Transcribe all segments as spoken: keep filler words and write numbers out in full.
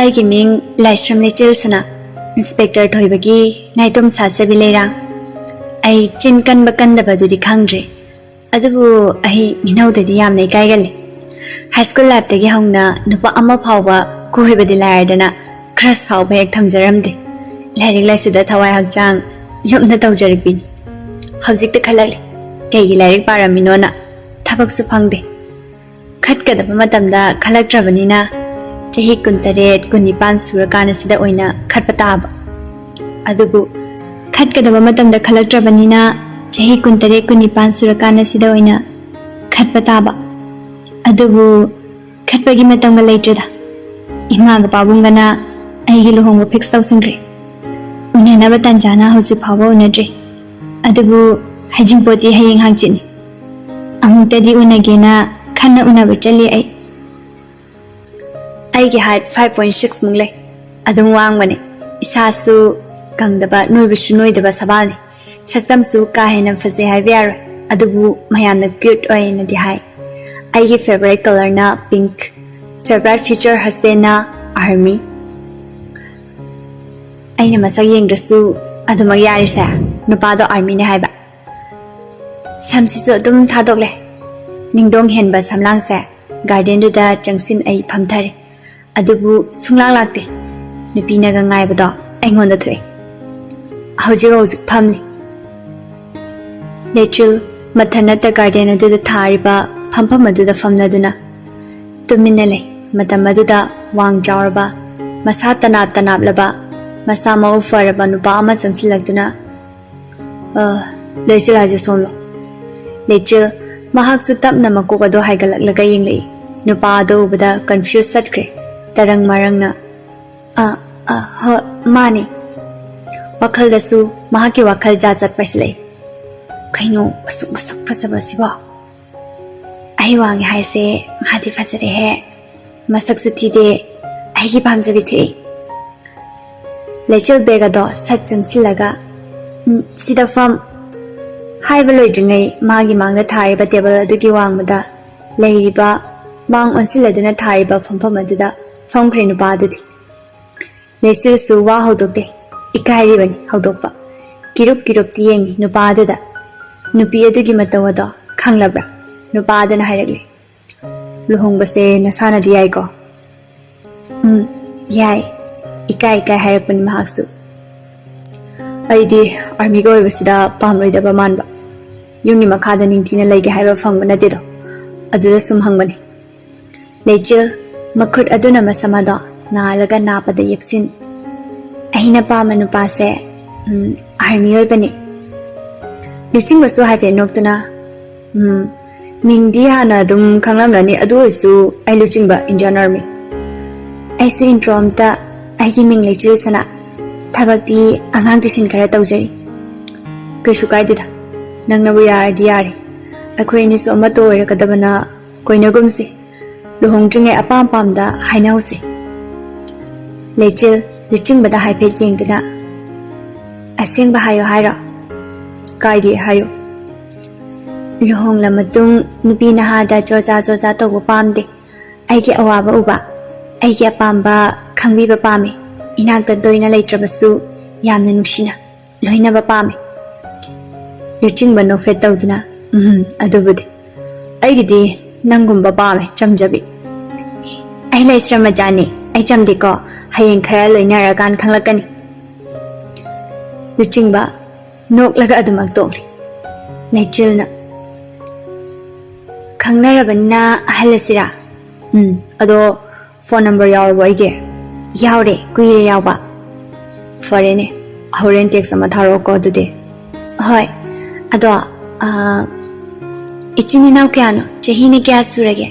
ꯑꯩꯒꯤ ꯃꯤꯡ ꯂꯥꯏꯁ꯭ꯔꯝ ꯂꯩꯆꯦꯜ ꯁꯅꯥ, ꯏꯟꯁꯄꯦꯛꯇꯔ ꯊꯣꯏꯕꯒꯤ ꯅꯥꯏꯇꯣꯝ ꯁꯥꯖꯕꯤ ꯂꯩꯔꯥꯡ꯫ ꯑꯩ ꯆꯤꯟ ꯀꯟꯕ ꯀꯟꯗꯕꯗꯨꯗꯤ ꯈꯪꯗ꯭ꯔꯦ, ꯑꯗꯨꯕꯨ ꯑꯩ ꯃꯤꯅꯧꯗꯗꯤ ꯌꯥꯝꯅ ꯏꯀꯥꯏꯒꯜꯂꯤ꯫ ꯍꯥꯏ ꯁ꯭ꯀꯨꯜ ꯂꯥꯏꯐꯇꯒꯤ ꯍꯧꯅ ꯅꯨꯄꯥ ꯑꯃ ꯐꯥꯎꯕ ꯀꯣꯏꯕꯗꯤ ꯂꯥꯏꯔꯗꯅ crush ꯐꯥꯎꯕ ꯍꯦꯛ ꯊꯝꯖꯔꯝꯗꯦ꯫ ꯂꯥꯏꯔꯤꯛ ꯂꯥꯏꯁꯨꯗ ꯊꯋꯥꯏ ꯍꯛꯆꯥꯡ ꯂꯨꯞꯅ ꯇꯧꯖꯔꯛꯄꯤꯅꯤ꯫ ꯍꯧꯖꯤꯛꯇ ꯈꯜꯂꯛꯂꯤ, ꯀꯩꯒꯤ ꯂꯥꯏꯔꯤꯛ ꯄꯥꯔꯝꯃꯤꯅꯣꯅ꯫ ꯊꯕꯛꯁꯨ ꯐꯪꯗꯦ꯫ ꯈꯠꯀꯗꯕ ꯃꯇꯝꯗ ꯈꯜꯂꯛꯇ꯭ꯔꯕꯅꯤꯅ ꯆꯍꯤ ꯀꯨꯟꯇꯔꯦꯠ, ꯀꯨꯟꯅꯤꯄꯥꯟ ꯁꯨꯔꯀꯥꯟ ꯑꯁꯤꯗ ꯑꯣꯏꯅ ꯈꯠꯄ ꯇꯥꯕ꯫ ꯑꯗꯨꯕꯨ ꯈꯠꯀꯗꯕ ꯃꯇꯝꯗ ꯈꯜꯂꯛꯇ꯭ꯔꯕꯅꯤꯅ ꯆꯍꯤ ꯀꯨꯟꯇꯔꯦꯠ, ꯀꯨꯟꯅꯤꯄꯥꯟ ꯁꯨꯔꯀꯥꯟ ꯑꯁꯤꯗ ꯑꯣꯏꯅ ꯈꯠꯄ ꯇꯥꯕ꯫ ꯑꯗꯨꯕꯨ ꯈꯠꯄꯒꯤ ꯃꯇꯝꯒ ꯂꯩꯇ꯭ꯔꯦꯗ꯫ ꯏꯃꯥꯒ ꯄꯥꯕꯨꯡꯒꯅ ꯑꯩꯒꯤ ꯂꯨꯍꯣꯡꯕ fix ꯇꯧꯁꯤꯟꯈ꯭ꯔꯦ꯫ ꯎꯅꯅꯕ ꯇꯥꯟꯖꯥꯅ ꯍꯧꯖꯤꯛ ꯐꯥꯎꯕ ꯎꯅꯗ꯭ꯔꯤ꯫ ꯑꯗꯨꯕꯨ ꯍꯩꯖꯤꯡꯄꯣꯠꯇꯤ ꯍꯌꯦꯡ ꯍꯪꯆꯤꯠꯅꯤ꯫ ꯑꯃꯨꯛꯇꯗꯤ ꯎꯅꯒꯦꯅ ꯈꯟꯅ ꯎꯅꯕ ꯆꯠꯂꯤ ꯑꯩ꯫ ꯑꯩꯒꯤ height five point six ꯃꯨꯛ ꯂꯩ꯫ ꯑꯗꯨꯝ ꯋꯥꯡꯕꯅꯦ꯫ ꯏꯁꯥꯁꯨ ꯀꯪꯗꯕ, ꯅꯣꯏꯕꯁꯨ ꯅꯣꯏꯗꯕ ꯁꯕꯥꯜꯅꯤ꯫ ꯁꯛꯇꯝꯁꯨ ꯀꯥ ꯍꯦꯟꯅ ꯐꯖꯩ ꯍꯥꯏꯕ ꯌꯥꯔꯣꯏ, ꯑꯗꯨꯕꯨ ꯃꯌꯥꯝꯅ cute ꯑꯣꯏꯅꯗꯤ ꯍꯥꯏ꯫ ꯑꯩꯒꯤ favourite colourꯅ pink, favourite future husbandꯅ army꯫ ꯑꯩꯅ ꯃꯁꯛ ꯌꯦꯡꯗ꯭ꯔꯁꯨ ꯑꯗꯨꯃꯛ ꯌꯥꯔꯤꯁꯦ, ꯅꯨꯄꯥꯗꯣ armyꯅꯦ ꯍꯥꯏꯕ꯫ ꯁꯝꯁꯤꯁꯨ ꯑꯗꯨꯝ ꯊꯥꯗꯣꯛꯂꯦ꯫ ꯅꯤꯡꯗꯣꯡ ꯍꯦꯟꯕ ꯁꯝꯂꯥꯡꯁꯦ gardenꯗꯨꯗ ꯆꯪꯁꯤꯟ ꯑꯩ ꯐꯝꯊꯔꯦ꯫ ꯑꯗꯨꯕꯨ ꯁꯨꯡꯂꯥꯛ ꯂꯥꯛꯇꯦ꯫ ꯅꯨꯄꯤꯅꯒ ꯉꯥꯏꯕꯗꯣ ꯑꯩꯉꯣꯟꯗ ꯊꯣꯛꯑꯦ꯫ ꯍꯧꯖꯤꯛ ꯍꯧꯖꯤꯛ ꯐꯝꯂꯤ꯫ ꯂꯩꯆꯤꯜ ꯃꯊꯟꯅꯇ garden ꯑꯗꯨꯗ ꯊꯥꯔꯤꯕ ꯐꯝꯐꯝ ꯑꯗꯨꯗ ꯐꯝꯂꯗꯨꯅ ꯇꯨꯃꯤꯟꯅ ꯂꯩ꯫ ꯃꯇꯝ ꯑꯗꯨꯗ ꯋꯥꯡ ꯆꯥꯎꯔꯕ, ꯃꯁꯥ ꯇꯅꯥꯞ ꯇꯅꯥꯞꯂꯕ, ꯃꯁꯥ ꯃꯎ ꯐꯔꯕ ꯅꯨꯄꯥ ꯑꯃ ꯆꯪꯁꯤꯜꯂꯛꯇꯨꯅ, "ꯑ, ꯂꯩꯆꯤꯜ ꯍꯥꯏꯁꯦ ꯁꯣꯝꯂꯣ?" ꯂꯩꯆꯤꯜ, ꯃꯍꯥꯛꯁꯨ ꯇꯞꯅ ꯃꯀꯣꯛ ꯑꯗꯨ ꯍꯥꯏꯒꯠꯂꯛꯂꯒ ꯌꯦꯡꯂꯛꯏ꯫ ꯅꯨꯄꯥ ꯑꯗꯨ ꯎꯕꯗ confuse ꯆꯠꯈ꯭ꯔꯦ꯫ ꯇꯔꯪ ꯃꯔꯪꯅ, "ꯑ, ꯑ, ꯍꯣꯏ, ꯃꯥꯅꯤ꯫" ꯋꯥꯈꯜꯗꯁꯨ ꯃꯍꯥꯛꯀꯤ ꯋꯥꯈꯜ ꯖꯥꯠ ꯖꯥꯠ ꯄꯥꯏꯁꯤꯜꯂꯛꯏ꯫ "ꯀꯩꯅꯣ ꯑꯁꯨꯛ ꯃꯁꯛ ꯐꯖꯕ ꯑꯁꯤꯕꯣ? ꯑꯩ ꯋꯥꯡꯉꯦ ꯍꯥꯏꯁꯦ ꯃꯥꯗꯤ ꯐꯖꯔꯦꯍꯦ꯫ ꯃꯁꯛꯁꯨ ꯊꯤꯗꯦ, ꯑꯩꯒꯤ ꯄꯥꯝꯖꯕꯤ ꯊꯣꯛꯏ꯫" ꯂꯩꯆꯤꯜ bag ꯑꯗꯣ ꯁꯠ ꯆꯪꯁꯤꯜꯂꯒ, "ꯎꯝ, ꯁꯤꯗ ꯐꯝ꯫" ꯍꯥꯏꯕ ꯂꯣꯏꯗ꯭ꯔꯤꯉꯩ ꯃꯥꯒꯤ ꯃꯥꯡꯗ ꯊꯥꯔꯤꯕ table ꯑꯗꯨꯒꯤ ꯋꯥꯡꯃꯗ ꯂꯩꯔꯤꯕ, ꯃꯥꯡ ꯑꯣꯟꯁꯤꯜꯂꯗꯨꯅ ꯊꯥꯔꯤꯕ ꯐꯝꯐꯝ ꯑꯗꯨꯗ ꯐꯝꯈ꯭ꯔꯦ ꯅꯨꯄꯥ ꯑꯗꯨꯗꯤ꯫ ꯂꯩꯆꯤꯜꯁꯨ ꯋꯥ ꯍꯧꯗꯣꯛꯇꯦ꯫ ꯏꯀꯥꯏꯔꯤꯕꯅꯤ ꯍꯧꯗꯣꯛꯄ꯫ ꯀꯤꯔꯨꯞ ꯀꯤꯔꯨꯞꯇꯤ ꯌꯦꯡꯉꯤ ꯅꯨꯄꯥ ꯑꯗꯨꯗ꯫ ꯅꯨꯄꯤ ꯑꯗꯨꯒꯤ ꯃꯇꯧ ꯑꯗꯣ ꯈꯪꯂꯕ꯭ꯔꯥ? ꯅꯨꯄꯥ ꯑꯗꯨꯅ ꯍꯥꯏꯔꯛꯂꯦ, "ꯂꯨꯍꯣꯡꯕꯁꯦ ꯅꯁꯥꯅꯗꯤ ꯌꯥꯏꯀꯣ?" "ꯎꯝ, ꯌꯥꯏ," ꯏꯀꯥꯏ ꯏꯀꯥꯏ ꯍꯥꯏꯔꯛꯄꯅꯤ ꯃꯍꯥꯛꯁꯨ꯫ "ꯑꯩꯗꯤ ꯑꯥꯔꯃꯤꯒ ꯑꯣꯏꯕꯁꯤꯗ ꯄꯥꯝꯂꯣꯏꯗꯕ ꯃꯥꯟꯕ꯫ ꯌꯨꯝꯒꯤ ꯃꯈꯥꯗ ꯅꯤꯡꯊꯤꯅ ꯂꯩꯒꯦ ꯍꯥꯏꯕ ꯐꯪꯕ ꯅꯠꯇꯦꯗꯣ꯫ ꯑꯗꯨꯗ ꯁꯨꯝ ꯍꯪꯕꯅꯤ꯫" ꯂꯩꯆꯤꯜ, ꯃꯈꯨꯠ ꯑꯗꯨꯅ ꯃꯁꯝ ꯑꯗꯣ ꯅꯥꯜꯂꯒ ꯅꯥꯞꯄꯗ ꯌꯦꯞꯁꯤꯟ꯫ "ꯑꯩꯅ ꯄꯥꯝꯕ ꯅꯨꯄꯥꯁꯦ, ꯎꯝ, ꯑꯥꯔꯃꯤ ꯑꯣꯏꯕꯅꯤ꯫" ꯂꯨꯆꯤꯡꯕꯁꯨ ꯍꯥꯏꯐꯦꯠ ꯅꯣꯛꯇꯨꯅ, "ꯎꯝ, ꯃꯤꯡꯗꯤ ꯍꯥꯟꯅ ꯑꯗꯨꯝ ꯈꯪꯂꯝꯂꯅꯤ, ꯑꯗꯨ ꯑꯣꯏꯔꯁꯨ ꯑꯩ ꯂꯨꯆꯤꯡꯕ, ꯏꯟꯗꯤꯌꯥꯟ ꯑꯥꯔꯃꯤ꯫" ꯑꯩꯁꯨ ꯏꯟꯇ꯭ꯔꯣ ꯑꯝꯇ, "ꯑꯩꯒꯤ ꯃꯤꯡ ꯂꯩꯆꯤꯜ ꯁꯅꯥ, ꯊꯕꯛꯇꯤ ꯑꯉꯥꯡ ꯇ꯭ꯌꯨꯁꯟ ꯈꯔ ꯇꯧꯖꯔꯤ꯫" "ꯀꯩꯁꯨ ꯀꯥꯏꯗꯦꯗ, ꯅꯪꯅꯕꯨ ꯌꯥꯔꯗꯤ ꯌꯥꯔꯦ꯫ ꯑꯩꯈꯣꯏ ꯑꯅꯤꯁꯨ ꯑꯃꯠꯇ ꯑꯣꯏꯔꯒꯗꯕꯅ ꯀꯣꯏꯅꯒꯨꯝꯁꯤ꯫ ꯂꯨꯍꯣꯡꯗ꯭ꯔꯤꯉꯩ ꯑꯄꯥꯝ ꯄꯥꯝꯗ ꯍꯥꯏꯅꯍꯧꯁꯤ꯫" ꯂꯩꯆꯤꯜ ꯂꯨꯆꯤꯡꯕꯗ ꯍꯥꯏꯐꯦꯠ ꯌꯦꯡꯗꯨꯅ, "ꯑꯁꯦꯡꯕ ꯍꯥꯏꯌꯣ ꯍꯥꯏꯔꯣ?" "ꯀꯥꯏꯗꯦ, ꯍꯥꯏꯌꯨ꯫" "ꯂꯨꯍꯣꯡꯂ ꯃꯇꯨꯡ ꯅꯨꯄꯤ ꯅꯍꯥꯗ ꯆꯣꯆꯥ ꯆꯣꯆꯥ ꯇꯧꯕ ꯄꯥꯝꯗꯦ꯫ ꯑꯩꯒꯤ ꯑꯋꯥꯕ ꯎꯕ, ꯑꯩꯒꯤ ꯑꯄꯥꯝꯕ ꯈꯪꯕꯤꯕ ꯄꯥꯝꯃꯤ꯫ ꯏꯅꯥꯛꯇ ꯇꯣꯏꯅ ꯂꯩꯇ꯭ꯔꯕꯁꯨ ꯌꯥꯝꯅ ꯅꯨꯡꯁꯤꯅ ꯂꯣꯏꯅꯕ ꯄꯥꯝꯃꯤ꯫" ꯂꯨꯆꯤꯡꯕ ꯅꯣꯛꯐꯦꯠ ꯇꯧꯗꯨꯅ, "ꯎꯝ, ꯑꯗꯨꯕꯨꯗꯤ꯫ ꯑꯩꯒꯤꯗꯤ ꯅꯪꯒꯨꯝꯕ ꯄꯥꯝꯃꯦ, ꯆꯝꯖꯕꯤ꯫" "ꯑꯩ ꯂꯩꯁ꯭ꯔꯝ ꯃꯆꯥꯅꯤ, ꯑꯩ ꯆꯝꯗꯦꯀꯣ꯫ ꯍꯌꯦꯡ ꯈꯔ ꯂꯣꯏꯅꯔꯀꯥꯟ ꯈꯪꯂꯛꯀꯅꯤ꯫" ꯂꯨꯆꯤꯡꯕ ꯅꯣꯛꯂꯒ ꯑꯗꯨꯃꯛ ꯇꯣꯛꯂꯤ꯫ ꯂꯩꯆꯤꯜꯅ, "ꯈꯪꯅꯔꯕꯅꯤꯅ ꯑꯍꯜꯂꯁꯤꯔꯥ?" "ꯎꯝ, ꯑꯗꯣ ꯐꯣꯟ ꯅꯝꯕꯔ ꯌꯥꯎꯔꯕꯣ ꯑꯩꯒꯤ?" "ꯌꯥꯎꯔꯦ, ꯀꯨꯏꯔꯦ ꯌꯥꯎꯕ꯫" "ꯐꯔꯦꯅꯦ, ꯍꯣꯔꯦꯟ ꯇꯦꯛꯁ ꯑꯃ ꯊꯥꯔꯛꯑꯣꯀꯣ ꯑꯗꯨꯗꯤ꯫" "ꯍꯣꯏ, ꯑꯗꯣ, ꯑꯥ, ꯏꯆꯤꯟ ꯏꯅꯥꯎ ꯀꯌꯥꯅꯣ? ꯆꯍꯤꯅ ꯀꯌꯥ ꯁꯨꯔꯒꯦ?"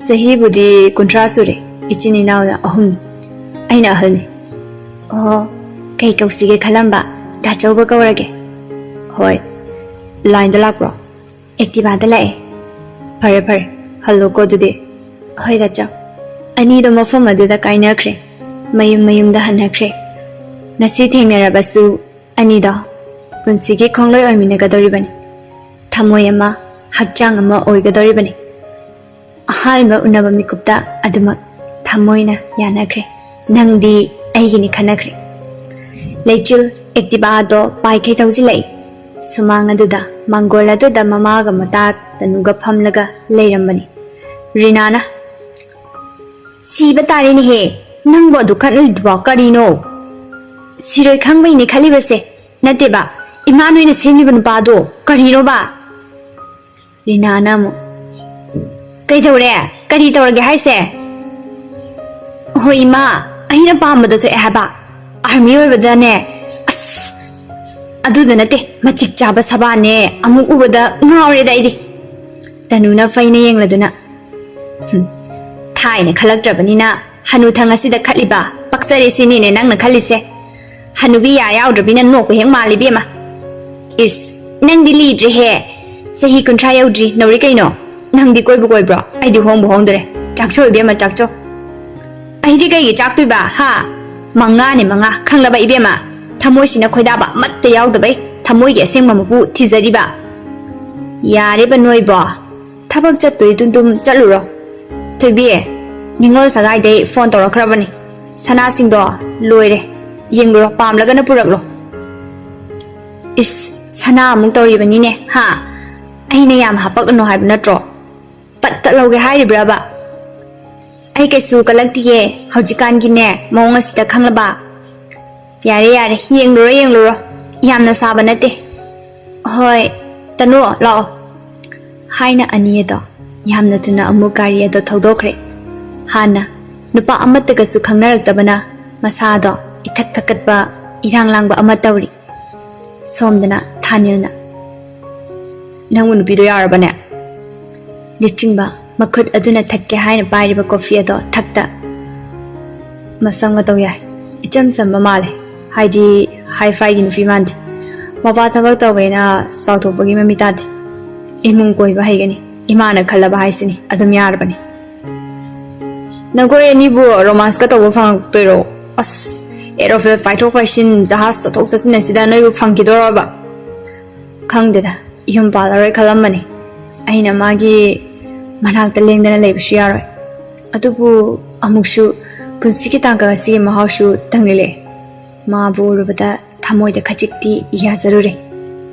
"ꯆꯍꯤꯕꯨꯗꯤ ꯀꯨꯟꯊ꯭ꯔꯥ ꯁꯨꯔꯦ, ꯏꯆꯤꯟ ꯏꯅꯥꯎꯅ ꯑꯍꯨꯝ꯫ ꯑꯩꯅ ꯑꯍꯜꯅꯤ꯫" "ꯑꯣ, ꯀꯩ ꯀꯧꯁꯤꯒꯦ ꯈꯜꯂꯝꯕ, ꯗꯥꯆꯧꯕ ꯀꯧꯔꯒꯦ꯫" "ꯍꯣꯏ, ꯂꯥꯏꯟꯗ ꯂꯥꯛꯄ꯭ꯔꯣ?" "ꯑꯦꯛꯇꯤꯚꯥꯗ ꯂꯥꯛꯑꯦ꯫" "ꯐꯔꯦ ꯐꯔꯦ, ꯍꯜꯂꯣꯀꯣ ꯑꯗꯨꯗꯤ꯫" "ꯍꯣꯏ ꯗꯥꯆꯧ꯫" ꯑꯅꯤꯗꯣ ꯃꯐꯝ ꯑꯗꯨꯗ ꯀꯥꯏꯅꯈ꯭ꯔꯦ, ꯃꯌꯨꯝ ꯃꯌꯨꯝꯗ ꯍꯟꯅꯈ꯭ꯔꯦ꯫ ꯉꯁꯤ ꯊꯦꯡꯅꯔꯕꯁꯨ ꯑꯅꯤꯗꯣ ꯄꯨꯟꯁꯤꯒꯤ ꯈꯣꯡꯂꯣꯏ ꯑꯣꯏꯃꯤꯟꯅꯒꯗꯧꯔꯤꯕꯅꯤ꯫ ꯊꯃꯣꯏ ꯑꯃ, ꯍꯛꯆꯥꯡ ꯑꯃ ꯑꯣꯏꯒꯗꯧꯔꯤꯕꯅꯤ꯫ ꯑꯍꯥꯟꯕ ꯎꯅꯕ ꯃꯤꯀꯨꯞꯇ ꯑꯗꯨꯃꯛ ꯊꯃꯣꯏꯅ ꯌꯥꯅꯈ꯭ꯔꯦ꯫ ꯅꯪꯗꯤ ꯑꯩꯒꯤꯅꯤ ꯈꯟꯅꯈ꯭ꯔꯦ꯫ ꯂꯩꯆꯤꯜ ꯑꯦꯛꯇꯤꯚꯥꯗꯣ ꯄꯥꯏꯈꯩ ꯊꯧꯖꯤꯜꯂꯛꯏ꯫ ꯁꯨꯃꯥꯡ ꯑꯗꯨꯗ ꯃꯥꯡꯒꯣꯜ ꯑꯗꯨꯗ ꯃꯃꯥꯒ ꯃꯇꯥ ꯇꯅꯨꯒ ꯐꯝꯂꯒ ꯂꯩꯔꯝꯕꯅꯤ꯫ ꯔꯤꯅꯥꯅ, "ꯁꯤꯕ ꯇꯥꯔꯦꯅꯦꯍꯦ, ꯅꯪꯕꯨ ꯑꯗꯨ ꯈꯠꯂꯤꯗꯨꯕꯣ ꯀꯔꯤꯅꯣ?" "ꯁꯤꯔꯣꯏ ꯈꯪꯕꯩꯅꯦ ꯈꯜꯂꯤꯕꯁꯦ, ꯅꯠꯇꯦꯕ, ꯏꯃꯥ ꯅꯣꯏꯅ ꯁꯦꯝꯃꯤꯕ ꯅꯨꯄꯥꯗꯣ ꯀꯔꯤꯅꯣꯕ?" ꯔꯤꯅꯥꯅ ꯑꯃꯨꯛ, "ꯀꯩꯗꯧꯔꯦ? ꯀꯔꯤ ꯇꯧꯔꯒꯦ ꯍꯥꯏꯁꯦ?" "ꯍꯣꯏ ꯏꯃꯥ, ꯑꯩꯅ ꯄꯥꯝꯕꯗꯣ ꯊꯣꯛꯑꯦ ꯍꯥꯏꯕ꯫ ꯑꯥꯔꯃꯤ ꯑꯣꯏꯕꯗꯅꯦ, ꯑꯁ, ꯑꯗꯨꯗ ꯅꯠꯇꯦ, ꯃꯇꯤꯛ ꯆꯥꯕ ꯁꯕꯥꯅꯦ ꯑꯃꯨꯛ ꯎꯕꯗ ꯉꯥꯎꯔꯦꯗ ꯑꯩꯗꯤ꯫" ꯇꯅꯨꯅ ꯐꯩꯅ ꯌꯦꯡꯂꯗꯨꯅ, "ꯍꯨꯝ, ꯊꯥꯏꯅ ꯈꯜꯂꯛꯇ꯭ꯔꯕꯅꯤꯅ ꯍꯅꯨꯊꯪ ꯑꯁꯤꯗ ꯈꯠꯂꯤꯕ ꯄꯛꯆꯔꯦ ꯁꯤꯅꯤꯅꯦ ꯅꯪꯅ ꯈꯜꯂꯤꯁꯦ꯫ ꯍꯅꯨꯕꯤ ꯌꯥ ꯌꯥꯎꯗ꯭ꯔꯕꯤꯅ ꯅꯣꯛꯄ ꯍꯦꯛ ꯃꯥꯜꯂꯤ ꯏꯕꯦꯝꯃ꯫ ꯏꯁ, ꯅꯪꯗꯤ ꯂꯤꯗ꯭ꯔꯦꯍꯦ꯫ ꯆꯍꯤ ꯀꯨꯟꯊ꯭ꯔꯥ ꯌꯧꯗ꯭ꯔꯤ, ꯅꯧꯔꯤ ꯀꯩꯅꯣ? ꯅꯪꯗꯤ ꯀꯣꯏꯕꯨ ꯀꯣꯏꯕ꯭ꯔꯣ? ꯑꯩꯗꯤ ꯍꯣꯡꯕꯨ ꯍꯣꯡꯗ꯭ꯔꯦ꯫ ꯆꯥꯛꯆꯧ ꯏꯕꯦꯝꯃ, ꯆꯥꯛꯆꯧ꯫" "ꯑꯩꯗꯤ ꯀꯩꯒꯤ ꯆꯥꯛꯇꯣꯏꯕ, ꯍꯥ? ꯃꯉꯥꯅꯦ ꯃꯉꯥ, ꯈꯪꯂꯕ ꯏꯕꯦꯝꯃ? ꯊꯃꯣꯏꯁꯤꯅ ꯈꯣꯏꯗꯥꯕ ꯑꯃꯠꯇ ꯌꯥꯎꯗꯕꯩ ꯊꯃꯣꯏꯒꯤ ꯑꯁꯦꯡꯕ ꯃꯄꯨ ꯊꯤꯖꯔꯤꯕ꯫" "ꯌꯥꯔꯦꯕ ꯅꯣꯏꯕꯣ, ꯊꯕꯛ ꯆꯠꯇꯣꯏ ꯇꯨꯝ ꯇꯨꯝ ꯆꯠꯂꯨꯔꯣ꯫" "ꯊꯣꯏꯕꯤ, ꯅꯤꯉꯣꯜ ꯁꯒꯥꯏꯗꯩ ꯐꯣꯟ ꯇꯧꯔꯛꯈ꯭ꯔꯕꯅꯤ꯫ ꯁꯅꯥꯁꯤꯡꯗꯣ ꯂꯣꯏꯔꯦ, ꯌꯦꯡꯂꯨꯔꯣ, ꯄꯥꯝꯂꯒꯅ ꯄꯨꯔꯛꯂꯣ꯫" "ꯏꯁ, ꯁꯅꯥ ꯑꯃꯨꯛ ꯇꯧꯔꯤꯕꯅꯤꯅꯦ, ꯍꯥ? ꯑꯩꯅ ꯌꯥꯝ ꯍꯥꯄꯛꯀꯅꯨ ꯍꯥꯏꯕ ꯅꯠꯇ꯭ꯔꯣ? ꯄꯠ ꯇꯠ ꯂꯧꯒꯦ ꯍꯥꯏꯔꯤꯕ꯭ꯔꯕ?" "ꯑꯩ ꯀꯩꯁꯨ ꯀꯜꯂꯛꯇꯤꯌꯦ, ꯍꯧꯖꯤꯛꯀꯥꯟꯒꯤꯅꯦ ꯃꯑꯣꯡ ꯑꯁꯤꯗ ꯈꯪꯂꯕ?" "ꯌꯥꯔꯦ, ꯌꯥꯔꯦ, ꯌꯦꯡꯂꯨꯔꯣ, ꯌꯦꯡꯂꯨꯔꯣ, ꯌꯥꯝꯅ ꯁꯥꯕ ꯅꯠꯇꯦ꯫ ꯍꯣꯏ, ꯇꯅꯨ, ꯂꯥꯛꯑꯣ꯫" ꯍꯥꯏꯅ ꯑꯅꯤ ꯑꯗꯣ ꯌꯥꯝꯅ ꯊꯨꯅ ꯑꯃꯨꯛ ꯒꯥꯔꯤ ꯑꯗꯣ ꯊꯧꯗꯣꯛꯈ꯭ꯔꯦ꯫ ꯍꯥꯟꯅ ꯅꯨꯄꯥ ꯑꯃꯠꯇꯒꯁꯨ ꯈꯪꯅꯔꯛꯇꯕꯅ ꯃꯁꯥꯗꯣ ꯏꯊꯛ ꯊꯛꯀꯠꯄ, ꯏꯔꯥꯡ ꯂꯥꯡꯕ ꯑꯃ ꯇꯧꯔꯤ꯫ ꯁꯣꯝꯗꯅ ꯊꯥꯅꯤꯜꯅ, "ꯅꯪꯕꯨ ꯅꯨꯄꯤꯗꯣ ꯌꯥꯔꯕꯅꯦ?" ꯂꯤꯆꯤꯡꯕ ꯃꯈꯨꯠ ꯑꯗꯨꯅ ꯊꯛꯀꯦ ꯍꯥꯏꯅ ꯄꯥꯏꯔꯤꯕ ꯀꯣꯐꯤ ꯑꯗꯣ ꯊꯛꯇ ꯃꯁꯝꯒ ꯇꯧ ꯌꯥꯏ꯫ ꯏꯆꯝ ꯆꯝꯕ ꯃꯥꯜꯂꯦ, ꯍꯥꯏꯗꯤ ꯍꯥꯏ ꯐꯥꯏꯒꯤ ꯅꯨꯄꯤ ꯃꯥꯟꯗꯦ꯫ ꯃꯄꯥ ꯊꯕꯛ ꯇꯧꯋꯦꯅ ꯆꯥꯎꯊꯣꯛꯄꯒꯤ ꯃꯃꯤ ꯇꯥꯗꯦ꯫ ꯏꯃꯨꯡ ꯀꯣꯏꯕ ꯍꯩꯒꯅꯤ, ꯏꯃꯥꯅ ꯈꯜꯂꯕ ꯍꯥꯏꯁꯤꯅꯤ, ꯑꯗꯨꯝ ꯌꯥꯔꯕꯅꯤ꯫ "ꯅꯈꯣꯏ ꯑꯅꯤꯕꯨ ꯔꯣꯃꯥꯟꯁꯀ ꯇꯧꯕ ꯐꯪꯉꯛꯇꯣꯏꯔꯣ? ꯑꯁ, ꯑꯦꯔꯣꯐꯦꯜ ꯄꯥꯏꯊꯣꯛ ꯄꯥꯏꯁꯤꯟ, ꯖꯍꯥꯖ ꯆꯠꯊꯣꯛ ꯆꯠꯁꯤꯟ ꯑꯁꯤꯗ ꯅꯣꯏꯕꯨ ꯐꯪꯈꯤꯗꯣꯔꯕ?" "ꯈꯪꯗꯦꯗ, ꯌꯨꯝ ꯄꯥꯜꯂꯔꯣꯏ ꯈꯜꯂꯝꯕꯅꯤ꯫ ꯑꯩꯅ ꯃꯥꯒꯤ ꯃꯅꯥꯛꯇ ꯂꯦꯡꯗꯅ ꯂꯩꯕꯁꯨ ꯌꯥꯔꯣꯏ꯫ ꯑꯗꯨꯕꯨ ꯑꯃꯨꯛꯁꯨ ꯄꯨꯟꯁꯤꯒꯤ ꯇꯥꯡꯀꯛ ꯑꯁꯤꯒꯤ ꯃꯍꯥꯎꯁꯨ ꯇꯪꯅꯤꯡꯂꯦ꯫ ꯃꯥꯕꯨ ꯎꯔꯨꯕꯗ ꯊꯃꯣꯏꯗ ꯈꯖꯤꯛꯇꯤ ꯌꯥꯖꯔꯨꯔꯦ꯫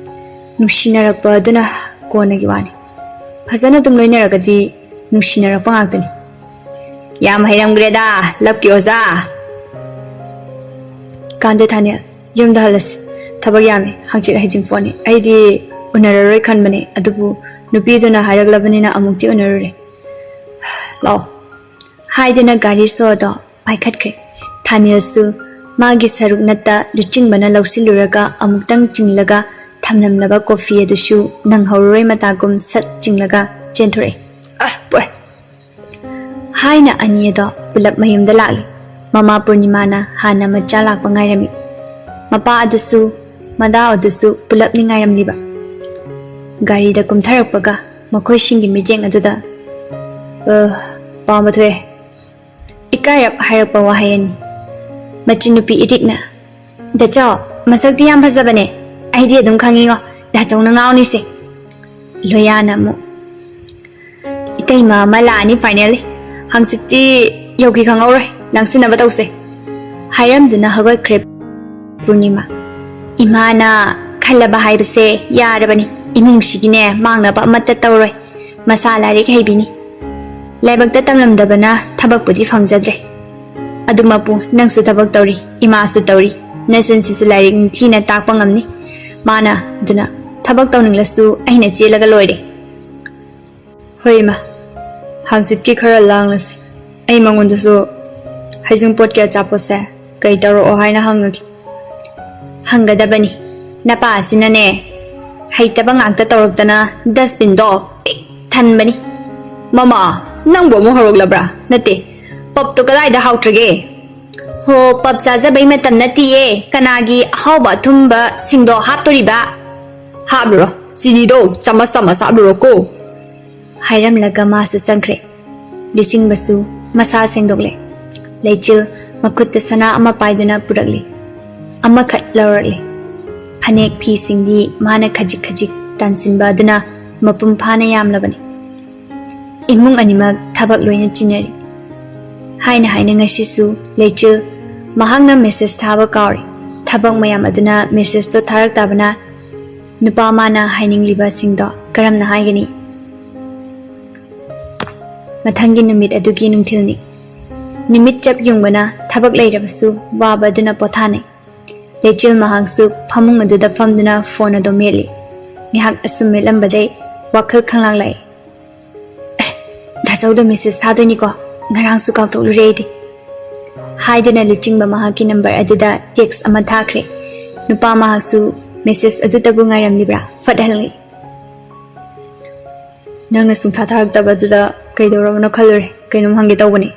ꯅꯨꯡꯁꯤꯅꯔꯛꯄ ꯑꯗꯨꯅ ꯀꯣꯟꯅꯒꯤ ꯋꯥꯅꯤ꯫ ꯐꯖꯅ ꯑꯗꯨꯝ ꯂꯣꯏꯅꯔꯒꯗꯤ ꯅꯨꯡꯁꯤꯅꯔꯛꯄ ꯉꯥꯛꯇꯅꯤ꯫ ꯌꯥꯝ ꯍꯩꯔꯝꯈ꯭ꯔꯦꯗ, ꯂꯞꯀꯤ ꯑꯣꯖꯥ꯫ ꯀꯥꯟꯗꯦ ꯊꯥꯅꯦꯜ, ꯌꯨꯝꯗ ꯍꯜꯂꯁꯤ꯫ ꯊꯕꯛ ꯌꯥꯝꯃꯤ, ꯍꯪꯆꯤꯠ ꯍꯩꯖꯤꯡꯄꯣꯠꯅꯤ꯫ ꯑꯩꯗꯤ ꯎꯅꯔꯔꯣꯏ ꯈꯟꯕꯅꯦ, ꯑꯗꯨꯕꯨ ꯅꯨꯄꯤꯗꯨꯅ ꯍꯥꯏꯔꯛꯂꯕꯅꯤꯅ ꯑꯃꯨꯛꯇꯤ ꯎꯅꯔꯨꯔꯦ꯫ ꯂꯥꯛꯑꯣ꯫ ꯍꯥꯏꯗꯨꯅ ꯒꯥꯔꯤ ꯁꯣꯗꯣ ꯄꯥꯏꯈꯠꯈ꯭ꯔꯦ꯫ ꯊꯥꯅꯦꯜꯁꯨ ꯃꯥꯒꯤ ꯁꯔꯨꯛ ꯅꯠꯇ ꯂꯨꯆꯤꯡꯕꯅ ꯂꯧꯁꯤꯜꯂꯨꯔꯒ ꯑꯃꯨꯛꯇꯪ ꯆꯤꯡꯂꯒ ꯊꯝꯂꯝꯂꯕ ꯀꯣꯐꯤ ꯑꯗꯨꯁꯨ ꯅꯪꯍꯧꯔꯔꯣꯏ ꯃꯇꯥꯒꯨꯝ ꯁꯠ ꯆꯤꯡꯂꯒ ꯆꯦꯟꯊꯣꯔꯛꯏ꯫ "ꯑ, ꯄꯣꯏ!" ꯍꯥꯏꯅ ꯑꯅꯤ ꯑꯗꯣ ꯄꯨꯂꯞ ꯃꯌꯨꯝꯗ ꯂꯥꯛꯂꯤ꯫ ꯃꯃꯥ ꯄꯨꯔꯅꯤꯃꯥꯅ ꯍꯥꯟꯅ ꯃꯆꯥ ꯂꯥꯛꯄ ꯉꯥꯏꯔꯝꯃꯤ꯫ ꯃꯄꯥ ꯑꯗꯨꯁꯨ ꯃꯗꯥ ꯑꯗꯨꯁꯨ ꯄꯨꯂꯞꯅꯤ ꯉꯥꯏꯔꯝꯂꯤꯕ꯫ ꯒꯥꯔꯤꯗ ꯀꯨꯝꯊꯔꯛꯄꯒ ꯃꯈꯣꯏꯁꯤꯡꯒꯤ ꯃꯤꯠꯌꯦꯡ ꯑꯗꯨꯗ, "ꯑ, ꯄꯥꯝꯕ ꯊꯣꯛꯑꯦ꯫" ꯏꯀꯥꯏꯔꯞ ꯍꯥꯏꯔꯛꯄ ꯋꯥꯍꯩ ꯑꯅꯤ꯫ ꯃꯆꯤꯟ ꯅꯨꯄꯤ ꯏꯔꯤꯛꯅ, "ꯗꯥꯆꯧ, ꯃꯁꯛꯇꯤ ꯌꯥꯝ ꯐꯖꯕꯅꯦ꯫ ꯑꯩꯗꯤ ꯑꯗꯨꯝ ꯈꯪꯉꯤꯉꯣ, ꯗꯥꯆꯧꯅ ꯉꯥꯎꯅꯤꯁꯦ꯫" ꯂꯣꯌꯥꯅ ꯑꯃꯨꯛ, "ꯏꯇꯩꯃ ꯑꯃ ꯂꯥꯛꯑꯅꯤ finally꯫ ꯍꯪꯆꯤꯠꯇꯤ ꯌꯧꯈꯤ ꯈꯪꯍꯧꯔꯣꯏ, ꯂꯥꯡꯁꯤꯟꯅꯕ ꯇꯧꯁꯦ꯫" ꯍꯥꯏꯔꯝꯗꯨꯅ ꯍꯧꯒꯠꯈ꯭ꯔꯦ ꯄꯨꯔꯅꯤꯃꯥ꯫ ꯏꯃꯥꯅ ꯈꯜꯂꯕ ꯍꯥꯏꯕꯁꯦ ꯌꯥꯔꯕꯅꯤ꯫ ꯏꯃꯨꯡꯁꯤꯒꯤꯅꯦ ꯃꯥꯡꯅꯕ ꯑꯃꯠꯇ ꯇꯧꯔꯣꯏ꯫ ꯃꯁꯥ ꯂꯥꯏꯔꯤꯛ ꯍꯩꯕꯤꯅꯤ꯫ ꯂꯥꯏꯕꯛꯇ ꯇꯝꯂꯝꯗꯕꯅ ꯊꯕꯛꯄꯨꯗꯤ ꯐꯪꯖꯗ꯭ꯔꯦ꯫ ꯑꯗꯨꯃꯛꯄꯨ ꯅꯪꯁꯨ ꯊꯕꯛ ꯇꯧꯔꯤ, ꯏꯃꯥꯁꯨ ꯇꯧꯔꯤ꯫ ꯅꯆꯟꯁꯤꯁꯨ ꯂꯥꯏꯔꯤꯛ ꯅꯤꯡꯊꯤꯅ ꯇꯥꯛꯄ ꯉꯝꯅꯤ꯫ ꯃꯥꯅ ꯑꯗꯨꯅ ꯊꯕꯛ ꯇꯧꯅꯤꯡꯂꯁꯨ ꯑꯩꯅ ꯆꯦꯜꯂꯒ ꯂꯣꯏꯔꯦ꯫ ꯍꯣꯏ ꯏꯃꯥ, ꯍꯪꯆꯤꯠꯀꯤ ꯈꯔ ꯂꯥꯡꯂꯁꯤ꯫ ꯑꯩ ꯃꯉꯣꯟꯗꯁꯨ ꯍꯩꯖꯤꯡꯄꯣꯠꯀꯤ ꯑꯆꯥꯄꯣꯠꯁꯦ ꯀꯩ ꯇꯧꯔꯛꯑꯣ ꯍꯥꯏꯅ ꯍꯪꯉꯒꯦ꯫ ꯍꯪꯒꯗꯕꯅꯤ꯫ ꯅꯄꯥ ꯑꯁꯤꯅꯅꯦ, ꯍꯩꯇꯕ ꯉꯥꯛꯇ ꯇꯧꯔꯛꯇꯅ dustbinꯗꯣ ꯄꯤꯛ ꯊꯟꯕꯅꯤ꯫ ꯃꯃꯥ, ꯅꯪꯕꯨ ꯑꯃꯨꯛ ꯍꯧꯔꯛꯂꯕ꯭ꯔꯥ? ꯅꯠꯇꯦ, ꯄꯞꯇꯣ ꯀꯗꯥꯏꯗ ꯍꯥꯎꯇ꯭ꯔꯒꯦ? ꯍꯣ, ꯄꯞ ꯆꯥꯖꯕꯩ ꯃꯇꯝ ꯅꯠꯇꯤꯌꯦ꯫ ꯀꯅꯥꯒꯤ ꯑꯍꯥꯎꯕ ꯑꯊꯨꯝꯕꯁꯤꯡꯗꯣ ꯍꯥꯞꯇꯣꯔꯤꯕ? ꯍꯥꯞꯂꯨꯔꯣ, ꯆꯤꯅꯤꯗꯣ ꯆꯥꯃꯁ ꯆꯥꯃꯁ ꯍꯥꯞꯂꯨꯔꯣꯀꯣ꯫ ꯍꯥꯏꯔꯝꯂꯒ ꯃꯥꯁꯨ ꯆꯪꯈ꯭ꯔꯦ꯫ ꯂꯨꯆꯤꯡꯕꯁꯨ ꯃꯁꯥ ꯁꯦꯡꯗꯣꯛꯂꯦ꯫ ꯂꯩꯆꯤꯜ ꯃꯈꯨꯠꯇ ꯁꯅꯥ ꯑꯃ ꯄꯥꯏꯗꯨꯅ ꯄꯨꯔꯛꯂꯤ꯫ ꯑꯃꯈꯛ ꯂꯧꯔꯛꯂꯤ꯫ ꯐꯅꯦꯛ ꯐꯤꯁꯤꯡꯗꯤ ꯃꯥꯅ ꯈꯖꯤꯛ ꯈꯖꯤꯛ ꯇꯥꯟꯁꯤꯟꯕ ꯑꯗꯨꯅ ꯃꯄꯨꯡ ꯐꯥꯅ ꯌꯥꯝꯂꯕꯅꯤ꯫ ꯏꯃꯨꯡ ꯑꯅꯤꯃꯛ ꯊꯕꯛ ꯂꯣꯏꯅ ꯆꯤꯟꯅꯔꯤ꯫ ꯍꯥꯏꯅ ꯍꯥꯏꯅ ꯉꯁꯤꯁꯨ ꯂꯩꯆꯤꯜ ꯃꯍꯥꯛꯅ ꯃꯦꯁꯦꯖ ꯊꯥꯕ ꯀꯥꯎꯔꯦ꯫ ꯊꯕꯛ ꯃꯌꯥꯝ ꯑꯗꯨꯅ ꯃꯦꯁꯦꯖꯇꯣ ꯊꯥꯔꯛꯇꯕꯅ ꯅꯨꯄꯥ ꯃꯥꯅ ꯍꯥꯏꯅꯤꯡꯂꯤꯕꯁꯤꯡꯗꯣ ꯀꯔꯝꯅ ꯍꯥꯏꯒꯅꯤ? ꯃꯊꯪꯒꯤ ꯅꯨꯃꯤꯠ ꯑꯗꯨꯒꯤ ꯅꯨꯡꯊꯤꯜꯅꯤ꯫ ꯅꯨꯃꯤꯠ ꯆꯞ ꯌꯨꯡꯕꯅ ꯊꯕꯛ ꯂꯩꯔꯕꯁꯨ ꯋꯥꯕ ꯑꯗꯨꯅ ꯄꯣꯊꯥꯅꯩ꯫ ꯂꯩꯆꯤꯜ ꯃꯍꯥꯛꯁꯨ ꯐꯃꯨꯡ ꯑꯗꯨꯗ ꯐꯝꯗꯨꯅ ꯐꯣꯟ ꯑꯗꯨ ꯃꯦꯠꯂꯤ꯫ ꯉꯥꯏꯍꯥꯛ ꯑꯁꯨꯝ ꯃꯦꯠꯂꯝꯕꯗꯩ ꯋꯥꯈꯜ ꯈꯪꯂꯥꯛꯂꯛꯏ꯫ "ꯑꯦ, ꯗꯥꯆꯧꯗ ꯃꯦꯁꯦꯖ ꯊꯥꯗꯣꯏꯅꯤꯀꯣ, ꯉꯔꯥꯡꯁꯨ ꯀꯥꯎꯊꯣꯛꯂꯨꯔꯦ ꯑꯩꯗꯤ," ꯍꯥꯏꯗꯨꯅ ꯂꯨꯆꯤꯡꯕ ꯃꯍꯥꯛꯀꯤ ꯅꯝꯕꯔ ꯑꯗꯨꯗ ꯇꯦꯛꯁ ꯑꯃ ꯊꯥꯈ꯭ꯔꯦ꯫ ꯅꯨꯄꯥ ꯃꯍꯥꯛꯁꯨ ꯃꯦꯁꯦꯖ ꯑꯗꯨꯇꯕꯨ ꯉꯥꯏꯔꯝꯂꯤꯕ꯭ꯔꯥ? ꯐꯠ ꯍꯜꯂꯛꯏ꯫ "ꯅꯪꯅ ꯁꯨꯡꯊꯥ ꯊꯥꯔꯛꯇꯕꯗꯨꯗ ꯀꯩꯗꯧꯔꯕꯅꯣ ꯈꯜꯂꯨꯔꯦ꯫ ꯀꯩꯅꯣꯝ ꯍꯪꯒꯦ ꯇꯧꯕꯅꯤ꯫"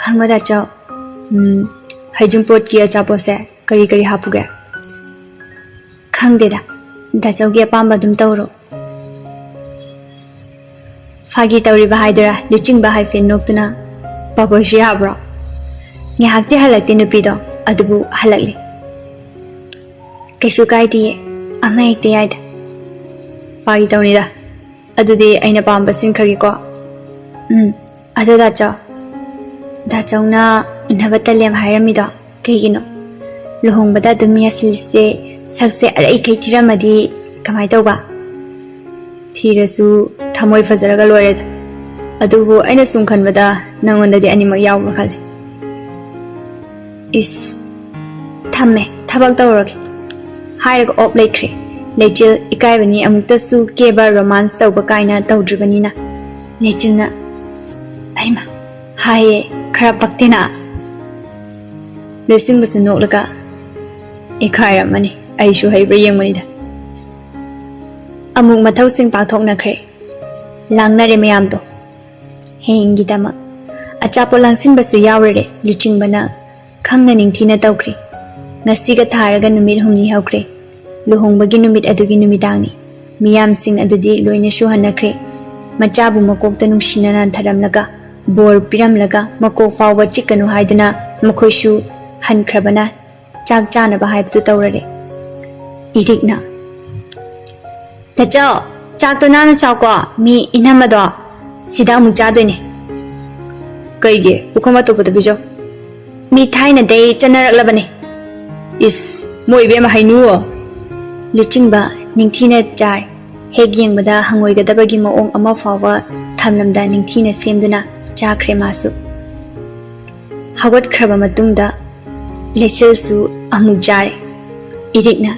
"ꯍꯪꯉꯣ ꯗꯥꯆꯧ꯫" "ꯎꯝ, ꯍꯩꯖꯤꯡꯄꯣꯠꯀꯤ ꯑꯆꯥꯄꯣꯠꯁꯦ ꯀꯔꯤ ꯀꯔꯤ ꯍꯥꯞꯄꯨꯒꯦ?" "ꯈꯪꯗꯦꯗ, ꯗꯥꯆꯧꯒꯤ ꯑꯄꯥꯝꯕ ꯑꯗꯨꯝ ꯇꯧꯔꯣ꯫" "ꯐꯥꯒꯤ ꯇꯧꯔꯤꯕ ꯍꯥꯏꯗꯨꯔꯥ?" ꯂꯨꯆꯤꯡꯕ ꯍꯥꯏꯐꯦꯠ ꯅꯣꯛꯇꯨꯅ, "ꯄꯥꯐꯣꯔꯁꯨ ꯌꯥꯕ꯭ꯔꯣ?" ꯉꯥꯏꯍꯥꯛꯇꯤ ꯍꯜꯂꯛꯇꯦ ꯅꯨꯄꯤꯗꯣ, ꯑꯗꯨꯕꯨ ꯍꯜꯂꯛꯂꯦ꯫ "ꯀꯩꯁꯨ ꯀꯥꯏꯗꯤꯌꯦ, ꯑꯃ ꯍꯦꯛꯇ ꯌꯥꯏꯗ꯫" "ꯐꯥꯒꯤ ꯇꯧꯅꯤꯗ꯫ ꯑꯗꯨꯗꯤ ꯑꯩꯅ ꯄꯥꯝꯕ ꯁꯤꯟꯈ꯭ꯔꯒꯦꯀꯣ꯫" "ꯎꯝ, ꯑꯗꯣ ꯗꯥꯆꯧ, ꯗꯥꯆꯧꯅ ꯎꯅꯕ ꯇꯜꯂꯦꯝ ꯍꯥꯏꯔꯝꯃꯤꯗꯣ ꯀꯩꯒꯤꯅꯣ? ꯂꯨꯍꯣꯡꯕꯗ ꯑꯗꯨꯝ ꯌꯥꯁꯤꯜꯂꯤꯁꯦ, ꯁꯛꯁꯦ ꯑꯔꯩꯈꯩ ꯊꯤꯔꯝꯃꯗꯤ ꯀꯃꯥꯏ ꯇꯧꯕ?" "ꯊꯤꯔꯁꯨ ꯊꯃꯣꯏ ꯐꯖꯔꯒ ꯂꯣꯏꯔꯦꯗ꯫ ꯑꯗꯨꯕꯨ ꯑꯩꯅ ꯁꯨꯝ ꯈꯟꯕꯗ ꯅꯪꯉꯣꯟꯗꯗꯤ ꯑꯅꯤꯃꯛ ꯌꯥꯎꯕ꯭ꯔꯥ ꯈꯜꯂꯦ꯫" "ꯏꯁ, ꯊꯝꯃꯦ, ꯊꯕꯛ ꯇꯧꯔꯒꯦ꯫" ꯍꯥꯏꯔꯒ ꯑꯣꯞ ꯂꯩꯈ꯭ꯔꯦ꯫ ꯂꯩꯆꯤꯜ ꯏꯀꯥꯏꯕꯅꯤ ꯑꯃꯨꯛꯇꯁꯨ ꯀꯦꯕ, ꯔꯣꯃꯥꯟꯁ ꯇꯧꯕ ꯀꯥꯏꯅ ꯇꯧꯗ꯭ꯔꯤꯕꯅꯤꯅ꯫ ꯂꯩꯆꯤꯜꯅ, "ꯑꯩꯃ, ꯍꯥꯏꯌꯦ, ꯈꯔ ꯄꯛꯇꯦꯅ꯫" ꯂꯣꯏꯁꯤꯟꯕꯁꯨ ꯅꯣꯛꯂꯒ, "ꯏꯀꯥꯏꯔꯝꯃꯅꯤ, ꯑꯩꯁꯨ ꯍꯩꯕ꯭ꯔꯥ ꯌꯦꯡꯕꯅꯤꯗ꯫" ꯑꯃꯨꯛ ꯃꯊꯧꯁꯤꯡ ꯄꯥꯡꯊꯣꯛꯅꯈ꯭ꯔꯦ꯫ ꯂꯥꯡꯅꯔꯦ ꯃꯌꯥꯝꯗꯣ꯫ ꯍꯌꯦꯡꯒꯤꯗꯃꯛ ꯑꯆꯥꯄꯣꯠ ꯂꯥꯡꯁꯤꯟꯕꯁꯨ ꯌꯥꯎꯔꯔꯦ꯫ ꯂꯨꯆꯤꯡꯕꯅ ꯈꯪꯅ ꯅꯤꯡꯊꯤꯅ ꯇꯧꯈ꯭ꯔꯦ꯫ ꯉꯁꯤꯒ ꯊꯥꯔꯒ ꯅꯨꯃꯤꯠ ꯍꯨꯝꯅꯤ ꯍꯧꯈ꯭ꯔꯦ꯫ ꯂꯨꯍꯣꯡꯕꯒꯤ ꯅꯨꯃꯤꯠ ꯑꯗꯨꯒꯤ ꯅꯨꯃꯤꯗꯥꯡꯅꯤ꯫ ꯃꯤꯌꯥꯝꯁꯤꯡ ꯑꯗꯨꯗꯤ ꯂꯣꯏꯅ ꯁꯨꯍꯟꯅꯈ꯭ꯔꯦ꯫ ꯃꯆꯥꯕꯨ ꯃꯀꯣꯛꯇ ꯅꯨꯡꯁꯤꯅ ꯅꯥꯟꯊꯔꯝꯂꯒ, ꯕꯣꯔ ꯄꯤꯔꯝꯂꯒ, ꯃꯀꯣꯛ ꯐꯥꯎꯕ ꯆꯤꯛꯀꯅꯨ ꯍꯥꯏꯗꯨꯅ ꯃꯈꯣꯏꯁꯨ ꯍꯟꯈ꯭ꯔꯕꯅ ꯆꯥꯛ ꯆꯥꯅꯕ ꯍꯥꯏꯕꯗꯨ ꯇꯧꯔꯔꯦ꯫ ꯏꯔꯤꯛꯅ, "ꯇꯥꯆꯧ, ꯆꯥꯛꯇꯣ ꯅꯥꯟꯅ ꯆꯥꯎꯀꯣ, ꯃꯤ ꯏꯅꯝꯃꯗꯣ ꯁꯤꯗ ꯑꯃꯨꯛ ꯆꯥꯗꯣꯏꯅꯦ꯫" ꯀꯩꯒꯤ? ꯄꯨꯈꯝ ꯑꯇꯣꯞꯄꯗ ꯄꯤꯖꯧ꯫ ꯃꯤ ꯊꯥꯏꯅꯗꯩ ꯆꯠꯅꯔꯛꯂꯕꯅꯦ꯫ ꯏꯁ, ꯃꯣꯏ ꯏꯕꯦꯝꯃ ꯍꯩꯅꯨꯑꯣ꯫ ꯂꯨꯆꯤꯡꯕ ꯅꯤꯡꯊꯤꯅ ꯆꯥꯔꯦ꯫ ꯍꯦꯛ ꯌꯦꯡꯕꯗ ꯍꯪꯉꯣꯏꯒꯗꯕꯒꯤ ꯃꯑꯣꯡ ꯑꯃ ꯐꯥꯎꯕ ꯊꯝꯂꯝꯗ ꯅꯤꯡꯊꯤꯅ ꯁꯦꯝꯗꯨꯅ ꯆꯥꯈ꯭ꯔꯦ ꯃꯥꯁꯨ꯫ ꯍꯧꯒꯠꯈ꯭ꯔꯕ ꯃꯇꯨꯡꯗ ꯂꯩꯆꯤꯜꯁꯨ ꯑꯃꯨꯛ ꯆꯥꯔꯦ꯫ ꯏꯔꯤꯛꯅ,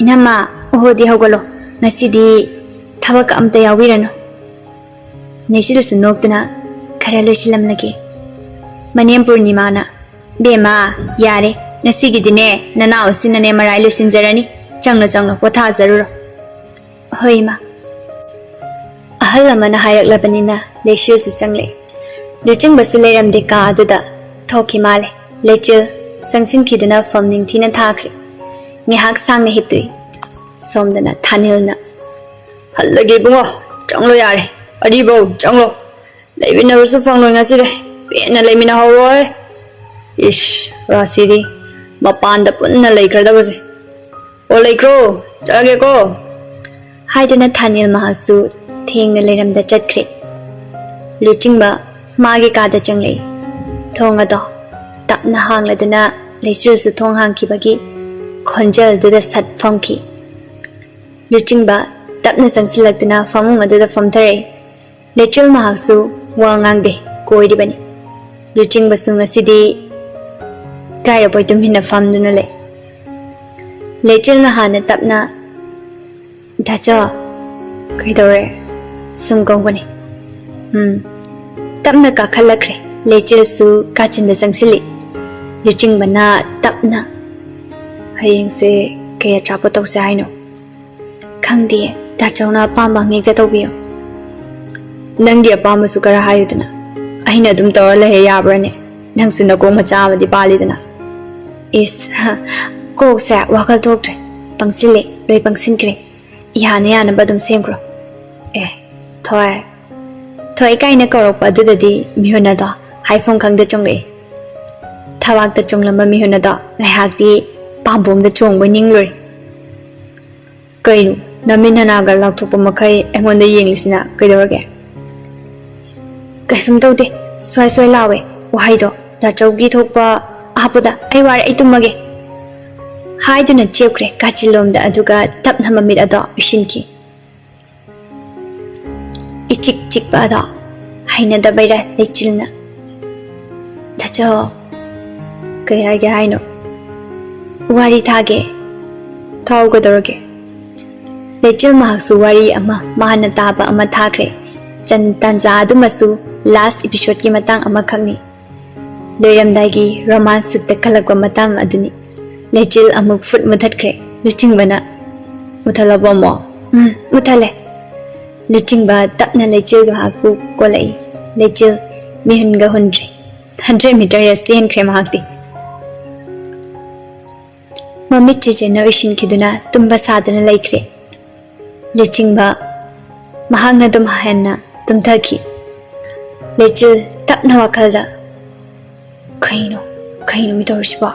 "ꯏꯅꯝꯃ, ꯑꯣꯍꯣꯗꯤ ꯍꯧꯒꯠꯂꯣ, ꯉꯁꯤꯗꯤ ꯊꯕꯛ ꯑꯝꯇ ꯌꯥꯎꯕꯤꯔꯅꯨ꯫" ꯂꯩꯆꯤꯜꯁꯨ ꯅꯣꯛꯇꯨꯅ, "ꯈꯔ ꯂꯣꯏꯁꯤꯜꯂꯝꯂꯒꯦ꯫" ꯃꯅꯦꯝ ꯄꯨꯔꯅꯤꯃꯥꯅ, "ꯕꯦꯝꯃ, ꯌꯥꯔꯦ, ꯉꯁꯤꯒꯤꯗꯤꯅꯦ ꯅꯅꯥꯎꯁꯤꯅꯅꯦ ꯃꯔꯥꯏ ꯂꯣꯏꯁꯤꯟꯖꯔꯅꯤ꯫ ꯆꯪꯂꯣ, ꯆꯪꯂꯣ, ꯄꯣꯊꯥꯖꯔꯨꯔꯣ꯫" "ꯍꯣꯏ, ꯏꯃꯥ꯫" ꯑꯍꯜ ꯑꯃꯅ ꯍꯥꯏꯔꯛꯂꯕꯅꯤꯅ ꯂꯩꯆꯤꯜꯁꯨ ꯆꯪꯂꯛꯏ꯫ ꯂꯨꯆꯤꯡꯕꯁꯨ ꯂꯩꯔꯝꯗꯦ ꯀꯥ ꯑꯗꯨꯗ, ꯊꯣꯛꯈꯤ ꯃꯥꯜꯂꯦ꯫ ꯂꯩꯆꯤꯜ ꯆꯪꯁꯤꯟꯈꯤꯗꯨꯅ ꯐꯝ ꯅꯤꯡꯊꯤꯅ ꯊꯥꯈ꯭ꯔꯦ꯫ ꯉꯥꯏꯍꯥꯛ ꯁꯥꯡꯅ ꯍꯤꯞꯇꯣꯛꯏ꯫ ꯁꯣꯝꯗꯅ ꯊꯥꯅꯤꯜꯅ, "ꯍꯜꯂꯒꯦ ꯏꯕꯨꯡꯉꯣ, ꯆꯪꯂꯣ ꯌꯥꯔꯦ꯫ ꯑꯔꯤꯕꯧ, ꯆꯪꯂꯣ꯫ ꯂꯩꯃꯤꯟꯅꯕꯁꯨ ꯐꯪꯂꯣꯏ ꯉꯁꯤꯗꯤ꯫ ꯄꯦꯟꯅ ꯂꯩꯃꯤꯟꯅꯍꯧꯔꯣꯏ꯫ ꯏꯁ, ꯔꯥꯁꯤꯗꯤ ꯃꯄꯥꯟꯗ ꯄꯨꯟꯅ ꯂꯩꯈ꯭ꯔꯗꯕꯁꯦ꯫ ꯑꯣ, ꯂꯩꯈ꯭ꯔꯣ, ꯆꯠꯂꯒꯦꯀꯣ꯫" ꯍꯥꯏꯗꯨꯅ ꯊꯥꯅꯤꯜ ꯃꯍꯥꯛꯁꯨ ꯊꯦꯡꯅ ꯂꯩꯔꯝꯗ ꯆꯠꯈ꯭ꯔꯦ꯫ ꯂꯨꯆꯤꯡꯕ ꯃꯥꯒꯤ ꯀꯥꯗ ꯆꯪꯂꯛꯏ꯫ ꯊꯣꯡ ꯑꯗꯣ ꯇꯞꯅ ꯍꯥꯡꯂꯗꯨꯅ ꯂꯩꯆꯤꯜꯁꯨ ꯊꯣꯡ ꯍꯥꯡꯈꯤꯕꯒꯤ ꯈꯣꯟꯖꯦꯜꯗꯨꯗ ꯁꯠ ꯐꯝꯈꯤ꯫ ꯂꯨꯆꯤꯡꯕ ꯇꯞꯅ ꯆꯪꯁꯤꯜꯂꯛꯇꯨꯅ ꯐꯃꯨꯡ ꯑꯗꯨꯗ ꯐꯝꯊꯔꯛꯏ꯫ ꯂꯩꯆꯤꯜ ꯃꯍꯥꯛꯁꯨ ꯋꯥ ꯉꯥꯡꯗꯦ, ꯀꯣꯏꯔꯤꯕꯅꯤ꯫ ꯂꯨꯆꯤꯡꯕꯁꯨ ꯉꯁꯤꯗꯤ ꯀꯥꯏꯔꯕꯣꯏ ꯇꯨꯃꯤꯟꯅ ꯐꯝꯗꯨꯅ ꯂꯩ꯫ ꯂꯩꯆꯤꯜꯅ ꯍꯥꯟꯅ ꯇꯞꯅ, "ꯗꯥꯆꯧ, ꯀꯩꯗꯧꯔꯦ?" ꯁꯨꯝ ꯀꯧꯕꯅꯤ꯫ ꯎꯝ꯫ ꯇꯞꯅ ꯀꯥꯈꯠꯂꯛꯈ꯭ꯔꯦ꯫ ꯂꯩꯆꯤꯜꯁꯨ ꯀꯥꯆꯤꯟꯗ ꯆꯪꯁꯤꯜꯂꯤ꯫ ꯂꯨꯆꯤꯡꯕꯅ ꯇꯞꯅ, "ꯍꯌꯦꯡꯁꯦ ꯀꯩ ꯑꯆꯥꯄꯣꯠ ꯇꯧꯁꯦ ꯍꯥꯏꯅꯣ?" "ꯈꯪꯗꯦ, ꯗꯥꯆꯧꯅ ꯑꯄꯥꯝꯕ ꯑꯃ ꯍꯦꯛꯇ ꯇꯧꯕꯤꯌꯨ꯫" "ꯅꯪꯒꯤ ꯑꯄꯥꯝꯕꯁꯨ ꯈꯔ ꯍꯥꯏꯌꯨꯗꯅ꯫ ꯑꯩꯅ ꯑꯗꯨꯝ ꯇꯧꯔ ꯂꯩꯔ ꯌꯥꯕ꯭ꯔꯥꯅꯦ? ꯅꯪꯁꯨ ꯅꯀꯣꯛ ꯃꯆꯥ ꯑꯃꯗꯤ ꯄꯥꯜꯂꯤꯗꯅ꯫" ꯏꯁ, ꯀꯣꯛꯁꯦ ꯋꯥꯈꯜ ꯊꯣꯛꯇ꯭ꯔꯦ꯫ ꯄꯪꯁꯤꯜꯂꯦ, ꯂꯣꯏ ꯄꯪꯁꯤꯟꯈ꯭ꯔꯦ꯫ ꯌꯥꯅ ꯌꯥꯅꯕ ꯑꯗꯨꯝ ꯁꯦꯝꯈ꯭ꯔꯣ꯫ ꯑꯦ, ꯊꯣꯏ꯫ ꯊꯣꯏ ꯀꯥꯏꯅ ꯀꯧꯔꯛꯄ ꯑꯗꯨꯗꯗꯤ ꯃꯤꯍꯨꯟ ꯑꯗꯣ ꯍꯥꯏꯐꯝ ꯈꯪꯗ ꯆꯣꯡꯂꯛꯏ꯫ ꯊꯕꯥꯛꯇ ꯆꯣꯡꯂꯝꯕ ꯃꯤꯍꯨꯟ ꯑꯗꯣ ꯉꯥꯏꯍꯥꯛꯇꯤ ꯄꯥꯝꯕꯣꯝꯗ ꯆꯣꯡꯕꯣꯏ ꯅꯤꯡꯂꯨꯔꯦ꯫ "ꯀꯩꯅꯣ, ꯅꯃꯤꯠ ꯅꯅꯥꯒ ꯂꯥꯎꯊꯣꯛꯄ ꯃꯈꯩ ꯑꯩꯉꯣꯟꯗ ꯌꯦꯡꯂꯤꯁꯤꯅ ꯀꯩꯗꯧꯔꯒꯦ?" "ꯀꯩꯁꯨꯝ ꯇꯧꯗꯦ, ꯁ꯭ꯋꯥꯏ ꯁ꯭ꯋꯥꯏ ꯂꯥꯎꯋꯦ ꯋꯥꯍꯩꯗꯣ꯫ ꯗꯥꯆꯧꯒꯤ ꯊꯣꯛꯄ ꯍꯥꯞꯄꯨꯗ, ꯑꯩ ꯋꯥꯔꯦ, ꯑꯩ ꯇꯨꯝꯃꯒꯦ" ꯍꯥꯏꯗꯨꯅ ꯆꯦꯞꯈ꯭ꯔꯦ ꯀꯥꯆꯤꯜꯂꯣꯝꯗ, ꯑꯗꯨꯒ ꯇꯞꯅ ꯃꯃꯤꯠ ꯑꯗꯣ ꯎꯏꯁꯤꯟꯈꯤ꯫ ꯏꯆꯤꯛ ꯆꯤꯛꯄ ꯑꯗꯣ ꯍꯩꯅꯗꯕꯩꯔꯥ ꯂꯩꯆꯤꯜꯅ, "ꯗꯥꯆꯧ, ꯀꯩ ꯍꯥꯏꯒꯦ ꯍꯥꯏꯅꯣ?" "ꯋꯥꯔꯤ ꯊꯥꯒꯦ, ꯊꯥꯎ, ꯀꯩꯗꯧꯔꯒꯦ?" ꯂꯩꯆꯤꯜ ꯃꯍꯥꯛꯁꯨ ꯋꯥꯔꯤ ꯑꯃ ꯃꯥꯅ ꯇꯥꯕ ꯑꯃ ꯊꯥꯈ꯭ꯔꯦ꯫ ꯆꯟ-, ꯇꯥꯟꯖꯥ ꯑꯗꯨꯃꯁꯨ last episodeꯀꯤ ꯃꯇꯥꯡ ꯑꯃꯈꯛꯅꯤ꯫ ꯂꯣꯏꯔꯝꯗꯥꯏꯒꯤ romance ꯁꯨꯠꯇ ꯀꯜꯂꯛꯄ ꯃꯇꯥꯡ ꯑꯗꯨꯅꯤ꯫ ꯂꯩꯆꯤꯜ ꯑꯃꯨꯛ ꯐꯨꯠ ꯃꯨꯊꯠꯈ꯭ꯔꯦ꯫ ꯂꯨꯆꯤꯡꯕꯅ, "ꯃꯨꯊꯠꯂꯕꯣ ꯑꯃꯨꯛ?" "ꯎꯝ, ꯃꯨꯊꯠꯂꯦ꯫" ꯂꯨꯆꯤꯡꯕ ꯇꯞꯅ ꯂꯩꯆꯤꯜ ꯃꯍꯥꯛꯄꯨ ꯀꯣꯜꯂꯛꯏ꯫ ꯂꯩꯆꯤꯜ ꯃꯤꯍꯨꯟꯒ ꯍꯨꯟꯗ꯭ꯔꯦ꯫ Hundred meter race ꯆꯦꯟꯈ꯭ꯔꯦ ꯃꯍꯥꯛꯇꯤ꯫ ꯃꯃꯤꯠ ꯆꯦꯆꯦꯅ ꯎꯏꯁꯤꯟꯈꯤꯗꯨꯅ ꯇꯨꯝꯕ ꯁꯥꯗꯨꯅ ꯂꯩꯈ꯭ꯔꯦ꯫ ꯂꯨꯆꯤꯡꯕ ꯃꯍꯥꯛꯅ ꯑꯗꯨꯝ ꯍꯦꯟꯅ ꯇꯨꯝꯊꯈꯤ꯫ ꯂꯩꯆꯤꯜ ꯇꯞꯅ ꯋꯥꯈꯜꯗ, "ꯀꯩꯅꯣ, ꯀꯩꯅꯣ ꯃꯤ ꯇꯧꯔꯤꯁꯤꯕꯣ?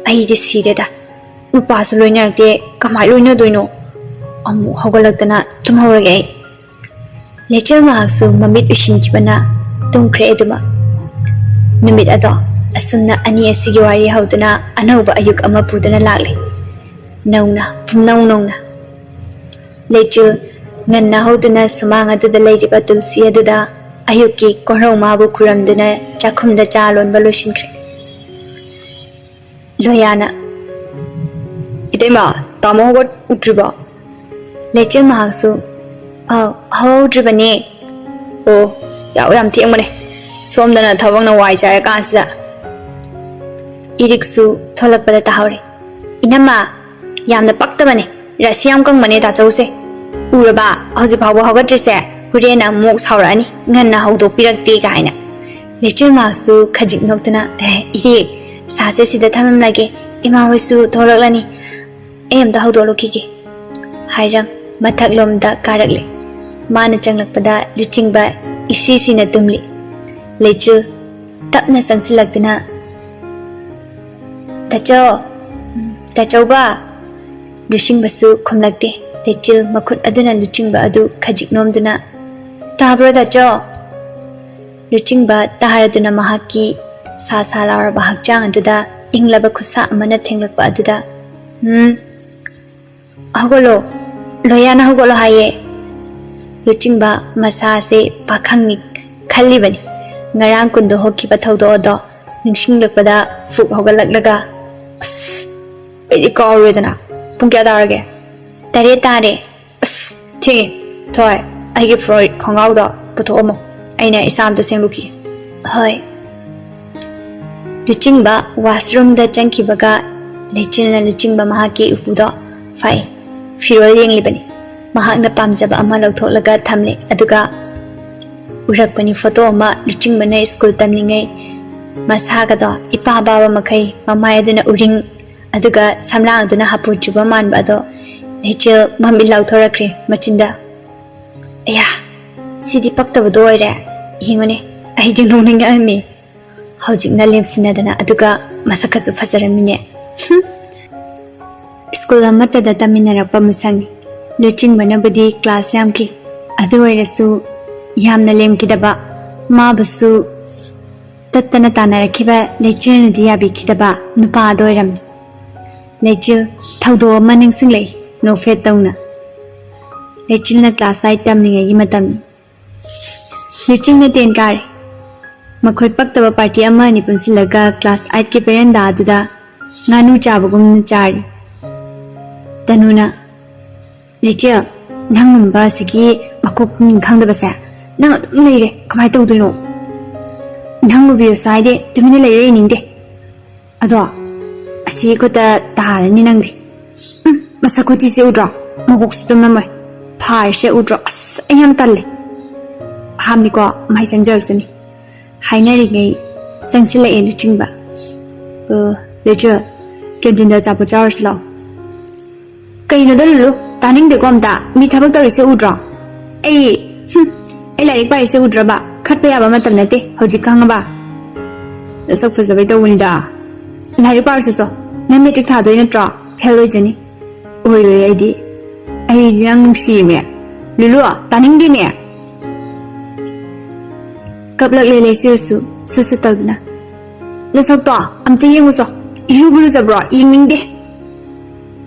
ꯑꯩꯗꯤ ꯁꯤꯔꯦꯗ꯫ ꯅꯨꯄꯥꯁꯨ ꯂꯣꯏꯅꯔꯛꯇꯦ, ꯀꯃꯥꯏ ꯂꯣꯏꯅꯗꯣꯏꯅꯣ?" ꯑꯃꯨꯛ ꯍꯧꯒꯠꯂꯛꯇꯅ ꯇꯨꯝꯍꯧꯔꯒꯦ ꯑꯩ꯫ ꯂꯩꯆꯤꯜ ꯃꯍꯥꯛꯁꯨ ꯃꯃꯤꯠ ꯎꯏꯁꯤꯟꯈꯤꯕꯅ ꯇꯨꯝꯈ꯭ꯔꯦ ꯑꯗꯨꯃꯛ꯫ ꯅꯨꯃꯤꯠ ꯑꯗꯣ ꯑꯁꯨꯝꯅ ꯑꯅꯤ ꯑꯁꯤꯒꯤ ꯋꯥꯔꯤ ꯍꯧꯗꯨꯅ ꯑꯅꯧꯕ ꯑꯌꯨꯛ ꯑꯃ ꯄꯨꯗꯨꯅ ꯂꯥꯛꯂꯦ꯫ ꯅꯧꯅ, ꯄꯨꯝꯅꯧ ꯅꯧꯅ꯫ ꯂꯩꯆꯤꯜ ꯉꯟꯅ ꯍꯧꯗꯨꯅ ꯁꯨꯃꯥꯡ ꯑꯗꯨꯗ ꯂꯩꯔꯤꯕ ꯇꯨꯜꯁꯤ ꯑꯗꯨꯗ ꯑꯌꯨꯛꯀꯤ ꯀꯣꯔꯧ ꯃꯥꯕꯨ ꯈꯨꯔꯨꯝꯗꯨꯅ ꯆꯥꯛꯈꯨꯝꯗ ꯆꯥ ꯂꯣꯟꯕ ꯂꯣꯏꯁꯤꯟꯈ꯭ꯔꯦ꯫ ꯂꯣꯌꯥꯅ, "ꯏꯇꯩꯃ, ꯇꯥꯃꯣ ꯍꯧꯒꯠ-, ꯎꯗ꯭ꯔꯤꯕꯣ?" ꯂꯩꯆꯤꯜ ꯃꯍꯥꯛꯁꯨ, "ꯑꯥꯎ, ꯍꯧꯗ꯭ꯔꯤꯕꯅꯦ꯫" "ꯑꯣ, ꯌꯥꯍꯧ ꯌꯥꯝ ꯊꯦꯡꯕꯅꯦ꯫ ꯁꯣꯝꯗꯅ ꯊꯕꯛꯅ ꯋꯥꯏ ꯆꯥꯏꯔꯀꯥꯟꯁꯤꯗ꯫" ꯏꯔꯤꯛꯁꯨ ꯊꯣꯛꯂꯛꯄꯗ ꯇꯥꯍꯧꯔꯦ꯫ "ꯏꯅꯝꯃ, ꯌꯥꯝꯅ ꯄꯛꯇꯕꯅꯦ꯫ ꯔꯥꯁꯤ ꯌꯥꯝ ꯀꯪꯕꯅꯦ ꯇꯥꯆꯧꯁꯦ꯫ ꯎꯔꯕ? ꯍꯧꯖꯤꯛ ꯐꯥꯎꯕ ꯍꯧꯒꯠꯇ꯭ꯔꯤꯁꯦ꯫ ꯍꯣꯔꯦꯟ ꯑꯃꯨꯛ ꯁꯥꯎꯔꯛꯑꯅꯤ, ꯉꯟꯅ ꯍꯧꯗꯣꯛꯄꯤꯔꯛꯇꯦ ꯀꯥꯏꯅ꯫" ꯂꯩꯆꯤꯜ ꯃꯍꯥꯛꯁꯨ ꯈꯖꯤꯛ ꯅꯣꯛꯇꯨꯅ, "ꯑꯦ, ꯏꯍꯦ, ꯁꯥꯁꯦ ꯁꯤꯗ ꯊꯝꯂꯝꯂꯒꯦ꯫ ꯏꯃꯥ ꯍꯣꯏꯁꯨ ꯊꯣꯛꯂꯛꯂꯅꯤ꯫ ꯑꯩ ꯑꯝꯇ ꯍꯧꯗꯣꯛꯂꯨꯈꯤꯒꯦ" ꯍꯥꯏꯔ ꯃꯊꯛꯂꯣꯝꯗ ꯀꯥꯔꯛꯂꯦ꯫ ꯃꯥꯅ ꯆꯪꯂꯛꯄꯗ ꯂꯨꯆꯤꯡꯕ ꯏꯁꯤ ꯁꯤꯅ ꯇꯨꯝꯂꯤ꯫ ꯂꯩꯆꯤꯜ ꯇꯞꯅ ꯆꯪꯁꯤꯜꯂꯛꯇꯨꯅ, "ꯇꯥꯆꯧ, ꯇꯥꯆꯧꯕ?" ꯂꯨꯆꯤꯡꯕꯁꯨ ꯈꯨꯝꯂꯛꯇꯦ꯫ ꯂꯩꯆꯤꯜ ꯃꯈꯨꯠ ꯑꯗꯨꯅ ꯂꯨꯆꯤꯡꯕ ꯑꯗꯨ ꯈꯖꯤꯛ ꯅꯣꯝꯗꯨꯅ, "ꯇꯥꯕ꯭ꯔꯣ ꯇꯥꯆꯧ?" ꯂꯨꯆꯤꯡꯕ ꯇꯥꯔꯗꯨꯅ ꯃꯍꯥꯛꯀꯤ ꯁꯥ ꯁꯥ ꯂꯥꯎꯔꯕ ꯍꯛꯆꯥꯡ ꯑꯗꯨꯗ ꯏꯪꯂꯕ ꯈꯨꯠꯁꯥ ꯑꯃꯅ ꯊꯦꯡꯂꯛꯄ ꯑꯗꯨꯗ, "ꯎꯝ, ꯍꯧꯒꯠꯂꯣ, ꯂꯣꯌꯥꯅ ꯍꯧꯒꯠꯂꯣ ꯍꯥꯏꯌꯦ꯫" ꯂꯨꯆꯤꯡꯕ ꯃꯁꯥꯁꯦ ꯄꯥꯈꯪꯅꯤ ꯈꯜꯂꯤꯕꯅꯤ꯫ ꯉꯔꯥꯡ ꯀꯨꯟꯗ ꯍꯣꯛꯈꯤꯕ ꯊꯧꯗꯣꯛ ꯑꯗꯣ ꯅꯤꯡꯁꯤꯡꯂꯛꯄꯗ ꯐꯨꯛ ꯍꯧꯒꯠꯂꯛꯂꯒ, "ꯑꯁ, ꯑꯩꯗꯤ ꯀꯥꯎꯔꯦꯗꯅ꯫ ꯄꯨꯡ ꯀꯌꯥ ꯇꯥꯔꯒꯦ?" "ꯇꯔꯦꯠ ꯇꯥꯔꯦ꯫" "ꯑꯁ, ꯊꯦꯡꯉꯦ꯫ ꯊꯣꯏ, ꯑꯩꯒꯤ ꯐꯨꯔꯤꯠ ꯈꯣꯡꯒ꯭ꯔꯥꯎꯗꯣ ꯄꯨꯊꯣꯛꯑꯝꯃꯣ, ꯑꯩꯅ ꯏꯁꯥ ꯑꯝꯇ ꯁꯦꯡꯗꯣꯛꯈꯤꯒꯦ꯫" "ꯍꯣꯏ꯫" ꯂꯨꯆꯤꯡꯕ ꯋꯥꯁꯔꯨꯝꯗ ꯆꯪꯈꯤꯕꯒ ꯂꯩꯆꯤꯜꯅ ꯂꯨꯆꯤꯡꯕ ꯃꯍꯥꯛꯀꯤ ꯎꯄꯨꯗꯣ ꯐꯥꯛꯏ꯫ ꯐꯤꯔꯣꯜ ꯌꯦꯡꯂꯤꯕꯅꯤ꯫ ꯃꯍꯥꯛꯅ ꯄꯥꯝꯖꯕ ꯑꯃ ꯂꯧꯊꯣꯛꯂꯒ ꯊꯝꯂꯦ, ꯑꯗꯨꯒ ꯎꯔꯛꯄꯅꯤ ꯐꯣꯇꯣ ꯑꯃ꯫ ꯂꯨꯆꯤꯡꯕꯅ ꯁ꯭ꯀꯨꯜ ꯇꯝꯂꯤꯉꯩ ꯃꯁꯥꯒꯗꯣ ꯏꯄꯥ ꯄꯥꯕ ꯃꯈꯩ, ꯃꯃꯥꯏ ꯑꯗꯨꯅ ꯎꯔꯤꯡ, ꯑꯗꯨꯒ ꯁꯝꯂꯥꯡꯗꯨꯅ ꯍꯥꯄꯨ ꯆꯨꯕ ꯃꯥꯟꯕ ꯑꯗꯣ ꯂꯩꯆꯤꯜ ꯃꯃꯤꯠ ꯂꯥꯎꯊꯣꯔꯛꯈ꯭ꯔꯦ ꯃꯆꯤꯟꯗ꯫ "ꯑꯌꯥ, ꯁꯤꯗꯤ ꯄꯛꯇꯕꯗꯣ ꯑꯣꯏꯔꯦ꯫ ꯌꯦꯡꯉꯨꯅꯦ, ꯑꯩꯗꯤ ꯅꯣꯛꯅꯤꯡꯉꯛꯑꯝꯃꯤ꯫ ꯍꯧꯖꯤꯛꯅ ꯂꯦꯝꯁꯤꯟꯅꯗꯅ, ꯑꯗꯨꯒ ꯃꯁꯛꯀꯁꯨ ꯐꯖꯔꯝꯃꯤꯅꯦ꯫" ꯍꯨꯝ꯫ ꯁ꯭ꯀꯨꯜ ꯑꯃꯠꯇꯗ ꯇꯝꯃꯤꯟꯅꯔꯛꯄ ꯃꯁꯛꯅꯤ꯫ ꯂꯨꯆꯤꯡꯕꯅꯕꯨꯗꯤ ꯀ꯭ꯂꯥꯁ ꯌꯥꯝꯈꯤ, ꯑꯗꯨ ꯑꯣꯏꯔꯁꯨ ꯌꯥꯝꯅ ꯂꯦꯝꯈꯤꯗꯕ, ꯃꯥꯕꯨꯁꯨ ꯇꯠꯇꯅ ꯇꯥꯟꯅꯔꯛꯈꯤꯕ ꯂꯩꯆꯤꯜꯅꯗꯤ ꯌꯥꯕꯤꯈꯤꯗꯕ ꯅꯨꯄꯥ ꯑꯗꯨ ꯑꯣꯏꯔꯝꯃꯤ꯫ ꯂꯩꯆꯤꯜ, ꯊꯧꯗꯣꯛ ꯑꯃ ꯅꯤꯡꯁꯤꯡꯂꯛꯏ ꯅꯣꯛꯐꯦꯠ ꯇꯧꯅ꯫ ꯂꯩꯆꯤꯜꯅ ꯀ꯭ꯂꯥꯁ ꯑꯥꯏꯠ ꯇꯝꯂꯤꯉꯩꯒꯤ ꯃꯇꯝꯅꯤ꯫ ꯂꯨꯆꯤꯡꯅ ꯇꯦꯟ ꯀꯥꯔꯤ꯫ ꯃꯈꯣꯏ ꯄꯛꯇꯕ ꯄꯥꯔꯇꯤ ꯑꯃ ꯑꯅꯤ ꯄꯨꯟꯁꯤꯜꯂꯒ ꯀ꯭ꯂꯥꯁ ꯑꯥꯏꯠꯀꯤ ꯕꯦꯔꯦꯟꯗꯥ ꯑꯗꯨꯗ ꯉꯥꯅꯨ ꯆꯥꯕꯒꯨꯝꯅ ꯆꯥꯔꯤ꯫ ꯇꯅꯨꯅ, "ꯂꯤꯆꯦꯜ, ꯅꯪꯒꯨꯝꯕ ꯑꯁꯤꯒꯤ ꯃꯀꯣꯛ ꯃꯃꯤꯡ ꯈꯪꯗꯕꯁꯦ ꯅꯪ ꯑꯗꯨꯝ ꯂꯩꯔꯦ꯫ ꯀꯃꯥꯏꯅ ꯇꯧꯗꯣꯏꯅꯣ? ꯅꯪ ꯎꯕꯤꯔꯁꯨ ꯍꯥꯏꯗꯦ, ꯇꯨꯃꯤꯟꯅ ꯂꯩꯔ ꯌꯦꯡꯅꯤꯡꯗꯦ꯫ ꯑꯗꯣ ꯑꯁꯤ ꯈꯨꯠꯇ ꯇꯥꯔꯅꯤ ꯅꯪꯗꯤ꯫ ꯎꯝ, ꯃꯁꯛ ꯈꯨꯊꯤꯁꯦ ꯎꯗ꯭ꯔꯣ? ꯃꯀꯣꯛꯁꯨ ꯇꯨꯝꯃꯝꯃꯣꯏ꯫ ꯐꯥꯔꯤꯁꯦ ꯎꯗ꯭ꯔꯣ? ꯑꯁ, ꯑꯩ ꯌꯥꯝ ꯇꯜꯂꯦ꯫" ꯍꯥꯝꯅꯤꯀꯣ, ꯃꯍꯩ ꯆꯪꯖꯔꯛꯁꯅꯤ꯫ ꯍꯥꯏꯅꯔꯤꯉꯩ ꯆꯪꯁꯤꯜꯂꯛꯑꯦ ꯂꯨꯆꯤꯡꯕ꯫ "ꯑ, ꯂꯤꯆꯦꯜ, ꯀꯦꯟꯇꯤꯟꯗ ꯑꯆꯥꯄꯣꯠ ꯆꯥꯔꯨꯁꯤ ꯂꯥꯛꯑꯣ꯫" "ꯀꯩꯅꯣꯗ ꯂꯨꯂꯨ? ꯇꯥꯅꯤꯡꯗꯦꯀꯣ ꯑꯝꯇ꯫ ꯃꯤ ꯊꯕꯛ ꯇꯧꯔꯤꯁꯦ ꯎꯗ꯭ꯔꯣ? ꯑꯩ, ꯍꯨꯝ, ꯑꯩ ꯂꯥꯏꯔꯤꯛ ꯄꯥꯔꯤꯁꯦ ꯎꯗ꯭ꯔꯕ? ꯈꯠꯄ ꯌꯥꯕ ꯃꯇꯝ ꯅꯠꯇꯦ ꯍꯧꯖꯤꯛ, ꯈꯪꯉꯕ? ꯅꯁꯛ ꯐꯖꯕꯩ ꯇꯧꯕꯅꯤꯗ꯫ ꯂꯥꯏꯔꯤꯛ ꯄꯥꯔꯨꯁꯤ ꯆꯣ꯫ ꯅꯪ ꯃꯦꯇ꯭ꯔꯤꯛ ꯊꯥꯗꯣꯏ ꯅꯠꯇ꯭ꯔꯣ? ꯐꯦꯜ ꯑꯣꯏꯖꯅꯤ꯫" "ꯑꯣꯏꯔꯣꯏ ꯑꯩꯗꯤ꯫ ꯑꯩꯗꯤ ꯅꯪ ꯅꯨꯡꯁꯤꯌꯦꯃꯦ꯫" "ꯂꯨꯂꯨ, ꯇꯥꯅꯤꯡꯗꯦꯃꯦ꯫" ꯀꯞꯂꯛꯂꯦ ꯂꯩꯆꯤꯜꯁꯨ ꯁꯨꯠ ꯁꯨꯠ ꯇꯧꯗꯨꯅ꯫ "ꯅꯁꯛꯇꯣ ꯑꯝꯇ ꯌꯦꯡꯉꯨꯆꯣ, ꯏꯔꯨꯕꯨ ꯂꯨꯖꯕ꯭ꯔꯣ? ꯌꯦꯡꯅꯤꯡꯗꯦ!"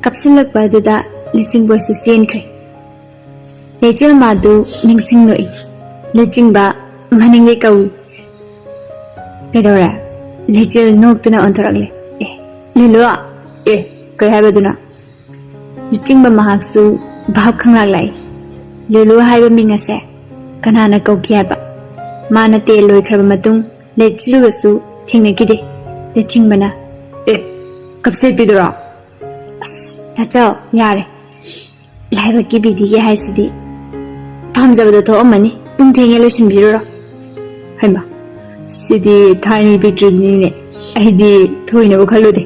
ꯀꯞꯁꯤꯜꯂꯛꯄ ꯑꯗꯨꯗ ꯂꯨꯆꯤꯡꯕꯁꯨ ꯆꯦꯟꯈ꯭ꯔꯦ꯫ ꯂꯩꯆꯤꯜ ꯃꯥꯗꯨ ꯅꯤꯡꯁꯤꯡ ꯅꯣꯛꯏ꯫ ꯂꯨꯆꯤꯡꯕ ꯃꯅꯤꯡꯗꯩ ꯀꯧꯏ꯫ "ꯀꯩꯗꯧꯔꯦ?" ꯂꯩꯆꯤꯜ ꯅꯣꯛꯇꯨꯅ ꯑꯣꯟꯊꯣꯔꯛꯂꯦ꯫ "ꯑꯦ, ꯂꯤꯂꯨ?" "ꯑꯦ, ꯀꯩ ꯍꯥꯏꯕꯗꯨꯅ?" ꯂꯨꯆꯤꯡꯕ ꯃꯍꯥꯛꯁꯨ ꯚꯥꯞ ꯈꯪꯂꯛ ꯂꯥꯛꯏ꯫ ꯂꯤꯂꯨ ꯍꯥꯏꯕ ꯃꯤꯡ ꯑꯁꯦ ꯀꯅꯥꯅ ꯀꯧꯈꯤ ꯍꯥꯏꯕ? ꯃꯥ ꯅꯠꯇꯦ ꯂꯣꯏꯈ꯭ꯔꯕ ꯃꯇꯨꯡ ꯂꯩꯆꯤꯜꯒꯁꯨ ꯊꯦꯡꯅꯈꯤꯗꯦ꯫ ꯂꯨꯆꯤꯡꯕꯅ, "ꯑꯦ, ꯀꯞꯁꯦꯠꯄꯤꯗꯨꯔꯣ?" "ꯑꯁ, ꯇꯥꯆꯧ, ꯌꯥꯔꯦ꯫ ꯂꯥꯏꯕꯛꯀꯤ ꯕꯤꯗꯤꯒꯤ ꯍꯥꯏꯁꯤꯗꯤ ꯄꯥꯝꯖꯕꯗꯣ ꯊꯣꯛꯑꯝꯃꯅꯤ꯫ ꯄꯨꯡ ꯊꯦꯡꯉꯦ, ꯂꯣꯏꯁꯤꯟꯕꯤꯔꯨꯔꯣ꯫" ꯍꯩꯃꯥ, ꯁꯤꯗꯤ ꯊꯥꯏꯅꯒꯤ ꯄꯤꯛꯇ꯭ꯔꯨꯗꯨꯅꯤꯅꯦ꯫ ꯑꯩꯗꯤ ꯊꯣꯏꯅꯕꯨ ꯈꯜꯂꯨꯗꯦ꯫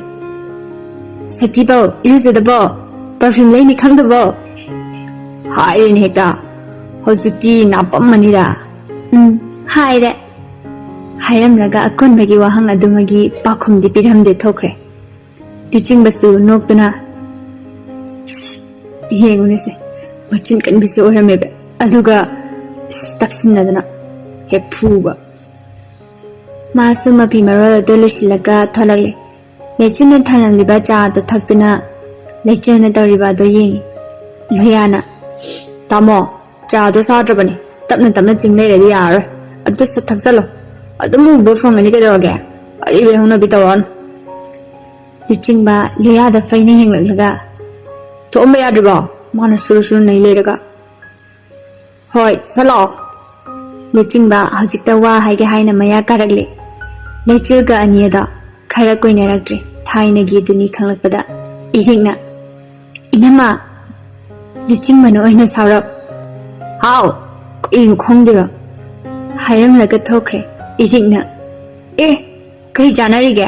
"ꯁꯇꯤꯕꯧ ꯏꯔꯨꯖꯗꯕꯣ? ꯄꯔꯐ꯭ꯌꯨꯝ ꯂꯩꯅꯤ ꯈꯪꯗꯕꯣ?" ꯍꯥꯏꯔꯦꯅꯦ ꯍꯦꯛꯇ꯫ "ꯍꯧꯖꯤꯛꯇꯤ ꯅꯥꯄꯝꯃꯅꯤꯗ꯫" "ꯎꯝ, ꯍꯥꯏꯔꯦ꯫" ꯍꯥꯏꯔꯝꯂꯒ ꯑꯀꯣꯟꯕꯒꯤ ꯋꯥꯍꯪ ꯑꯗꯨꯃꯒꯤ ꯄꯥꯎꯈꯨꯝꯗꯤ ꯄꯤꯔꯝꯗꯦ ꯊꯣꯛꯈ꯭ꯔꯦ꯫ ꯂꯨꯆꯤꯡꯕꯁꯨ ꯅꯣꯛꯇꯨꯅ, "ꯁꯤ, ꯌꯦꯡꯉꯨꯅꯦꯁꯦ, ꯃꯆꯤꯟ ꯀꯟꯕꯤꯁꯨ ꯑꯣꯏꯔꯝꯃꯦꯕ, ꯑꯗꯨꯒ ꯏꯁ, ꯇꯞꯁꯤꯟꯅꯗꯅ ꯍꯦꯛ ꯐꯨꯕ꯫" ꯃꯥꯁꯨ ꯃꯐꯤ ꯃꯔꯣꯜ ꯑꯗꯨ ꯂꯣꯏꯁꯤꯜꯂꯒ ꯊꯣꯛꯂꯛꯂꯦ꯫ ꯂꯩꯆꯤꯜꯅ ꯊꯥꯡꯂꯝꯂꯤꯕ ꯆꯥ ꯑꯗꯨ ꯊꯛꯇꯨꯅ ꯂꯩꯆꯤꯜꯅ ꯇꯧꯔꯤꯕ ꯑꯗꯨ ꯌꯦꯡꯉꯤ꯫ ꯂꯣꯌꯥꯅ, "ꯇꯥꯃꯣ, ꯆꯥꯗꯣ ꯁꯥꯗ꯭ꯔꯕꯅꯤ, ꯇꯞꯅ ꯇꯞꯅ ꯆꯤꯡ ꯂꯩꯔꯗꯤ ꯌꯥꯔꯔꯣꯏ꯫ ꯑꯗꯨ ꯁꯠ ꯊꯛꯆꯜꯂꯣ꯫ ꯑꯗꯨꯝ ꯎꯕ ꯐꯪꯒꯅꯤ ꯀꯩꯗꯧꯔꯒꯦ? ꯑꯔꯤꯕ ꯍꯧꯅꯕꯤ ꯇꯧꯔꯛꯑꯅꯨ꯫" ꯂꯨꯆꯤꯡꯕ ꯂꯣꯌꯥꯗ ꯐꯩꯅ ꯌꯦꯡꯂꯛꯂꯒ, "ꯊꯣꯛꯑꯝꯕ ꯌꯥꯗ꯭ꯔꯤꯕꯣ? ꯃꯥꯅ ꯁꯨꯔꯨ ꯁꯨꯔꯨ ꯅꯩ ꯂꯩꯔꯒ꯫" "ꯍꯣꯏ, ꯆꯠꯂꯣ꯫" ꯂꯨꯆꯤꯡꯕ ꯍꯧꯖꯤꯛꯇ ꯋꯥ ꯍꯥꯏꯒꯦ ꯍꯥꯏꯅ ꯃꯌꯥ ꯀꯥꯔꯛꯂꯦ꯫ ꯂꯩꯆꯤꯜꯒ ꯑꯅꯤ ꯑꯗꯣ ꯈꯔ ꯀꯣꯏꯅꯔꯛꯇ꯭ꯔꯦ, ꯊꯥꯏꯅꯒꯤ ꯑꯗꯨꯅꯤ ꯈꯪꯂꯛꯄꯗ꯫ ꯏꯍꯤꯛꯅ, "ꯏꯅꯝꯃ!" ꯂꯨꯆꯤꯡꯕꯅ ꯑꯣꯏꯅ ꯁꯥꯎꯔꯞ, "ꯍꯥꯎ, ꯀꯩꯅꯣ ꯈꯪꯗꯦꯕ?" ꯍꯥꯏꯔꯝꯂꯒ ꯊꯣꯛꯈ꯭ꯔꯦ꯫ ꯏꯍꯤꯛꯅ, "ꯑꯦ, ꯀꯩ ꯆꯥꯟꯅꯔꯤꯒꯦ?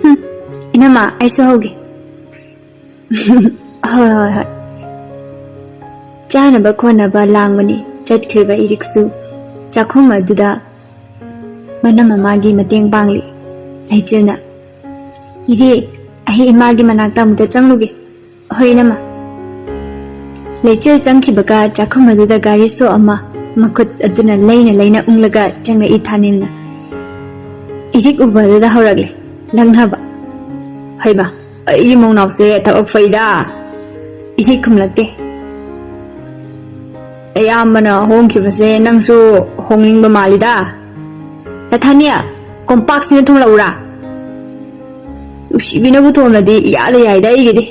ꯍꯨꯝ, ꯏꯅꯝꯃ, ꯑꯩꯁꯨ ꯍꯧꯒꯦ꯫" "ꯍꯣꯏ, ꯍꯣꯏ, ꯍꯣꯏ꯫" ꯆꯥꯅꯕ ꯈꯣꯠꯅꯕ ꯂꯥꯡꯕꯅꯤ ꯆꯠꯈ꯭ꯔꯤꯕ ꯏꯔꯤꯛꯁꯨ꯫ ꯆꯥꯛꯈꯨꯝ ꯑꯗꯨꯗ ꯃꯅꯝ ꯑꯃꯒꯤ ꯃꯇꯦꯡ ꯄꯥꯡꯂꯤ꯫ ꯂꯩꯆꯤꯜꯅ, "ꯏꯔꯤꯛ, ꯑꯩ ꯏꯃꯥꯒꯤ ꯃꯅꯥꯛꯇ ꯑꯃꯨꯛꯇ ꯆꯪꯂꯨꯒꯦ꯫" "ꯍꯣꯏ, ꯏꯅꯝꯃ꯫" ꯂꯩꯆꯤꯜ ꯆꯪꯈꯤꯕꯒ ꯆꯥꯛꯈꯨꯝ ꯑꯗꯨꯗ ꯘꯔꯤ ꯁꯣ ꯑꯃ ꯃꯈꯨꯠ ꯑꯗꯨꯅ ꯂꯩꯅ ꯂꯩꯅ ꯎꯪꯂꯒ ꯆꯪꯂꯛꯏ ꯊꯥꯅꯤꯜꯅ꯫ ꯏꯔꯤꯛ ꯎꯕꯗꯨꯗ ꯍꯧꯔꯛꯂꯦ ꯂꯛꯅꯕ꯫ "ꯍꯩꯃ, ꯑꯩꯒꯤ ꯃꯧꯅꯥꯎꯁꯦ ꯊꯕꯛ ꯐꯩꯗ!" ꯏꯔꯤꯛ ꯈꯨꯝꯂꯛꯇꯦ꯫ "ꯑꯌꯥꯝꯕꯅ ꯍꯣꯡꯈꯤꯕꯁꯦ ꯅꯪꯁꯨ ꯍꯣꯡꯅꯤꯡꯕ ꯃꯥꯜꯂꯤꯗ꯫ ꯅꯊꯥꯅꯤꯌꯥ, ꯀꯣꯝꯄꯥꯛꯁꯤꯅ ꯊꯣꯡꯂꯛꯎꯔꯥ? ꯅꯨꯡꯁꯤꯕꯤꯅꯕꯨ ꯊꯣꯡꯂꯗꯤ ꯏꯌꯥꯗ ꯌꯥꯏꯗ ꯑꯩꯒꯤꯗꯤ꯫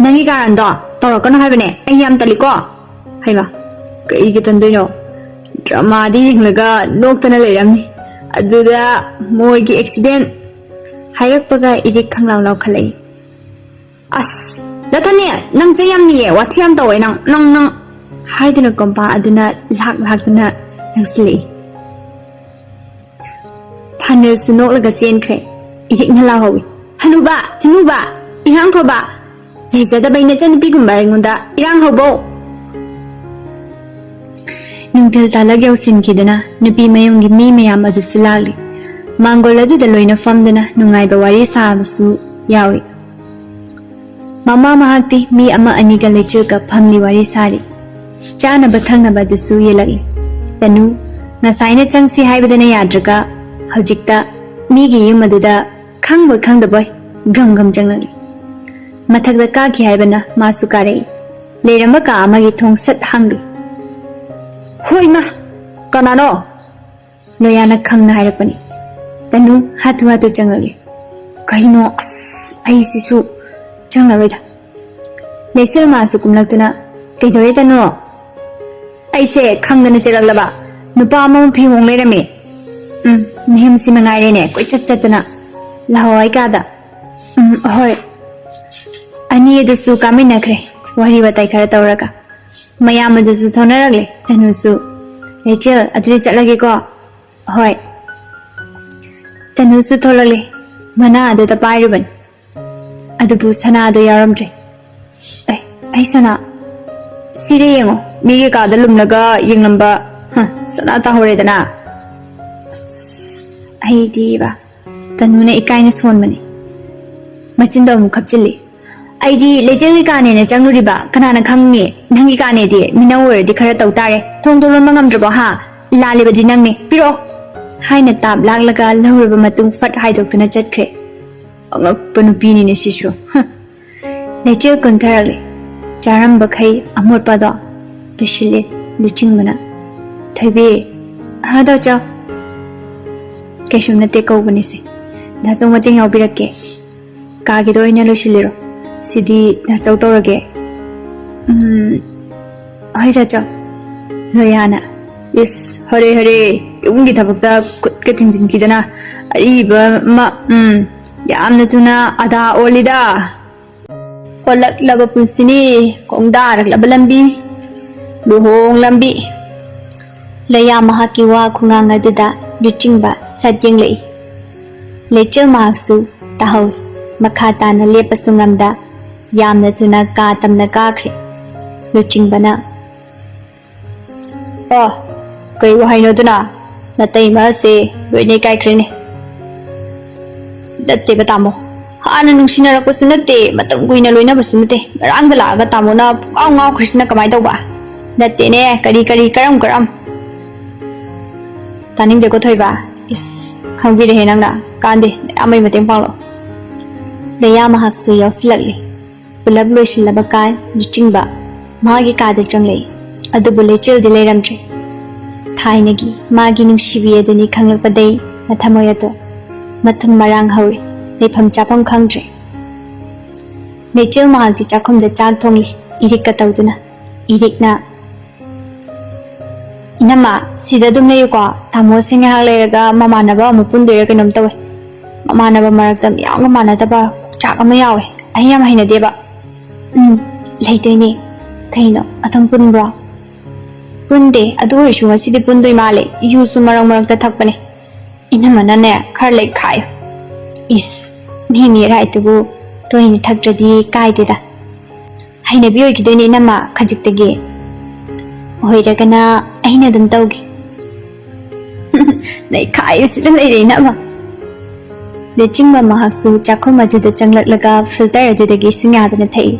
ꯅꯪꯒꯤ ꯀꯥꯔꯟꯗꯣ ꯇꯧꯔꯛꯀꯅꯨ ꯍꯥꯏꯕꯅꯦ, ꯑꯩ ꯌꯥꯝ ꯇꯜꯂꯤꯀꯣ꯫" ꯍꯩꯃ, ꯀꯩꯒꯤ ꯇꯟꯗꯣꯏꯅꯣ? ꯗ꯭ꯔꯃꯥꯗꯤ ꯌꯦꯡꯂꯒ ꯅꯣꯛꯇꯅ ꯂꯩꯔꯝꯅꯤ꯫ ꯑꯗꯨꯗ ꯃꯣꯏꯒꯤ ꯑꯦꯛꯁꯤꯗꯦꯟ ꯍꯥꯏꯔꯛꯄꯒ ꯏꯔꯤꯛ ꯈꯪꯂꯥꯎ ꯂꯥꯎꯈꯠꯂꯛꯏ꯫ "ꯑꯁ, ꯅꯊꯥꯅꯤ, ꯅꯪ ꯆꯩ ꯌꯥꯝ ꯅꯤꯌꯦ, ꯋꯥꯊꯤ ꯌꯥꯝ ꯇꯧꯋꯦ ꯅꯪ, ꯅꯪ, ꯅꯪ!" ꯍꯥꯏꯗꯨꯅ ꯀꯣꯝꯄꯥꯛ ꯑꯗꯨꯅ ꯂꯥꯛ ꯂꯥꯛꯇꯨꯅ ꯂꯪꯁꯤꯜꯂꯛꯏ꯫ ꯊꯥꯅꯤꯜꯁꯨ ꯅꯣꯛꯂꯒ ꯆꯦꯟꯈ꯭ꯔꯦ꯫ ꯏꯔꯤꯛꯅ ꯂꯥꯎꯍꯧꯏ, "ꯍꯅꯨꯕ, ꯊꯤꯅꯨꯕ, ꯏꯔꯥꯡ ꯐꯕ, ꯂꯩꯖꯗꯕ ꯏꯅꯆꯟ ꯅꯨꯄꯤꯒꯨꯝꯕ ꯑꯩꯉꯣꯟꯗ ꯏꯔꯥꯡ ꯍꯧꯕꯧ!" ꯅꯨꯡꯊꯤꯜ ꯇꯥꯂꯛ ꯌꯧꯁꯤꯟꯈꯤꯗꯨꯅ ꯅꯨꯄꯤ ꯃꯌꯨꯝꯒꯤ ꯃꯤ ꯃꯌꯥꯝ ꯑꯗꯨꯁꯨ ꯂꯥꯛꯂꯤ꯫ ꯃꯥꯡꯒꯣꯜ ꯑꯗꯨꯗ ꯂꯣꯏꯅ ꯐꯝꯗꯨꯅ ꯅꯨꯡꯉꯥꯏꯕ ꯋꯥꯔꯤ ꯁꯥꯕꯁꯨ ꯌꯥꯎꯏ꯫ ꯃꯃꯥ ꯃꯍꯥꯛꯇꯤ ꯃꯤ ꯑꯃ ꯑꯅꯤꯒ ꯂꯩꯆꯤꯜꯒ ꯐꯝꯂꯤ ꯋꯥꯔꯤ ꯁꯥꯔꯤ꯫ ꯆꯥꯅꯕ ꯊꯛꯅꯕ ꯑꯗꯨꯁꯨ ꯌꯦꯜꯂꯛꯂꯤ꯫ ꯇꯅꯨ, ꯉꯁꯥꯏꯅ ꯆꯪꯁꯤ ꯍꯥꯏꯕꯗꯅ ꯌꯥꯗ꯭ꯔꯒ ꯍꯧꯖꯤꯛꯇ ꯃꯤꯒꯤ ꯌꯨꯝ ꯑꯗꯨꯗ ꯈꯪꯕꯣꯏ ꯈꯪꯗꯕꯣꯏ ꯒꯝ ꯒꯝ ꯆꯪꯂꯛꯂꯤ꯫ ꯃꯊꯛꯇ ꯀꯥꯈꯤ ꯍꯥꯏꯕꯅ ꯃꯥꯁꯨ ꯀꯥꯔꯛꯏ꯫ ꯂꯩꯔꯝꯕ ꯀꯥ ꯑꯃꯒꯤ ꯊꯣꯡ ꯁꯠ ꯍꯥꯡꯂꯨꯏ꯫ "ꯍꯣꯏ ꯏꯃꯥ, ꯀꯅꯥꯅꯣ?" ꯂꯣꯌꯥꯅ ꯈꯪꯅ ꯍꯥꯏꯔꯛꯄꯅꯤ꯫ ꯇꯅꯨ ꯍꯥꯊꯨ ꯍꯥꯊꯨ ꯆꯪꯂꯛꯂꯤ꯫ "ꯀꯩꯅꯣ, ꯑꯁ, ꯑꯩꯁꯤꯁꯨ ꯆꯪꯂꯔꯣꯏꯗ꯫" ꯂꯩꯆꯤꯜ ꯃꯥꯁꯨ ꯀꯨꯝꯂꯛꯇꯨꯅ, "ꯀꯩꯗꯧꯔꯦ ꯇꯅꯨ?" "ꯑꯩꯁꯦ ꯈꯪꯗꯅ ꯆꯦꯜꯂꯛꯂꯕ ꯅꯨꯄꯥ ꯑꯃ ꯐꯤ ꯍꯣꯡ ꯂꯩꯔꯝꯃꯦ꯫ ꯎꯝ, ꯅꯤꯝꯁꯤ ꯃꯉꯥꯏꯔꯦꯅꯦ ꯀꯣꯏꯆꯠ ꯆꯠꯇꯅ꯫ ꯂꯥꯛꯑꯣ ꯑꯩ ꯀꯥꯗ꯫" "ꯎꯝ, ꯍꯣꯏ꯫" ꯑꯅꯤ ꯑꯗꯨꯁꯨ ꯀꯥꯃꯤꯟꯅꯈ꯭ꯔꯦ ꯋꯥꯔꯤ ꯋꯥꯇꯥꯏ ꯈꯔ ꯇꯧꯔꯒ꯫ ꯃꯌꯥꯝ ꯑꯗꯨꯁꯨ ꯊꯣꯛꯅꯔꯛꯂꯦ꯫ ꯇꯅꯨꯁꯨ, "ꯂꯩꯆꯤꯜ, ꯑꯗꯨꯗꯤ ꯆꯠꯂꯒꯦꯀꯣ꯫" "ꯍꯣꯏ꯫" ꯇꯅꯨꯁꯨ ꯊꯣꯛꯂꯛꯂꯦ꯫ ꯃꯅꯥ ꯑꯗꯨꯗ ꯄꯥꯏꯔꯨꯕꯅꯤ꯫ ꯑꯗꯨꯕꯨ ꯁꯅꯥꯗꯣ ꯌꯥꯎꯔꯝꯗ꯭ꯔꯦ꯫ "ꯑꯦ, ꯑꯩ ꯁꯅꯥ? ꯁꯤꯗ ꯌꯦꯡꯉꯣ, ꯃꯤꯒꯤ ꯀꯥꯗ ꯂꯨꯝꯂꯒ ꯌꯦꯡꯂꯝꯕ, ꯍ, ꯁꯅꯥ ꯇꯥꯍꯧꯔꯦꯗꯅ꯫" "ꯑꯁ, ꯑꯩꯗꯤꯕ꯫" ꯇꯅꯨꯅ ꯏꯀꯥꯏꯅ ꯁꯣꯟꯕꯅꯤ꯫ ꯃꯆꯤꯟꯗꯣ ꯑꯃꯨꯛ ꯈꯞꯆꯤꯜꯂꯤ꯫ ꯑꯩꯗꯤ ꯂꯩꯆꯦꯜꯒꯤ ꯀꯥꯅꯦꯅ ꯆꯪꯂꯨꯔꯤꯕ, ꯀꯅꯥꯅ ꯈꯪꯅꯤ? ꯅꯪꯒꯤ ꯀꯥꯅꯦꯗꯤ ꯃꯤꯅꯧ ꯑꯣꯏꯔꯗꯤ ꯈꯔ ꯇꯧ ꯇꯥꯔꯦ꯫ ꯊꯣꯡꯗꯣ ꯂꯣꯟꯕ ꯉꯝꯗ꯭ꯔꯕꯣ ꯍꯥ? ꯂꯥꯜꯂꯤꯕꯗꯤ ꯅꯪꯅꯦ, ꯄꯤꯔꯛꯑꯣ!" ꯍꯥꯏꯅ ꯇꯥꯞ ꯂꯥꯛꯂꯒ ꯂꯧꯔꯕ ꯃꯇꯨꯡ ꯐꯠ ꯍꯥꯏꯗꯣꯛꯇꯨꯅ ꯆꯠꯈ꯭ꯔꯦ꯫ ꯑꯉꯛꯄ ꯅꯨꯄꯤꯅꯤꯅꯦ ꯁꯤꯁꯨ꯫ ꯍ! ꯂꯩꯆꯦꯜ ꯀꯨꯝꯊꯔꯛꯂꯦ꯫ ꯆꯥꯔꯝꯕꯈꯩ ꯑꯃꯣꯠꯄꯗꯣ ꯂꯣꯏꯁꯤꯜꯂꯦ ꯂꯨꯆꯤꯡꯕꯅ꯫ "ꯊꯣꯏꯕꯤ!" "ꯍꯥ, ꯗꯥꯆꯧ?" "ꯀꯩꯁꯨꯝ ꯅꯠꯇꯦ, ꯀꯧꯕꯅꯤꯁꯦ꯫ ꯗꯥꯆꯧ ꯃꯇꯦꯡ ꯌꯥꯎꯕꯤꯔꯛꯀꯦ꯫ ꯀꯥꯒꯤꯗꯣ ꯑꯣꯏꯅ ꯂꯣꯏꯁꯤꯜꯂꯤꯔꯣ? ꯁꯤꯗꯤ ꯗꯥꯆꯧ ꯇꯧꯔꯒꯦ꯫" "ꯎꯝ, ꯍꯣꯏ ꯗꯥꯆꯧ꯫" ꯂꯣꯌꯥꯅ, "ꯏꯁ, ꯍꯔꯦ ꯍꯔꯦ, ꯌꯨꯝꯒꯤ ꯊꯕꯛꯇ ꯈꯨꯠꯀ ꯊꯤꯡꯖꯤꯟꯈꯤꯗꯅ ꯑꯔꯤꯕ ꯑꯃ, ꯎꯝ, ꯌꯥꯝꯅ ꯊꯨꯅ ꯑꯗꯥ ꯑꯣꯜꯂꯤꯗ꯫" ꯑꯣꯜꯂꯛꯂꯕ ꯄꯨꯟꯁꯤꯅꯤ, ꯈꯣꯡꯗꯥꯔꯛꯂꯕ ꯂꯝꯕꯤ, ꯂꯨꯍꯣꯡ ꯂꯝꯕꯤ꯫ ꯂꯣꯌꯥ ꯃꯍꯥꯛꯀꯤ ꯋꯥ ꯈꯨꯉꯥꯡ ꯑꯗꯨꯗ ꯂꯨꯆꯤꯡꯕ ꯁꯠ ꯌꯦꯡꯂꯛꯏ꯫ ꯂꯩꯆꯦꯜ ꯃꯍꯥꯛꯁꯨ ꯇꯥꯍꯧꯏ꯫ ꯃꯈꯥ ꯇꯥꯅ ꯂꯦꯞꯄꯁꯨ ꯉꯝꯗ ꯌꯥꯝꯅ ꯊꯨꯅ ꯀꯥ ꯇꯝꯅ ꯀꯥꯈ꯭ꯔꯦ꯫ ꯂꯨꯆꯤꯡꯕꯅ, "ꯑ, ꯀꯩ ꯋꯥꯍꯩꯅꯣꯗꯨꯅ? ꯅꯇꯩꯃ ꯑꯁꯦ ꯂꯣꯏꯅ ꯏꯀꯥꯏꯈ꯭ꯔꯦꯅꯦ꯫" "ꯅꯠꯇꯦꯕ ꯇꯥꯃꯣ, ꯍꯥꯟꯅ ꯅꯨꯡꯁꯤꯅꯔꯛꯄꯁꯨ ꯅꯠꯇꯦ, ꯃꯇꯝ ꯀꯨꯏꯅ ꯂꯣꯏꯅꯕꯁꯨ ꯅꯠꯇꯦ, ꯉꯔꯥꯡꯗ ꯂꯥꯛꯑꯒ ꯇꯥꯃꯣꯅ ꯄꯨꯡꯉꯥꯎ ꯉꯥꯎꯈ꯭ꯔꯤꯁꯤꯅ ꯀꯃꯥꯏꯅ ꯇꯧꯕ?" "ꯅꯠꯇꯦꯅꯦ, ꯀꯔꯤ ꯀꯔꯤ, ꯀꯔꯝ ꯀꯔꯝ?" "ꯇꯥꯅꯤꯡꯗꯦꯀꯣ ꯊꯣꯏꯕ꯫ ꯏꯁ, ꯈꯪꯕꯤꯔꯦꯍꯦ ꯅꯪꯅ꯫ ꯀꯥꯟꯗꯦ, ꯅꯌꯥꯝꯕꯩ ꯃꯇꯦꯡ ꯄꯥꯡꯂꯛꯑꯣ꯫" ꯂꯣꯌꯥ ꯃꯍꯥꯛꯁꯨ ꯌꯥꯎꯁꯤꯜꯂꯛꯂꯤ꯫ ꯄꯨꯂꯞ ꯂꯣꯏꯁꯤꯜꯂꯕ ꯀꯥꯟ ꯂꯨꯆꯤꯡꯕ ꯃꯥꯒꯤ ꯀꯥꯗ ꯆꯪꯂꯛꯏ꯫ ꯑꯗꯨꯕꯨ ꯂꯩꯆꯦꯜꯗꯤ ꯂꯩꯔꯝꯗ꯭ꯔꯦ꯫ ꯊꯥꯏꯅꯒꯤ ꯃꯥꯒꯤ ꯅꯨꯡꯁꯤꯕꯤ ꯑꯗꯨꯅꯤ ꯈꯪꯂꯛꯄꯗꯩ ꯃꯊꯃꯣꯏ ꯑꯗꯣ ꯃꯊꯨꯝ ꯃꯔꯥꯡ ꯍꯧꯔꯦ꯫ ꯂꯩꯐꯝ ꯆꯥꯐꯝ ꯈꯪꯗ꯭ꯔꯦ꯫ ꯂꯩꯆꯦꯜ ꯃꯍꯥꯛꯇꯤ ꯆꯥꯛꯈꯨꯝꯗ ꯆꯥꯛ ꯊꯣꯡꯂꯤ, ꯏꯔꯤꯛꯀ ꯇꯧꯗꯨꯅ꯫ ꯏꯔꯤꯛꯅ, "ꯏꯅꯝꯃ, ꯁꯤꯗ ꯑꯗꯨꯝ ꯂꯩꯌꯨꯀꯣ꯫ ꯇꯥꯃꯣꯁꯦ ꯉꯥꯏꯍꯥꯛ ꯂꯩꯔꯒ ꯃꯃꯥꯟꯅꯕ ꯑꯃꯨꯛ ꯄꯨꯟꯗꯣꯏꯔꯥ ꯀꯩꯅꯣꯝ ꯇꯧꯋꯦ꯫ ꯃꯃꯥꯟꯅꯕ ꯃꯔꯛꯇ ꯌꯥꯝꯒ ꯃꯥꯟꯅꯗꯕ ꯀꯣꯛꯆꯥꯛ ꯑꯃ ꯌꯥꯎꯋꯦ꯫ ꯑꯩ ꯌꯥꯝ ꯍꯩꯅꯗꯦꯕ꯫" "ꯎꯝ, ꯂꯩꯗꯣꯏꯅꯦ꯫ ꯀꯩꯅꯣ, ꯑꯗꯨꯝ ꯄꯨꯟꯕ꯭ꯔꯣ?" "ꯄꯨꯟꯗꯦ, ꯑꯗꯨ ꯑꯣꯏꯔꯁꯨ ꯉꯁꯤꯗꯤ ꯄꯨꯟꯗꯣꯏ ꯃꯥꯜꯂꯦ꯫ ꯌꯨꯁꯨ ꯃꯔꯛ ꯃꯔꯛꯇ ꯊꯛꯄꯅꯦ꯫ ꯏꯅꯝꯃꯅꯅꯦ ꯈꯔ ꯂꯩꯈꯥꯏꯌꯨ꯫" "ꯏꯁ, ꯃꯤꯃꯤ ꯔꯥꯏꯠꯇꯨꯕꯨ ꯇꯣꯏꯅ ꯊꯛꯇ꯭ꯔꯗꯤ ꯀꯥꯏꯗꯦꯗ꯫ ꯍꯩꯅꯕꯤ ꯑꯣꯏꯈꯤꯗꯣꯏꯅꯦ ꯏꯅꯝꯃ ꯈꯖꯤꯛꯇꯒꯤ꯫ ꯑꯣꯏꯔꯒꯅ ꯑꯩꯅ ꯑꯗꯨꯝ ꯇꯧꯒꯦ꯫" "ꯅꯩꯈꯥꯏꯌꯨ ꯁꯤꯗ ꯂꯩꯔꯦ ꯏꯅꯝꯃ꯫" ꯂꯨꯆꯤꯡꯕ ꯃꯍꯥꯛꯁꯨ ꯆꯥꯛꯈꯨꯝ ꯑꯗꯨꯗ ꯆꯪꯂꯛꯂꯒ ꯐꯤꯜꯇꯔ ꯑꯗꯨꯗꯒꯤ ꯏꯁꯤꯡ ꯌꯥꯗꯅ ꯊꯛꯏ꯫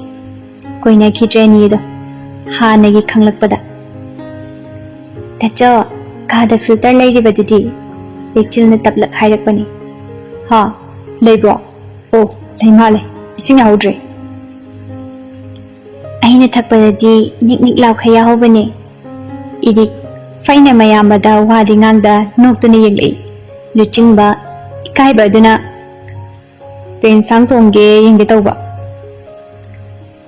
ꯀꯣꯏꯅꯈꯤꯗ꯭ꯔꯦ ꯑꯅꯤꯗꯣ꯫ ꯍꯥꯟꯅꯒꯤ ꯈꯪꯂꯛꯄꯗ꯫ "ꯇꯥꯆꯧ, ꯀꯥꯗ ꯐꯤꯜꯇꯔ ꯂꯩꯔꯤꯕꯗꯨꯗꯤ?" ꯂꯩꯆꯤꯜꯅ ꯇꯞꯂꯞ ꯍꯥꯏꯔꯛꯄꯅꯤ꯫ "ꯍꯥ? ꯂꯩꯕ꯭ꯔꯣ? ꯑꯣ, ꯂꯩ ꯃꯥꯜꯂꯦ꯫ ꯏꯁꯤꯡ ꯌꯥꯍꯧꯗ꯭ꯔꯦ꯫" ꯑꯩꯅ ꯊꯛꯄꯗꯗꯤ ꯅꯤꯛ ꯅꯤꯛ ꯂꯥꯎꯈꯩ ꯌꯥꯍꯧꯕꯅꯦ꯫ ꯏꯔꯤꯛ ꯐꯩꯅ ꯃꯌꯥꯝꯕꯗ ꯋꯥꯗꯤ ꯉꯥꯡꯗ ꯅꯣꯛꯇꯨꯅ ꯌꯦꯡꯂꯛꯏ꯫ ꯂꯨꯆꯤꯡꯕ ꯏꯀꯥꯏꯕ ꯑꯗꯨꯅ, "ꯀꯩ ꯏꯟꯁꯥꯡ ꯊꯣꯡꯒꯦ ꯌꯦꯡꯒꯦ ꯇꯧꯕ꯫"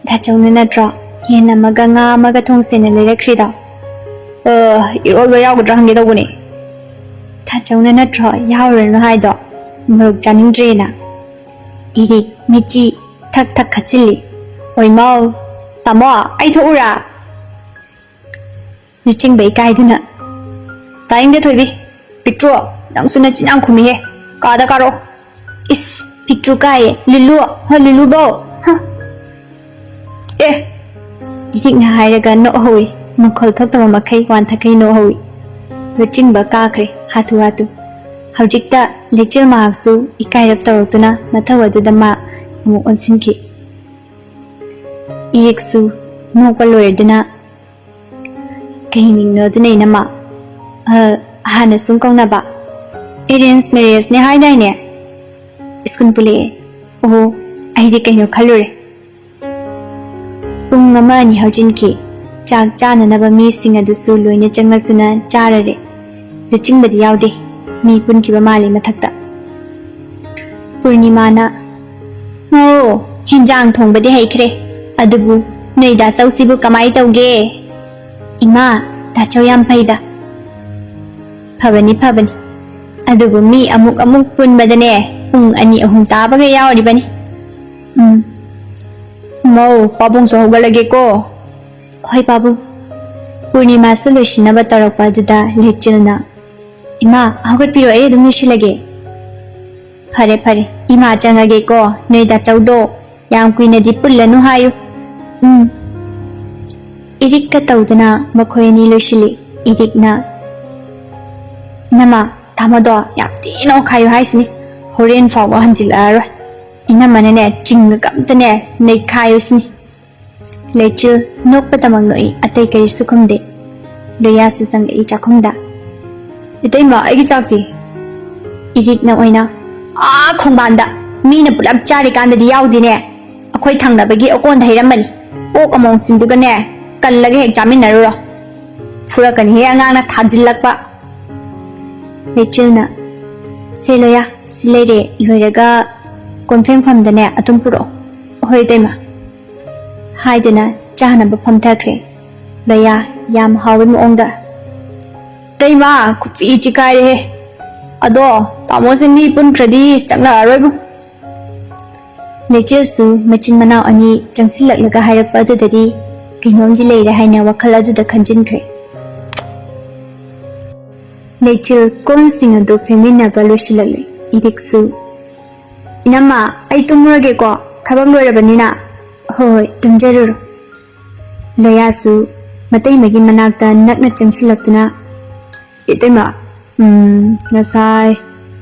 "ꯗꯥꯆꯧꯅ ꯅꯠꯇ꯭ꯔꯣ ꯌꯦꯟ ꯑꯃꯒ ꯉꯥ ꯑꯃꯒ ꯊꯣꯡꯁꯦꯅ ꯂꯩꯔꯛꯈ꯭ꯔꯤꯗꯣ?" "ꯑ, ꯏꯔꯣꯜꯕ ꯌꯥꯎꯒꯗ꯭ꯔꯥ ꯍꯪꯒꯦ ꯇꯧꯕꯅꯦ꯫" "ꯗꯥꯆꯧꯅ ꯅꯠꯇ꯭ꯔꯣ ꯌꯥꯎꯔꯨꯔꯅꯨ ꯍꯥꯏꯗꯣ, ꯃꯣꯔꯣꯛ ꯆꯥꯅꯤꯡꯗ꯭ꯔꯦꯅ?" ꯏꯔꯤꯛ ꯃꯤꯠꯆꯤ ꯊꯛ ꯊꯛ ꯈꯠꯆꯤꯜꯂꯤ꯫ "ꯑꯣꯏꯃꯥꯎ, ꯇꯥꯃꯣ, ꯑꯩ ꯊꯣꯛꯎꯔꯥ?" ꯂꯨꯆꯤꯡꯕ ꯏꯀꯥꯏꯗꯨꯅ, "ꯇꯥꯅꯤꯡꯗꯦ ꯊꯣꯏꯕꯤ, ꯄꯤꯛꯇ꯭ꯔꯨ, ꯅꯪꯁꯨ ꯅꯆꯤꯟ ꯌꯥꯝ ꯈꯨꯝꯃꯤꯍꯦ꯫ ꯀꯥꯗ ꯀꯥꯔꯛꯑꯣ꯫ ꯏꯁ, ꯄꯤꯛꯇ꯭ꯔꯨ ꯀꯥꯏꯌꯦ꯫ ꯂꯤꯂꯨ, ꯍꯣ ꯂꯤꯂꯨꯕꯧ꯫ ꯍ꯫ ꯑꯦ꯫" ꯏꯔꯤꯛꯅ ꯍꯥꯏꯔꯒ ꯅꯣꯛꯍꯧꯏ꯫ ꯃꯈꯣꯜ ꯊꯣꯛꯇꯕ ꯃꯈꯩ ꯋꯥꯟꯊꯈꯩ ꯅꯣꯛꯍꯧꯏ꯫ ꯂꯨꯆꯤꯡꯕ ꯀꯥꯈ꯭ꯔꯦ ꯍꯥꯊꯨ ꯍꯥꯊꯨ꯫ ꯍꯧꯖꯤꯛꯇ ꯂꯩꯆꯤꯜ ꯃꯍꯥꯛꯁꯨ ꯏꯀꯥꯏꯔꯞ ꯇꯧꯔꯛꯇꯨꯅ ꯃꯊꯧ ꯑꯗꯨꯗ ꯃꯥ ꯑꯃꯨꯛ ꯑꯣꯟꯁꯤꯟꯈꯤ꯫ ꯏꯔꯤꯛꯁꯨ ꯅꯣꯛꯄ ꯂꯣꯏꯔꯗꯨꯅ, "ꯀꯩ ꯃꯤꯡꯅꯣ ꯑꯗꯨꯅ, ꯏꯅꯝꯃ? ꯑ, ꯍꯥꯟꯅ ꯁꯨꯝ ꯀꯧꯅꯕ꯫ ꯑꯦꯔꯦꯟꯖ ꯃꯦꯔꯦꯖꯅꯦ ꯍꯥꯏꯗꯥꯏꯅꯦ? ꯁ꯭ꯀꯨꯜ ꯄꯨꯜꯂꯛꯑꯦ꯫ ꯑꯣ, ꯑꯩꯗꯤ ꯀꯩꯅꯣ ꯈꯜꯂꯨꯔꯦ꯫" ꯄꯨꯡ ꯑꯃ ꯑꯅꯤ ꯍꯧꯖꯤꯟꯈꯤ꯫ ꯆꯥꯛ ꯆꯥꯅꯅꯕ ꯃꯤꯁꯤꯡ ꯑꯗꯨꯁꯨ ꯂꯣꯏꯅ ꯆꯪꯂꯛꯇꯨꯅ ꯆꯥꯔꯔꯦ꯫ ꯂꯨꯆꯤꯡꯕꯗꯤ ꯌꯥꯎꯗꯦ꯫ ꯃꯤ ꯄꯨꯟꯈꯤꯕ ꯃꯥꯜꯂꯤ ꯃꯊꯛꯇ꯫ ꯄꯨꯔꯅꯤꯃꯥꯅ, "ꯑꯣ, ꯍꯦꯟꯖꯥꯡ ꯊꯣꯡꯕꯗꯤ ꯍꯩꯈ꯭ꯔꯦ꯫ ꯑꯗꯨꯕꯨ ꯅꯣꯏ ꯗꯥꯆꯧꯁꯤꯕꯨ ꯀꯃꯥꯏ ꯇꯧꯒꯦ?" "ꯏꯃꯥ, ꯗꯥꯆꯧ ꯌꯥꯝ ꯐꯩꯗ꯫" "ꯐꯕꯅꯤ, ꯐꯕꯅꯤ꯫ ꯑꯗꯨꯕꯨ ꯃꯤ ꯑꯃꯨꯛ ꯑꯃꯨꯛ ꯄꯨꯟꯕꯗꯅꯦ ꯄꯨꯡ ꯑꯅꯤ ꯑꯍꯨꯝ ꯇꯥꯕꯒ ꯌꯥꯎꯔꯤꯕꯅꯤ꯫" "ꯎꯝ꯫ ꯃꯧ, ꯄꯥꯕꯨꯡꯁꯨ ꯍꯧꯒꯠꯂꯒꯦꯀꯣ꯫" "ꯍꯣꯏ ꯄꯥꯕꯨꯡ꯫" ꯄꯨꯔꯅꯤꯃꯥꯁꯨ ꯂꯣꯏꯁꯤꯟꯅꯕ ꯇꯧꯔꯛꯄ ꯑꯗꯨꯗ ꯂꯩꯆꯤꯜꯅ, "ꯏꯃꯥ, ꯍꯧꯒꯠꯄꯤꯔꯣ, ꯑꯩ ꯑꯗꯨꯝ ꯂꯣꯏꯁꯤꯜꯂꯒꯦ꯫" "ꯐꯔꯦ, ꯐꯔꯦ, ꯏꯃꯥ ꯆꯪꯉꯒꯦꯀꯣ, ꯅꯣꯏ ꯗꯥꯆꯧꯗꯣ ꯌꯥꯝ ꯀꯨꯏꯅꯗꯤ ꯄꯨꯜꯂꯅꯨ ꯍꯥꯏꯌꯨ꯫" "ꯎꯝ꯫" ꯏꯔꯤꯛꯀ ꯇꯧꯗꯅ ꯃꯈꯣꯏ ꯑꯅꯤ ꯂꯣꯏꯁꯤꯜꯂꯤ꯫ ꯏꯔꯤꯛꯅ, "ꯏꯅꯝꯃ, ꯇꯥꯃꯣꯗꯣ ꯌꯥꯝ ꯊꯤꯅ ꯑꯣꯠꯈꯥꯏꯌꯨ ꯍꯥꯏꯁꯤꯅꯤ꯫ ꯍꯣꯔꯦꯟ ꯐꯥꯎꯕ ꯍꯟꯖꯤꯜꯂꯛꯑꯔꯣꯏ꯫ ꯏꯅꯝꯃꯅꯅꯦ ꯆꯤꯡꯒ ꯑꯝꯇꯅꯦ ꯅꯩꯈꯥꯏꯔꯨꯁꯤꯅꯤ꯫ ꯂꯩꯆꯤꯜ ꯅꯣꯛꯄꯇꯃꯛ ꯅꯣꯛꯏ, ꯑꯇꯩ ꯀꯔꯤꯁꯨ ꯈꯨꯝꯗꯦ꯫ ꯂꯣꯌꯥꯁꯨ ꯆꯪꯂꯛꯏ ꯆꯥꯛꯈꯨꯝꯗ꯫ "ꯏꯇꯩꯃ, ꯑꯩꯒꯤ ꯆꯥꯛꯇꯤ?" ꯏꯔꯤꯛꯅ ꯑꯣꯏꯅ, "ꯑꯥ ꯈꯣꯡꯕꯥꯟꯗ ꯃꯤꯅ ꯄꯨꯂꯞ ꯆꯥꯔꯤꯀꯥꯟꯗꯗꯤ ꯌꯥꯎꯗꯦꯅꯦ꯫ ꯑꯩꯈꯣꯏ ꯊꯪꯅꯕꯒꯤ ꯑꯣꯀꯣꯟꯗ ꯍꯩꯔꯝꯕꯅꯤ꯫ ꯑꯣꯛ ꯑꯃꯣꯝꯁꯤꯡꯗꯨꯒꯅꯦ ꯀꯜꯂꯒ ꯍꯦꯛ ꯆꯥꯃꯤꯟꯅꯔꯨꯔꯣ꯫ ꯐꯨꯔꯛꯀꯅꯤꯍꯦ ꯑꯉꯥꯡꯅ ꯊꯥꯖꯤꯜꯂꯛꯄ꯫" ꯂꯩꯆꯤꯜꯅ, "ꯁꯦ ꯂꯣꯌꯥ, ꯁꯤ ꯂꯩꯔꯦ, ꯂꯣꯏꯔꯒ ꯀꯣꯟꯐꯦꯡꯐꯝꯗꯅꯦ ꯑꯗꯨꯝ ꯄꯨꯔꯛꯑꯣ꯫" "ꯍꯣꯏ ꯏꯇꯩꯃ꯫" ꯍꯥꯏꯗꯨꯅ ꯆꯥꯅꯕ ꯐꯝꯊꯈ꯭ꯔꯦ꯫ ꯂꯣꯌꯥ ꯌꯥꯝ ꯍꯥꯎꯕꯩ ꯃꯑꯣꯡꯗ, "ꯏꯇꯩꯃ, ꯈꯨꯠꯄꯤ ꯆꯤꯛꯀꯥꯏꯔꯦꯍꯦ꯫ ꯑꯗꯣ ꯇꯥꯃꯣꯁꯦ ꯃꯤ ꯄꯨꯟꯈ꯭ꯔꯗꯤ ꯆꯪꯂꯛꯑꯔꯣꯏꯕꯨ꯫" ꯂꯩꯆꯤꯜꯁꯨ ꯃꯆꯤꯟ ꯃꯅꯥꯎ ꯑꯅꯤ ꯆꯪꯁꯤꯜꯂꯛꯂꯒ ꯍꯥꯏꯔꯛꯄ ꯑꯗꯨꯗꯗꯤ ꯀꯩꯅꯣꯝꯗꯤ ꯂꯩꯔꯦ ꯍꯥꯏꯅ ꯋꯥꯈꯜ ꯑꯗꯨꯗ ꯈꯟꯖꯤꯟꯈ꯭ꯔꯦ꯫ ꯂꯩꯆꯤꯜ ꯀꯣꯟꯁꯤꯡ ꯑꯗꯨ ꯐꯦꯡꯃꯤꯟꯅꯕ ꯂꯣꯏꯁꯤꯜꯂꯛꯂꯦ꯫ ꯏꯔꯤꯛꯁꯨ, "ꯏꯅꯝꯃ, ꯑꯩ ꯇꯨꯝꯃꯨꯔꯒꯦꯀꯣ, ꯊꯕꯛ ꯂꯣꯏꯔꯕꯅꯤꯅ꯫" "ꯍꯣꯏ ꯍꯣꯏ, ꯇꯨꯝꯖꯔꯨꯔꯣ꯫" ꯂꯣꯌꯥꯁꯨ ꯃꯇꯩꯃꯒꯤ ꯃꯅꯥꯛꯇ ꯅꯛꯅ ꯆꯪꯁꯤꯜꯂꯛꯇꯨꯅ, "ꯏꯇꯩꯃ, ꯎꯝ, ꯉꯁꯥꯏ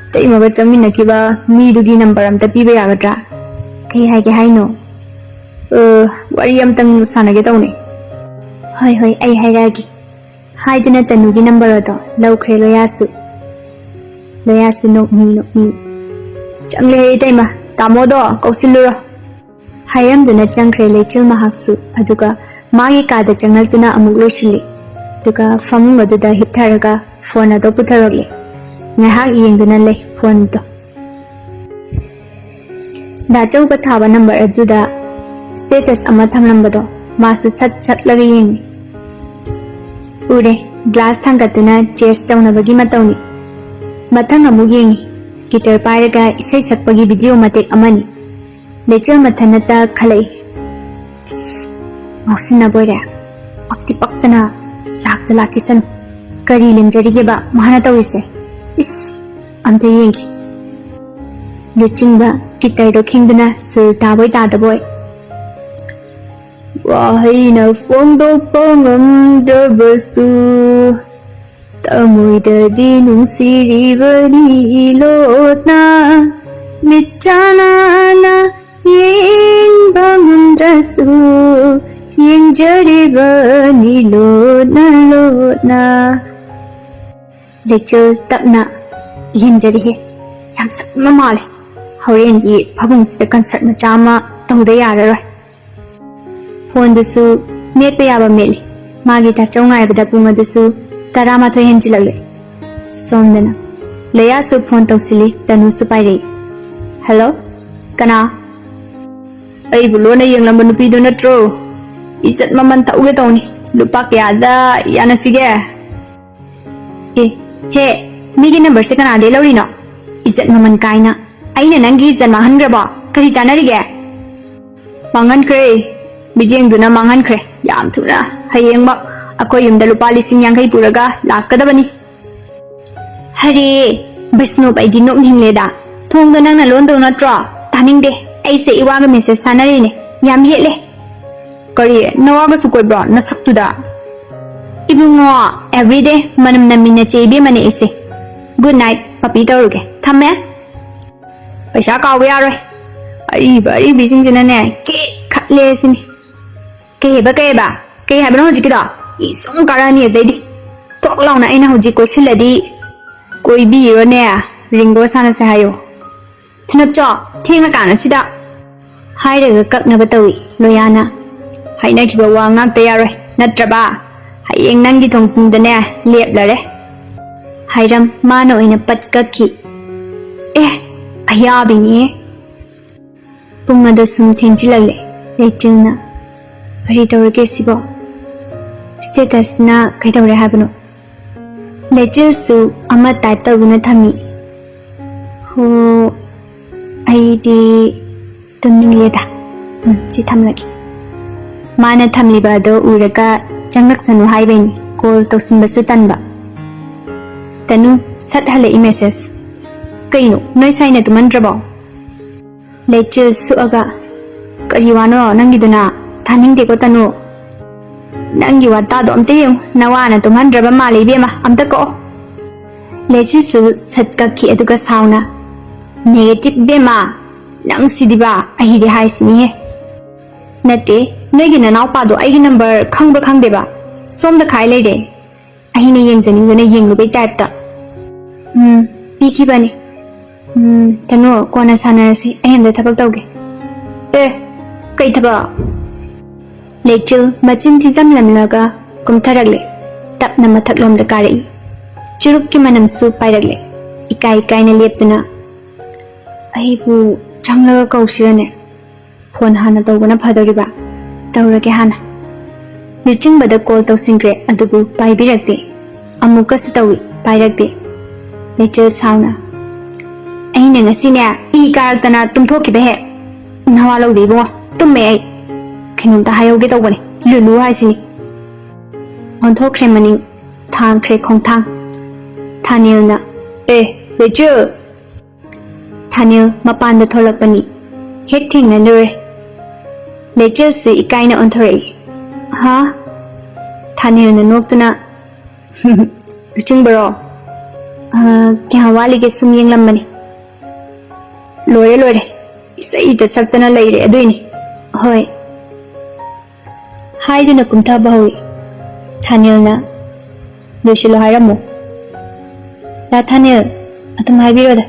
ꯏꯇꯩꯃꯒ ꯆꯪꯃꯤꯟꯅꯈꯤꯕ ꯃꯤꯗꯨꯒꯤ ꯅꯝꯕꯔ ꯑꯝꯇ ꯄꯤꯕ ꯌꯥꯒꯗ꯭ꯔꯥ?" "ꯀꯩ ꯍꯥꯏꯒꯦ ꯍꯥꯏꯅꯣ?" "ꯑ, ꯋꯥꯔꯤ ꯑꯝꯇꯪ ꯁꯥꯟꯅꯒꯦ ꯇꯧꯅꯦ꯫" "ꯍꯣꯏ ꯍꯣꯏ, ꯑꯩ ꯍꯥꯏꯔꯛꯑꯒꯦ꯫" ꯍꯥꯏꯗꯨꯅ ꯇꯅꯨꯒꯤ ꯅꯝꯕꯔ ꯑꯗꯣ ꯂꯧꯈ꯭ꯔꯦ ꯂꯣꯌꯥꯁꯨ꯫ ꯂꯣꯌꯥꯁꯨ ꯅꯣꯛꯃꯤ ꯅꯣꯛꯃꯤ, "ꯆꯪꯂꯦꯍꯦ ꯏꯇꯩꯃ, ꯇꯥꯃꯣꯗꯣ ꯀꯧꯁꯤꯜꯂꯨꯔꯣ꯫" ꯍꯥꯏꯔꯝꯗꯨꯅ ꯆꯪꯈ꯭ꯔꯦ ꯂꯩꯆꯤꯜ ꯃꯍꯥꯛꯁꯨ꯫ ꯑꯗꯨꯒ ꯃꯥꯒꯤ ꯀꯥꯗ ꯆꯪꯂꯛꯇꯨꯅ ꯑꯃꯨꯛ ꯂꯣꯏꯁꯤꯜꯂꯤ꯫ ꯑꯗꯨꯒ ꯐꯃꯨꯡ ꯑꯗꯨꯗ ꯍꯤꯞꯊꯔꯒ ꯐꯣꯟ ꯑꯗꯣ ꯄꯨꯊꯔꯛꯂꯦ꯫ ꯉꯥꯏꯍꯥꯛ ꯌꯦꯡꯗꯨꯅ ꯂꯩ ꯐꯣꯟꯗꯣ꯫ ꯗꯥꯆꯧꯒ ꯊꯥꯕ ꯅꯝꯕꯔ ꯑꯗꯨꯗ ꯁ꯭ꯇꯦꯇꯁ ꯑꯃ ꯊꯝꯂꯝꯕꯗꯣ ꯃꯥꯁꯨ ꯁꯠ ꯁꯠꯂꯒ ꯌꯦꯡꯉꯤ꯫ ꯎꯔꯦ, ꯒ꯭ꯂꯥꯁ ꯊꯥꯡꯒꯠꯇꯨꯅ ꯆꯦꯁ ꯇꯧꯅꯕꯒꯤ ꯃꯇꯧꯅꯤ꯫ ꯃꯊꯪ ꯑꯃꯨꯛ ꯌꯦꯡꯉꯤ, ꯒꯤꯇꯔ ꯄꯥꯏꯔꯒ ꯏꯁꯩ ꯁꯛꯄꯒꯤ ꯚꯤꯗꯤꯑꯣ ꯃꯇꯦꯛ ꯑꯃꯅꯤ꯫ ꯂꯩꯆꯤꯜ ꯃꯊꯟꯅꯇ ꯈꯜꯂꯛꯏ, "ꯏꯁ, ꯉꯥꯎꯁꯤꯟꯅꯕ ꯑꯣꯏꯔꯦ꯫ ꯄꯛꯇꯤ ꯄꯛꯇꯅ ꯂꯥꯛꯇ ꯂꯥꯛꯈꯤꯁꯅꯨ꯫ ꯀꯔꯤ ꯂꯦꯝꯖꯔꯤꯒꯦꯕ ꯃꯥꯅ ꯇꯧꯔꯤꯁꯦ? ꯏꯁ, ꯑꯝꯇ ꯌꯦꯡꯈꯤ꯫" ꯂꯨꯆꯤꯡꯕ ꯒꯤꯇꯔꯗꯣ ꯈꯤꯡꯗꯨꯅ ꯁꯨꯔ ꯇꯥꯕꯣꯏ ꯇꯥꯗꯕꯣꯏ, "ꯋꯥꯍꯩꯅ ꯐꯣꯡꯗꯣꯛꯄ ꯉꯝꯗ꯭ꯔꯕꯁꯨ, ꯊꯃꯣꯏꯗꯗꯤ ꯅꯨꯡꯁꯤꯔꯤꯕꯅꯤ ꯂꯣꯠꯅ, ꯃꯤꯠ ꯆꯥꯟꯅꯅ ꯌꯦꯡꯕ ꯉꯝꯗ꯭ꯔꯁꯨ, ꯌꯦꯡꯖꯔꯤꯕꯅꯤ ꯂꯣꯠꯅ ꯂꯣꯠꯅ꯫ ꯂꯩꯆꯤꯜ ꯇꯞꯅ ꯏꯍꯟꯖꯔꯤꯍꯦ꯫ ꯌꯥꯝ ꯁꯛꯅ ꯃꯥꯜꯂꯦ꯫ ꯍꯣꯔꯦꯟꯗꯤ ꯐꯃꯨꯡꯁꯤꯗ ꯀꯟꯁꯔꯠ ꯃꯆꯥ ꯑꯃ ꯇꯧꯗ ꯌꯥꯔꯔꯣꯏ꯫ ꯐꯣꯟꯗꯨꯁꯨ ꯃꯦꯠꯄ ꯌꯥꯕ ꯃꯦꯠꯂꯤ꯫ ꯃꯥꯒꯤ ꯇꯥꯆꯧ ꯉꯥꯏꯕꯗ ꯄꯨꯡ ꯑꯗꯨꯁꯨ ꯇꯔꯥꯃꯥꯊꯣꯏ ꯍꯦꯟꯖꯤꯜꯂꯛꯂꯦ꯫ ꯁꯣꯝꯗꯅ ꯂꯌꯥꯁꯨ ꯐꯣꯟ ꯇꯧꯁꯤꯜꯂꯤ, ꯇꯅꯨꯁꯨ ꯄꯥꯏꯔꯛꯏ꯫ "ꯍꯜꯂꯣ, ꯀꯅꯥ?" "ꯑꯩꯕꯨ ꯂꯣꯟꯅ ꯌꯦꯡꯂꯝꯕ ꯅꯨꯄꯤꯗꯨ ꯅꯠꯇ꯭ꯔꯣ? ꯏꯖꯠ ꯃꯃꯟ ꯇꯧꯒꯦ ꯇꯧꯅꯤ꯫ ꯂꯨꯄꯥ ꯀꯌꯥꯗ ꯌꯥꯅꯁꯤꯒꯦ?" "ꯑꯦ, ꯍꯦ, ꯃꯤꯒꯤ ꯅꯝꯕꯔꯁꯦ ꯀꯅꯥꯗꯩ ꯂꯧꯔꯤꯅꯣ? ꯏꯖꯠ ꯃꯃꯟ ꯀꯥꯏꯅ꯫ ꯑꯩꯅ ꯅꯪꯒꯤ ꯏꯖꯠ ꯃꯥꯡꯍꯟꯈ꯭ꯔꯕꯣ? ꯀꯔꯤ ꯆꯥꯟꯅꯔꯤꯒꯦ?" "ꯃꯥꯡꯍꯟꯈ꯭ꯔꯦ꯫ ꯃꯤꯠꯌꯦꯡꯗꯨꯅ ꯃꯥꯡꯍꯟꯈ꯭ꯔꯦ꯫ ꯌꯥꯝ ꯊꯨꯅ꯫ ꯍꯌꯦꯡꯃꯛ ꯑꯩꯈꯣꯏ ꯌꯨꯝꯗ ꯂꯨꯄꯥ ꯂꯤꯁꯤꯡ ꯌꯥꯡꯈꯩ ꯄꯨꯔꯒ ꯂꯥꯛꯀꯗꯕꯅꯤ꯫" "ꯍꯔꯦ, ꯕꯩꯁꯅꯣꯞ, ꯑꯩꯗꯤ ꯅꯣꯛꯅꯤꯡꯂꯦꯗ꯫ ꯊꯣꯡꯗꯣ ꯅꯪꯅ ꯂꯣꯟꯗꯧ ꯅꯠꯇ꯭ꯔꯣ? ꯇꯥꯅꯤꯡꯗꯦ꯫ ꯑꯩꯁꯦ ꯏꯋꯥꯒ ꯃꯦꯁꯦꯖ ꯊꯥꯅꯔꯤꯅꯦ꯫ ꯌꯥꯝ ꯌꯦꯠꯂꯦ꯫" "ꯀꯔꯤ? ꯅꯋꯥꯒꯁꯨ ꯀꯣꯏꯕ꯭ꯔꯣ ꯅꯁꯛꯇꯨꯗ?" "ꯏꯕꯨꯡꯉꯣ, ꯑꯦꯕ꯭ꯔꯤꯗꯦ ꯃꯅꯝ ꯅꯝꯃꯤ ꯅꯆꯦ ꯏꯕꯦꯝꯃꯅꯦ ꯑꯩꯁꯦ꯫ ꯒꯨꯗ ꯅꯥꯏꯠ, ꯄꯥꯄꯤ ꯇꯧꯔꯒꯦ꯫ ꯊꯝꯃꯦ꯫" ꯄꯩꯁꯥ ꯀꯥꯎꯕ ꯌꯥꯔꯣꯏ꯫ ꯑꯔꯤꯕ ꯑꯔꯤꯕꯤꯁꯤꯡꯁꯤꯅꯅꯦ ꯀꯦꯛ ꯈꯠꯂꯦ ꯁꯤꯅꯤ꯫ "ꯀꯩ ꯍꯥꯏꯕ, ꯀꯩ ꯍꯥꯏꯕ? ꯀꯩ ꯍꯥꯏꯕꯅꯣ ꯍꯧꯖꯤꯛꯀꯤꯗꯣ? ꯏ ꯁꯨꯝ ꯀꯥꯔꯛꯑꯅꯤ ꯑꯗꯩꯗꯤ꯫ ꯊꯣꯛ ꯂꯥꯎꯅ ꯑꯩꯅ ꯍꯧꯖꯤꯛ ꯀꯣꯏꯁꯤꯜꯂꯗꯤ꯫" "ꯀꯣꯏꯕꯤꯔꯣꯅꯦ, ꯔꯤꯡꯒꯣ ꯁꯥꯟꯅꯁꯦ ꯍꯥꯏꯌꯣ꯫" "ꯊꯨꯅꯞꯆꯣ, ꯊꯦꯡꯉꯀꯥꯟ ꯑꯁꯤꯗ!" ꯍꯥꯏꯔꯒ ꯀꯛꯅꯕ ꯇꯧꯏ ꯂꯣꯌꯥꯅ꯫ "ꯍꯥꯏꯅꯈꯤꯕ ꯋꯥ ꯉꯥꯛꯇ ꯌꯥꯔꯣꯏ, ꯅꯠꯇ꯭ꯔꯕ? ꯍꯌꯦꯡ ꯅꯪꯒꯤ ꯊꯣꯡꯁꯤꯡꯗꯅꯦ ꯂꯦꯞꯂꯔꯦ꯫" ꯍꯥꯏꯔꯝ ꯃꯥꯅ ꯑꯣꯏꯅ ꯄꯠ ꯀꯛꯈꯤ꯫ "ꯑꯦ, ꯑꯌꯥꯕꯤꯅꯦ꯫" ꯄꯨꯡ ꯑꯗꯨ ꯁꯨꯝ ꯊꯦꯡꯖꯤꯜꯂꯛꯂꯦ꯫ ꯂꯩꯆꯤꯜꯅ, "ꯀꯔꯤ ꯇꯧꯔꯒꯦ ꯁꯤꯕꯣ? ꯁ꯭ꯇꯦꯇꯁꯅ ꯀꯩꯗꯧꯔꯦ ꯍꯥꯏꯕꯅꯣ?" ꯂꯩꯆꯤꯜꯁꯨ ꯑꯃ ꯇꯥꯏꯞ ꯇꯧꯗꯨꯅ ꯊꯝꯃꯤ꯫ "ꯍꯣ, ꯑꯩꯗꯤ ꯇꯨꯝꯅꯤꯡꯂꯦꯗ꯫ ꯎꯝ, ꯁꯤ ꯊꯝꯂꯒꯦ꯫" ꯃꯥꯅ ꯊꯝꯂꯤꯕ ꯑꯗꯣ ꯎꯔꯒ ꯆꯪꯂꯛꯁꯅꯨ ꯍꯥꯏꯕꯩꯅꯤ, ꯀꯣꯜ ꯇꯧꯁꯤꯟꯕꯁꯨ ꯇꯟꯕ꯫ ꯇꯅꯨ ꯁꯠ ꯍꯜꯂꯛꯏ ꯃꯦꯁꯦꯖ꯫ "ꯀꯩꯅꯣ, ꯅꯣꯏ ꯁꯥꯏꯅ ꯇꯨꯝꯍꯟꯗ꯭ꯔꯕꯣ?" ꯂꯩꯆꯤꯜ ꯁꯨꯛꯑꯒ, "ꯀꯔꯤ ꯋꯥꯅꯣ ꯅꯪꯒꯤꯗꯨꯅ? ꯇꯥꯅꯤꯡꯗꯦꯀꯣ ꯇꯅꯨ꯫" ꯅꯪꯒꯤ ꯋꯥꯇꯥꯗꯣ ꯑꯝꯇ ꯌꯦꯡꯉꯨ, ꯅꯋꯥꯅ ꯇꯨꯝꯍꯟꯗ꯭ꯔꯕ ꯃꯥꯜꯂꯦ ꯏꯕꯦꯝꯃ, ꯑꯝꯇ ꯀꯛꯑꯣ꯫ ꯂꯩꯆꯤꯜꯁꯨ ꯁꯠ ꯀꯛꯈꯤ, ꯑꯗꯨꯒ ꯁꯥꯎꯅ, "ꯅꯦꯒꯦꯇꯤꯚ ꯏꯕꯦꯝꯃ, ꯅꯪ ꯁꯤꯗꯤꯕ, ꯑꯩꯗꯤ ꯍꯥꯏꯁꯤꯅꯤꯍꯦ꯫ ꯅꯠꯇꯦ, ꯅꯣꯏꯒꯤ ꯅꯅꯥꯎꯄꯥꯗꯣ ꯑꯩꯒꯤ ꯅꯝꯕꯔ ꯈꯪꯕ꯭ꯔꯥ ꯈꯪꯗꯦꯕ, ꯁꯣꯝꯗ ꯈꯥꯏ ꯂꯩꯔꯦ꯫ ꯑꯩꯅ ꯌꯦꯡꯖꯅꯤꯡꯗꯅ ꯌꯦꯡꯂꯨꯕꯩ ꯇꯥꯏꯞꯇ꯫ ꯎꯝ, ꯄꯤꯈꯤꯕꯅꯤ꯫ ꯎꯝ, ꯇꯅꯨ, ꯀꯣꯟꯅ ꯁꯥꯟꯅꯔꯁꯤ, ꯑꯩ ꯑꯝꯇ ꯊꯕꯛ ꯇꯧꯒꯦ꯫ ꯑꯦ, ꯀꯩ ꯊꯕꯛ?" ꯂꯩꯆꯤꯜ ꯃꯆꯤꯟ ꯊꯤꯖꯝꯂꯝꯂꯒ ꯀꯨꯝꯊꯔꯛꯂꯦ꯫ ꯇꯞꯅ ꯃꯊꯛꯂꯣꯝꯗ ꯀꯥꯔꯛꯏ꯫ ꯆꯨꯔꯨꯞꯀꯤ ꯃꯅꯝꯁꯨ ꯄꯥꯏꯔꯛꯂꯦ꯫ ꯏꯀꯥꯏ ꯏꯀꯥꯏꯅ ꯂꯦꯞꯇꯨꯅ, "ꯑꯩꯕꯨ ꯆꯪꯂꯒ ꯀꯧꯁꯤꯔꯅꯦ? ꯐꯣꯟ ꯍꯥꯟꯅ ꯇꯧꯕꯅ ꯐꯗꯧꯔꯤꯕ?" "ꯇꯧꯔꯒꯦ ꯍꯥꯟꯅ꯫" ꯂꯨꯆꯤꯡꯕꯗ ꯀꯣꯜ ꯇꯧꯁꯤꯟꯈ꯭ꯔꯦ, ꯑꯗꯨꯕꯨ ꯄꯥꯏꯕꯤꯔꯛꯇꯦ꯫ ꯑꯃꯨꯛꯀꯁꯨ ꯇꯧꯏ, ꯄꯥꯏꯔꯛꯇꯦ꯫ ꯂꯩꯆꯤꯜ ꯁꯥꯎꯅ, "ꯑꯩꯅ ꯉꯁꯤꯅꯦ ꯏ ꯀꯥꯔꯛꯇꯅ ꯇꯨꯝꯊꯣꯛꯈꯤꯕ ꯍꯦꯛ꯫ ꯅꯋꯥ ꯂꯧꯗꯦ ꯏꯕꯨꯡꯉꯣ, ꯇꯨꯝꯃꯦ ꯑꯩ꯫ ꯀꯩꯅꯣꯝꯇ ꯍꯥꯏꯍꯧꯒꯦ ꯇꯧꯕꯅꯦ, ꯂꯨꯂꯨ ꯍꯥꯏꯁꯤꯅꯤ꯫" ꯑꯣꯟꯊꯣꯛꯈ꯭ꯔꯦ ꯃꯅꯤꯡ, ꯊꯥꯡꯈ꯭ꯔꯦ ꯈꯣꯡꯊꯥꯡ꯫ ꯊꯥꯅꯤꯜꯅ, "ꯑꯦ, ꯂꯩꯆꯤꯜ!" ꯊꯥꯅꯤꯜ ꯃꯄꯥꯟꯗ ꯊꯣꯛꯂꯛꯄꯅꯤ꯫ ꯍꯦꯛ ꯊꯦꯡꯅꯂꯨꯔꯦ꯫ ꯂꯩꯆꯤꯜꯁꯨ ꯏꯀꯥꯏꯅ ꯑꯣꯟꯊꯣꯔꯛꯏ꯫ "ꯍꯥ?" ꯊꯥꯅꯤꯜꯅ ꯅꯣꯛꯇꯨꯅ, "ꯂꯨꯆꯤꯡꯕꯔꯣ? ꯑ, ꯀꯌꯥꯝ ꯋꯥꯠꯂꯤꯒꯦ ꯁꯨꯝ ꯌꯦꯡꯂꯝꯕꯅꯤ꯫" "ꯂꯣꯏꯔꯦ, ꯂꯣꯏꯔꯦ꯫ ꯏꯁꯩꯗ ꯁꯛꯇꯅ ꯂꯩꯔꯦ ꯑꯗꯨꯏꯅꯤ꯫" "ꯍꯣꯏ꯫" ꯍꯥꯏꯗꯨꯅ ꯀꯨꯝꯊꯕ ꯍꯧꯏ꯫ ꯊꯥꯅꯤꯜꯅ, "ꯂꯣꯏꯁꯤꯜꯂꯣ ꯍꯥꯏꯔꯝꯃꯨ꯫ ꯗꯥ ꯊꯥꯅꯤꯜ, ꯑꯗꯨꯝ ꯍꯥꯏꯕꯤꯔꯣꯗ꯫"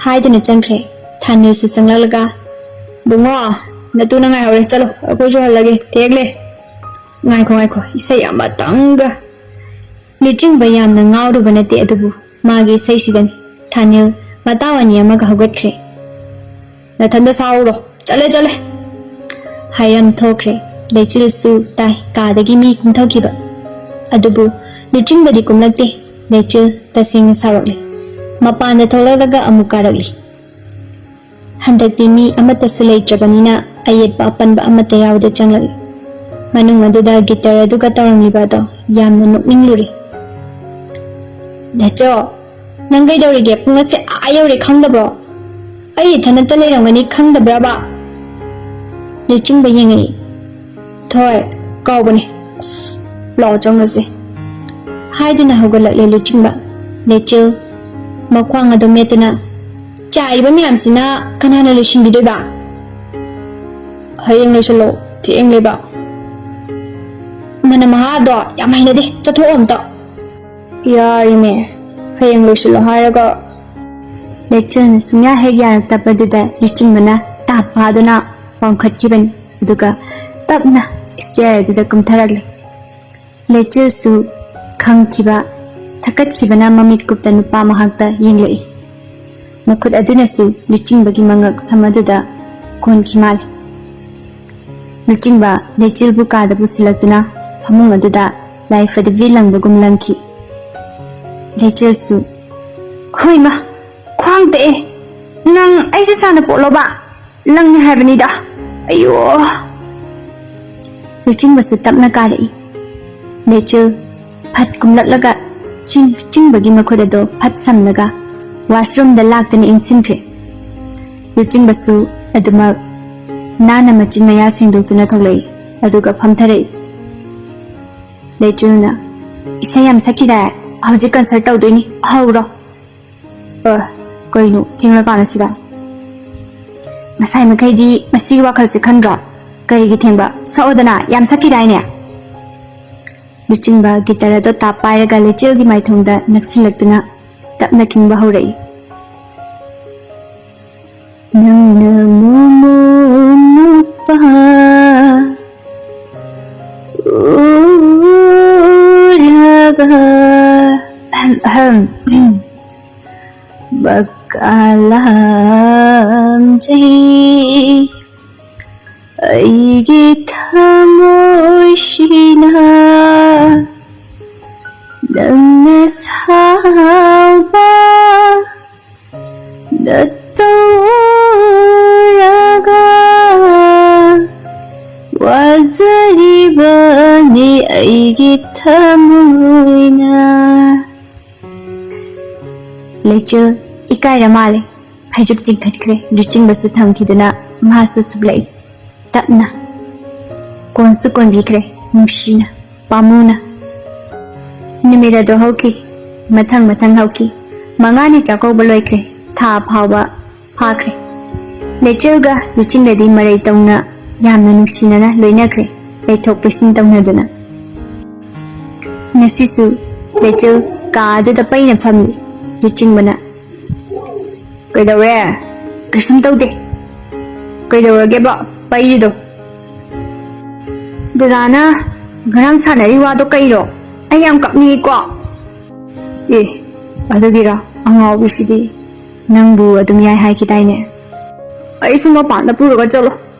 ꯍꯥꯏꯗꯨꯅ ꯆꯪꯈ꯭ꯔꯦ꯫ ꯊꯥꯅꯤꯜꯁꯨ ꯆꯪꯂꯛꯂꯒ, "ꯕꯨꯡꯉꯣ, ꯅꯇꯨꯅ ꯉꯥꯏꯍꯧꯔꯦ, ꯆꯠꯂꯣ, ꯑꯩꯈꯣꯏꯁꯨ ꯍꯜꯂꯒꯦ, ꯊꯦꯡꯂꯦ꯫" "ꯉꯥꯏꯈꯣ, ꯉꯥꯏꯈꯣ, ꯏꯁꯩ ꯑꯃꯇꯪꯒ꯫" ꯂꯨꯆꯤꯡꯕ ꯌꯥꯝꯅ ꯉꯥꯎꯔꯨꯕ ꯅꯠꯇꯦ, ꯑꯗꯨꯕꯨ ꯃꯥꯒꯤ ꯏꯁꯩꯁꯤꯗꯅꯤ꯫ ꯊꯥꯅꯤꯜ ꯃꯇꯥꯎ ꯑꯅꯤ ꯑꯃꯒ ꯍꯧꯒꯠꯈ꯭ꯔꯦ꯫ "ꯅꯊꯟꯗ ꯁꯥꯎꯔꯣ, ꯆꯠꯂꯦ, ꯆꯠꯂꯦ!" ꯍꯥꯏꯔꯝ ꯊꯣꯛꯈ꯭ꯔꯦ꯫ ꯂꯩꯆꯤꯜꯁꯨ ꯇꯥꯏ, ꯀꯥꯗꯒꯤ ꯃꯤ ꯀꯨꯝꯊꯈꯤꯕ꯫ ꯑꯗꯨꯕꯨ ꯂꯨꯆꯤꯡꯕꯗꯤ ꯀꯨꯝꯂꯛꯇꯦ꯫ ꯂꯩꯆꯤꯜ ꯇꯁꯦꯡꯅ ꯁꯥꯎꯔꯛꯂꯦ꯫ ꯃꯄꯥꯟꯗ ꯊꯣꯛꯂꯛꯂꯒ ꯑꯃꯨꯛ ꯀꯥꯔꯛꯂꯤ꯫ ꯍꯟꯗꯛꯇꯤ ꯃꯤ ꯑꯃꯠꯇꯁꯨ ꯂꯩꯇ꯭ꯔꯕꯅꯤꯅ ꯑꯌꯦꯠꯄ ꯑꯄꯟꯕ ꯑꯃꯠꯇ ꯌꯥꯎꯗ ꯆꯪꯂꯛꯏ꯫ ꯃꯅꯨꯡ ꯑꯗꯨꯗ ꯒꯤꯇꯔ ꯑꯗꯨꯒ ꯇꯧꯔꯝꯂꯤꯕ ꯑꯗꯣ ꯌꯥꯝꯅ ꯅꯣꯛꯅꯤꯡꯂꯨꯔꯦ꯫ "ꯗꯥꯆꯧ, ꯅꯪ ꯀꯩꯗꯧꯔꯤꯒꯦ? ꯄꯨꯡ ꯑꯁꯦ ꯑꯥ ꯌꯧꯔꯦ ꯈꯪꯗꯕ꯭ꯔꯣ? ꯑꯩ ꯏꯊꯟꯇ ꯂꯩꯔꯝꯒꯅꯤ ꯈꯪꯗꯕ꯭ꯔꯕ?" ꯂꯨꯆꯤꯡꯕ ꯌꯦꯡꯉꯛꯏ꯫ "ꯊꯣꯏ, ꯀꯥꯎꯕꯅꯦ꯫ ꯑꯁ, ꯂꯥꯛꯑꯣ ꯆꯪꯉꯁꯦ꯫ ꯍꯥꯏꯗꯨꯅ ꯍꯧꯒꯠꯂꯛꯂꯦ ꯂꯨꯆꯤꯡꯕ꯫ ꯂꯩꯆꯤꯜ ꯃꯈ꯭ꯋꯥꯡ ꯑꯗꯨ ꯃꯦꯠꯇꯨꯅ, "ꯆꯥꯏꯔꯤꯕ ꯃꯌꯥꯝꯁꯤꯅ ꯀꯅꯥꯅ ꯂꯣꯏꯁꯤꯟꯕꯤꯗꯣꯏꯕ? ꯍꯌꯦꯡ ꯂꯣꯏꯁꯤꯜꯂꯣ, ꯊꯦꯡꯂꯦꯕ꯫ ꯃꯅꯝ ꯃꯍꯥꯗꯣ ꯌꯥꯝ ꯍꯩꯅꯗꯦ, ꯆꯠꯊꯣꯛꯑꯣ ꯑꯝꯇ꯫" "ꯌꯥꯔꯤꯃꯦ, ꯍꯌꯦꯡ ꯂꯣꯏꯁꯤꯜꯂꯣ ꯍꯥꯏꯔꯒ꯫" ꯂꯩꯆꯤꯜꯅ ꯁꯨꯡꯌꯥ ꯍꯦꯛ ꯌꯥꯔꯛꯇꯕꯗꯨꯗ ꯂꯨꯆꯤꯡꯕꯅ ꯇꯥꯞ ꯐꯥꯗꯨꯅ ꯋꯥꯡꯈꯠꯈꯤꯕꯅꯤ꯫ ꯑꯗꯨꯒ ꯇꯞꯅ stair ꯑꯗꯨꯗ ꯀꯨꯝꯊꯔꯛꯂꯦ꯫ ꯂꯩꯆꯤꯜꯁꯨ ꯈꯪꯈꯤꯕ, ꯊꯛꯀꯠꯈꯤꯕꯅ ꯃꯃꯤꯠ ꯀꯨꯞꯇ ꯅꯨꯄꯥ ꯃꯍꯥꯛꯇ ꯌꯦꯡꯂꯛꯏ꯫ ꯃꯈꯨꯠ ꯑꯗꯨꯅꯁꯨ ꯂꯨꯆꯤꯡꯕꯒꯤ ꯃꯉꯛ ꯁꯝ ꯑꯗꯨꯗ ꯀꯣꯟꯈꯤ ꯃꯥꯜꯂꯤ꯫ ꯂꯨꯆꯤꯡꯕ ꯂꯩꯆꯤꯜꯕꯨ ꯀꯥꯗ ꯄꯨꯁꯤꯜꯂꯛꯇꯨꯅ ꯐꯃꯨꯡ ꯑꯗꯨꯗ ꯂꯥꯏꯐꯗꯕꯤ ꯂꯪꯕꯒꯨꯝ ꯂꯪꯈꯤ꯫ ꯂꯩꯆꯤꯜꯁꯨ, "ꯍꯣꯏꯃ, ꯈ꯭ꯋꯥꯡ ꯇꯦꯛꯑꯦ꯫ ꯅꯪ ꯑꯩꯁꯦ ꯁꯥꯟꯅꯄꯣꯠꯂꯣꯕ? ꯂꯪꯉꯦ ꯍꯥꯏꯕꯅꯤꯗ꯫ ꯑꯌꯣ!" ꯂꯨꯆꯤꯡꯕꯁꯨ ꯇꯞꯅ ꯀꯥꯔꯛꯏ꯫ ꯂꯩꯆꯤꯜ ꯐꯠ ꯀꯨꯝꯂꯛꯂꯒ ꯆꯤꯡ-, ꯆꯤꯡꯕꯒꯤ ꯃꯈꯨꯠ ꯑꯗꯣ ꯐꯠ ꯁꯝꯂꯒ washroomꯗ ꯂꯥꯛꯇꯅ ꯏꯟꯁꯤꯟꯈ꯭ꯔꯦ꯫ ꯂꯨꯆꯤꯡꯕꯁꯨ ꯑꯗꯨꯃꯛ ꯅꯥꯟꯅ ꯃꯆꯤꯟ ꯃꯌꯥ ꯁꯦꯡꯗꯣꯛꯇꯨꯅ ꯊꯣꯛꯂꯛꯏ, ꯑꯗꯨꯒ ꯐꯝꯊꯔꯛꯏ꯫ ꯂꯩꯆꯤꯜꯅ, "ꯏꯁꯩ ꯌꯥꯝ ꯁꯛꯈꯤꯗꯥꯏ? ꯍꯧꯖꯤꯛ concert ꯇꯧꯗꯣꯏꯅꯤ, ꯍꯧꯔꯣ꯫" "ꯑ, ꯀꯩꯅꯣ ꯊꯦꯡꯂꯀꯥꯟꯁꯤꯗ?" "ꯉꯁꯥꯏ ꯃꯈꯩꯗꯤ ꯃꯁꯤꯒꯤ ꯋꯥꯈꯜꯁꯦ ꯈꯟꯗ꯭ꯔꯣ? ꯀꯔꯤꯒꯤ ꯊꯦꯡꯕ? ꯁꯛꯑꯣꯗꯅ, ꯌꯥꯝ ꯁꯛꯈꯤꯗꯥꯏꯅꯦ?" ꯂꯨꯆꯤꯡꯕ guitar ꯑꯗꯣ ꯇꯥꯞ ꯄꯥꯏꯔꯒ ꯂꯩꯆꯤꯜꯒꯤ ꯃꯥꯏꯊꯣꯡꯗ ꯅꯛꯁꯤꯜꯂꯛꯇꯨꯅ ꯇꯞꯅ ꯈꯤꯡꯕ ꯍꯧꯔꯛꯏ꯫ "ꯅꯪꯅ ꯃꯣꯃꯣꯟ ꯅꯨꯄꯥ ꯎꯔꯒ, ꯑꯍꯝ, ꯑꯍꯝ, ꯕꯀꯥ ꯂꯥꯝꯖꯩ꯫ ꯑꯩꯒꯤ ꯊꯃꯣꯏꯁꯤꯅ ꯅꯪꯅ ꯁꯥꯎꯕ ꯅꯠꯇꯧꯔꯒ ꯋꯥꯖꯔꯤꯕꯅꯤ ꯑꯩꯒꯤ ꯊꯃꯣꯏꯅ꯫" ꯂꯩꯆꯤꯜ ꯏꯀꯥꯏꯔ ꯃꯥꯜꯂꯦ꯫ ꯐꯩꯖꯨꯞ ꯆꯤꯡꯈꯠꯈ꯭ꯔꯦ꯫ ꯂꯨꯆꯤꯡꯕꯁꯨ ꯊꯝꯈꯤꯗꯨꯅ ꯃꯍꯥꯛꯁꯨ ꯁꯨꯞꯂꯛꯏ꯫ ꯇꯞꯅ ꯀꯣꯟꯁꯨ ꯀꯣꯟꯕꯤꯈ꯭ꯔꯦ꯫ ꯅꯨꯡꯁꯤꯅ, ꯄꯥꯝꯃꯨꯅ꯫ ꯅꯨꯃꯤꯠ ꯑꯗꯨ ꯍꯧꯈꯤ꯫ ꯃꯊꯪ ꯃꯊꯪ ꯍꯧꯈꯤ꯫ ꯃꯉꯥꯅꯤ ꯆꯥꯛꯀꯧꯕ ꯂꯣꯏꯈ꯭ꯔꯦ꯫ ꯊꯥ ꯐꯥꯎꯕ ꯐꯥꯈ꯭ꯔꯦ꯫ ꯂꯩꯆꯤꯜꯒ ꯂꯨꯆꯤꯡꯒꯗꯤ ꯃꯔꯩ ꯇꯧꯅ ꯌꯥꯝꯅ ꯅꯨꯡꯁꯤꯅꯅ ꯂꯣꯏꯅꯈ꯭ꯔꯦ, ꯂꯩꯊꯣꯛ ꯄꯩꯁꯤꯟ ꯇꯧꯅꯗꯨꯅ꯫ ꯉꯁꯤꯁꯨ ꯂꯩꯆꯤꯜ ꯀꯥ ꯑꯗꯨꯗ ꯄꯩꯅ ꯐꯝꯂꯤ꯫ ꯂꯨꯆꯤꯡꯕꯅ, "ꯀꯩꯗꯧꯔꯦ?" "ꯀꯩꯁꯨꯝ ꯇꯧꯗꯦ꯫ ꯀꯩꯗꯧꯔꯒꯦꯕ ꯄꯩꯔꯤꯗꯣ?" "ꯗꯗꯥꯅ ꯉꯔꯥꯡ ꯁꯥꯟꯅꯔꯤ ꯋꯥꯗꯣ ꯀꯩꯔꯣ? ꯑꯩ ꯌꯥꯝ ꯀꯞꯅꯤꯡꯉꯤꯀꯣ꯫" "ꯑꯦ, ꯑꯗꯨꯒꯤꯔꯣ? ꯑꯉꯥꯎꯕꯤꯁꯤꯗꯤ꯫ ꯅꯪꯕꯨ ꯑꯗꯨꯝ ꯌꯥꯏ ꯍꯥꯏꯈꯤꯗꯥꯏꯅꯦ?" "ꯑꯩꯁꯨ ꯃꯄꯥꯟꯗ ꯄꯨꯔꯒ ꯆꯠꯂꯣ꯫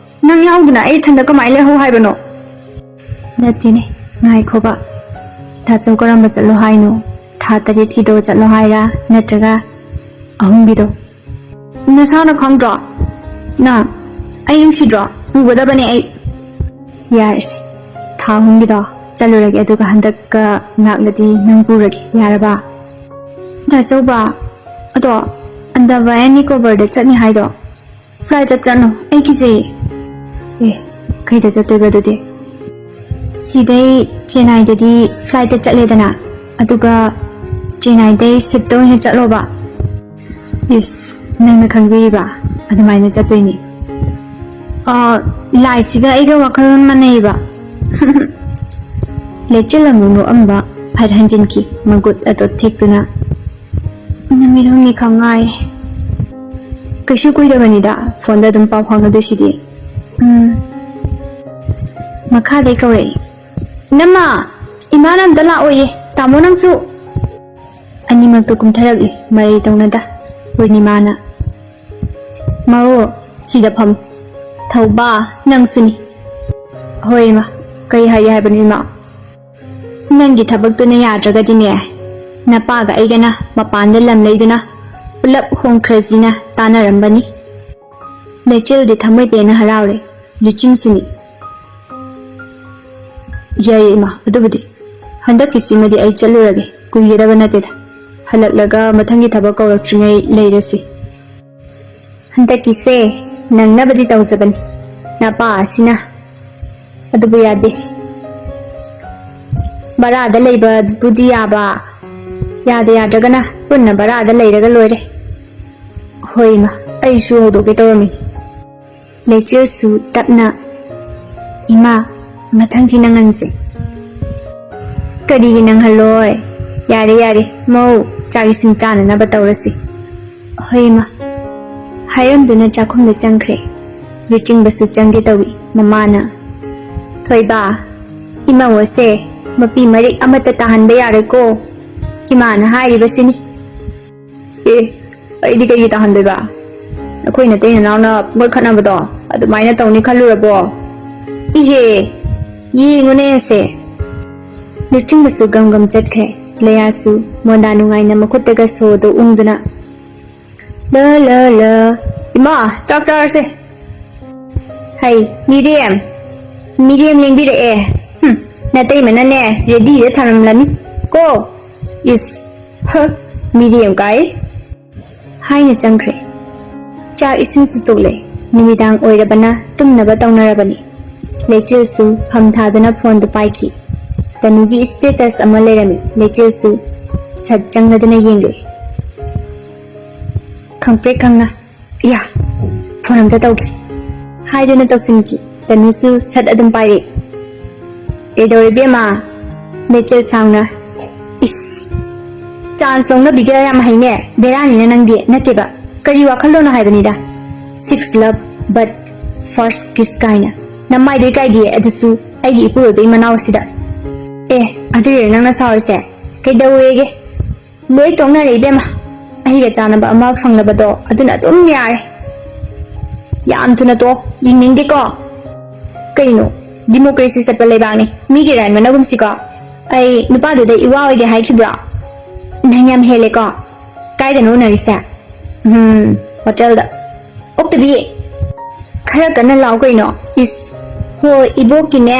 ꯅꯪ ꯌꯥꯎꯗꯅ ꯑꯩ ꯏꯊꯟꯗ ꯀꯃꯥꯏꯅ ꯂꯩꯍꯧ ꯍꯥꯏꯕꯅꯣ?" "ꯅꯠꯇꯦꯅꯦ, ꯉꯥꯏꯈꯣꯕ꯫ ꯇꯥꯆꯧ ꯀꯔꯝꯕ ꯆꯠꯂꯣ ꯍꯥꯏꯅꯣ? ꯊꯥ ꯇꯔꯦꯠꯀꯤꯗꯣ ꯆꯠꯂꯣ ꯍꯥꯏꯔꯥ, ꯅꯠꯇ꯭ꯔꯒ ꯑꯍꯨꯝꯒꯤꯗꯣ?" "ꯅꯁꯥꯅ ꯈꯪꯗ꯭ꯔꯣ? ꯅꯪ ꯑꯩ ꯅꯨꯡꯁꯤꯗ꯭ꯔꯣ? ꯄꯨꯒꯗꯕꯅꯦ ꯑꯩ꯫" "ꯌꯥꯔꯦꯁꯦ, ꯊꯥ ꯑꯍꯨꯝꯒꯤꯗꯣ ꯆꯠꯂꯨꯔꯒꯦ, ꯑꯗꯨꯒ ꯍꯟꯗꯛꯀ ꯂꯥꯛꯂꯗꯤ ꯅꯪ ꯄꯨꯔꯒꯦ, ꯌꯥꯔꯕ?" "ꯗꯥꯆꯧꯕ, ꯑꯗꯣ ꯑꯟꯗꯥꯃꯥꯟ ꯑꯦꯟ ꯅꯤꯀꯣꯕꯔꯗ ꯆꯠꯅꯤ ꯍꯥꯏꯗꯣ ꯐ꯭ꯂꯥꯏꯠꯇ ꯆꯠꯅꯣ, ꯑꯩ ꯀꯤꯖꯩꯌꯦ꯫" "ꯑꯦ, ꯀꯩꯗ ꯆꯠꯇꯣꯏꯕ ꯑꯗꯨꯗꯤ?" "ꯁꯤꯗꯩ ꯆꯦꯟꯅꯥꯏꯗꯗꯤ ꯐ꯭ꯂꯥꯏꯠꯇ ꯆꯠꯂꯦꯗꯅ, ꯑꯗꯨꯒ ꯆꯦꯟꯅꯥꯏꯗꯩ ꯁꯤꯞꯇ ꯑꯣꯏꯅ ꯆꯠꯂꯣꯕ꯫" "ꯏꯁ, ꯅꯪꯅ ꯈꯪꯕꯤꯔꯤꯕ? ꯑꯗꯨꯃꯥꯏꯅ ꯆꯠꯇꯣꯏꯅꯤ꯫" "ꯑ, ꯂꯥꯏꯁꯤꯒ ꯑꯩꯒ ꯋꯥꯈꯜꯂꯣꯟ ꯃꯥꯟꯅꯩꯌꯦꯕ꯫" ꯂꯩꯆꯤꯜ ꯑꯃꯨꯛ ꯅꯣꯛꯑꯝꯕ ꯐꯠ ꯍꯟꯖꯤꯟꯈꯤ, ꯃꯒꯨꯠ ꯑꯗꯣ ꯊꯦꯛꯇꯨꯅ꯫ "ꯅꯨꯃꯤꯠ ꯍꯨꯝꯅꯤ ꯈꯛ ꯉꯥꯏ꯫" "ꯀꯩꯁꯨ ꯀꯨꯏꯗꯕꯅꯤꯗ, ꯐꯣꯟꯗ ꯑꯗꯨꯝ ꯄꯥꯎ ꯐꯥꯎꯅꯗꯣꯏꯁꯤꯗꯤ꯫" "ꯎꯝ꯫" ꯃꯈꯥꯗꯩ ꯀꯧꯔꯛꯏ, "ꯏꯅꯝꯃ, ꯏꯃꯥꯅ ꯑꯝꯇ ꯂꯥꯛꯑꯣꯌꯦ, ꯇꯥꯃꯣ ꯅꯪꯁꯨ꯫" ꯑꯅꯤꯃꯛꯇꯣ ꯀꯨꯝꯊꯔꯛꯂꯤ, ꯃꯔꯩ ꯇꯧꯅꯗ꯫ ꯄꯨꯔꯅꯤꯃꯥꯅ, "ꯃꯧ, ꯁꯤꯗ ꯐꯝ꯫ ꯊꯧꯕ, ꯅꯪꯁꯨꯅꯤ꯫" "ꯍꯣꯏ ꯏꯃꯥ, ꯀꯩ ꯍꯥꯏꯒꯦ ꯍꯥꯏꯕꯅꯣ ꯏꯃꯥ?" "ꯅꯪꯒꯤ ꯊꯕꯛꯇꯨꯅ ꯌꯥꯗ꯭ꯔꯒꯗꯤꯅꯦ, ꯅꯄꯥꯒ ꯑꯩꯒꯅ ꯃꯄꯥꯟꯗ ꯂꯝ ꯂꯩꯗꯨꯅ ꯄꯨꯂꯞ ꯍꯣꯡꯈ꯭ꯔꯁꯤꯅ ꯇꯥꯟꯅꯔꯝꯕꯅꯤ꯫" ꯂꯩꯆꯤꯜꯗꯤ ꯊꯃꯣꯏ ꯄꯦꯟꯅ ꯍꯔꯥꯎꯔꯦ, ꯂꯨꯆꯤꯡꯁꯨꯅꯤ꯫ "ꯌꯥꯏꯌꯦ ꯏꯃꯥ, ꯑꯗꯨꯕꯨꯗꯤ ꯍꯟꯗꯛꯀꯤꯁꯤꯃꯗꯤ ꯑꯩ ꯆꯠꯂꯨꯔꯒꯦ, ꯀꯨꯏꯒꯗꯕ ꯅꯠꯇꯦꯗ꯫ ꯍꯜꯂꯛꯂꯒ ꯃꯊꯪꯒꯤ ꯊꯕꯛ ꯀꯧꯔꯛꯇ꯭ꯔꯤꯉꯩ ꯂꯩꯔꯁꯤ꯫" "ꯍꯟꯗꯛꯀꯤꯁꯦ ꯅꯪꯅꯕꯗꯤ ꯇꯧꯖꯕꯅꯤ, ꯅꯄꯥ ꯑꯁꯤꯅ꯫ ꯑꯗꯨꯕꯨ ꯌꯥꯗꯦ, ꯕꯔꯥꯗ ꯂꯩꯕꯕꯨꯗꯤ ꯌꯥꯕ, ꯌꯥꯗ ꯌꯥꯗ꯭ꯔꯒꯅ ꯄꯨꯟꯅ ꯕꯔꯥꯗ ꯂꯩꯔꯒ ꯂꯣꯏꯔꯦ꯫ ꯍꯣꯏ ꯏꯃꯥ, ꯑꯩꯁꯨ ꯍꯧꯗꯣꯛꯀꯦ ꯇꯧꯔꯝꯃꯤꯅꯤ꯫ ꯂꯩꯆꯤꯜꯁꯨ ꯇꯞꯅ, "ꯏꯃꯥ, ꯃꯊꯪꯗꯤ ꯅꯪꯍꯟꯁꯦ꯫" "ꯀꯔꯤꯒꯤ ꯅꯪꯍꯜꯂꯣꯏ? ꯌꯥꯔꯦ, ꯌꯥꯔꯦ, ꯃꯧ ꯆꯥꯛ ꯏꯁꯤꯡ ꯆꯥꯅꯅꯕ ꯇꯧꯔꯁꯤ꯫" "ꯍꯣꯏ, ꯏꯃꯥ꯫" ꯍꯥꯏꯔꯝꯗꯨꯅ ꯆꯥꯛꯈꯨꯝꯗ ꯆꯪꯈ꯭ꯔꯦ꯫ ꯂꯨꯆꯤꯡꯕꯁꯨ ꯆꯪꯒꯦ ꯇꯧꯏ꯫ ꯃꯃꯥꯅ, "ꯊꯣꯏꯕ, ꯏꯃꯧ ꯑꯁꯦ ꯃꯄꯤ ꯃꯔꯤꯛ ꯑꯃꯠꯇ ꯇꯥꯍꯟꯕ ꯌꯥꯔꯣꯏꯀꯣ꯫ ꯏꯃꯥꯅ ꯍꯥꯏꯔꯤꯕꯁꯤꯅꯤ꯫" "ꯑꯦ, ꯑꯩꯗꯤ ꯀꯩꯒꯤ ꯇꯥꯍꯟꯗꯣꯏꯕ? ꯑꯩꯈꯣꯏ ꯅꯇꯩ ꯅꯅꯥꯎꯅ ꯄꯨꯡꯈꯠ ꯈꯠꯅꯕꯗꯣ ꯑꯗꯨꯃꯥꯏꯅ ꯇꯧꯅꯤ ꯈꯜꯂꯨꯔꯕꯣ? ꯏꯍꯦ, ꯌꯦꯡꯉꯨꯅꯦ ꯑꯁꯦ꯫" ꯂꯨꯆꯤꯡꯕꯁꯨ ꯒꯝ ꯒꯝ ꯆꯠꯈ꯭ꯔꯦ꯫ ꯂꯩꯌꯥꯁꯨ ꯃꯣꯟꯗꯥ ꯅꯨꯡꯉꯥꯏꯅ ꯃꯈꯨꯠꯇꯒ ꯁꯣꯗꯣ ꯎꯪꯗꯨꯅ, "ꯂ, ꯂ, ꯂ꯫ ꯏꯃꯥ, ꯆꯥꯛ ꯆꯥꯔꯁꯦ꯫" "ꯍꯩ, ꯃꯤꯔꯦꯝ, ꯃꯤꯔꯦꯝ ꯂꯦꯡꯕꯤꯔꯛꯑꯦ꯫ ꯍꯨꯝ, ꯅꯇꯩꯃꯅꯅꯦ ꯔꯦꯗꯤꯗ ꯊꯝꯂꯝꯂꯅꯤ ꯀꯣ꯫ ꯏꯁ, ꯍ, ꯃꯤꯔꯦꯝ ꯀꯥꯏ꯫" ꯍꯥꯏꯅ ꯆꯪꯈ꯭ꯔꯦ꯫ ꯆꯥꯛ ꯏꯁꯤꯡꯁꯨ ꯇꯣꯛꯂꯦ꯫ ꯅꯨꯃꯤꯗꯥꯡ ꯑꯣꯏꯔꯕꯅ ꯇꯨꯝꯅꯕ ꯇꯧꯅꯔꯕꯅꯤ꯫ ꯂꯩꯆꯤꯜꯁꯨ ꯐꯝ ꯊꯥꯗꯨꯅ ꯐꯣꯟꯗꯨ ꯄꯥꯏꯈꯤ꯫ ꯇꯅꯨꯒꯤ status ꯑꯃ ꯂꯩꯔꯝꯃꯤ꯫ ꯂꯩꯆꯤꯜꯁꯨ ꯁꯠ ꯆꯪꯂꯗꯨꯅ ꯌꯦꯡꯂꯨꯏ꯫ ꯈꯪꯄ꯭ꯔꯦꯛ ꯈꯪꯅ, "ꯏꯌꯥ, ꯐꯣꯟ ꯑꯝꯇ ꯇꯧꯒꯦ" ꯍꯥꯏꯗꯨꯅ ꯇꯧꯁꯤꯟꯈꯤ꯫ ꯇꯅꯨꯁꯨ ꯁꯠ ꯑꯗꯨꯝ ꯄꯥꯏꯔꯛꯏ꯫ "ꯀꯩꯗꯧꯔꯦ ꯏꯕꯦꯝꯃ?" ꯂꯩꯆꯤꯜ ꯁꯥꯡꯅ, "ꯏꯁ, chance ꯂꯧꯅꯕꯤꯒ ꯌꯥꯝ ꯍꯩꯅꯦ꯫ ꯕꯦꯔꯥꯅꯤꯅ ꯅꯪꯗꯤ, ꯅꯠꯇꯦꯕ꯫ ꯀꯔꯤ ꯋꯥꯈꯜꯂꯣꯟꯅꯣ ꯍꯥꯏꯕꯅꯤꯗ꯫ Six love but first kiss ꯀꯥꯏꯅ꯫ ꯅꯃꯥꯏꯗꯩ ꯀꯥꯏꯗꯤꯌꯦ, ꯑꯗꯨꯁꯨ ꯑꯩꯒꯤ ꯏꯄꯨꯔꯣꯏꯕꯒꯤ ꯃꯅꯥꯎꯁꯤꯗ꯫ ꯑꯦ, ꯑꯗꯨꯏꯔꯣ ꯅꯪꯅ ꯁꯥꯎꯔꯤꯁꯦ? ꯀꯩꯗꯧꯋꯦꯒꯦ? ꯂꯣꯏ ꯇꯣꯛꯅꯔꯦ ꯏꯕꯦꯝꯃ꯫ ꯑꯩꯒ ꯆꯥꯟꯅꯕ ꯑꯃ ꯐꯪꯂꯕꯗꯣ ꯑꯗꯨꯅ ꯑꯗꯨꯝ ꯌꯥꯔꯦ꯫" "ꯌꯥꯝ ꯊꯨꯅ ꯇꯣꯛꯑꯣ, ꯌꯦꯡꯅꯤꯡꯗꯦꯀꯣ꯫" "ꯀꯩꯅꯣ, democracy ꯆꯠꯄ ꯂꯩꯕꯥꯛꯅꯤ, ꯃꯤꯒꯤ right ꯃꯅꯒꯨꯝꯁꯤꯀꯣ꯫ ꯑꯩ ꯅꯨꯄꯥꯗꯨꯗ ꯏꯋꯥ ꯑꯣꯏꯒꯦ ꯍꯥꯏꯈꯤꯕ꯭ꯔꯣ? ꯅꯪ ꯌꯥꯝ ꯍꯦꯜꯂꯦꯀꯣ꯫ ꯀꯥꯏꯗꯅꯣ ꯎꯅꯔꯤꯁꯦ?" "ꯎꯝ, ꯍꯣꯇꯦꯜꯗ꯫" "ꯑꯣꯛꯇꯕꯤ, ꯈꯔ ꯀꯟꯅ ꯂꯥꯎ ꯀꯩꯅꯣ꯫ ꯏꯁ, ꯍꯣ, ꯏꯕꯣꯛꯀꯤꯅꯦ,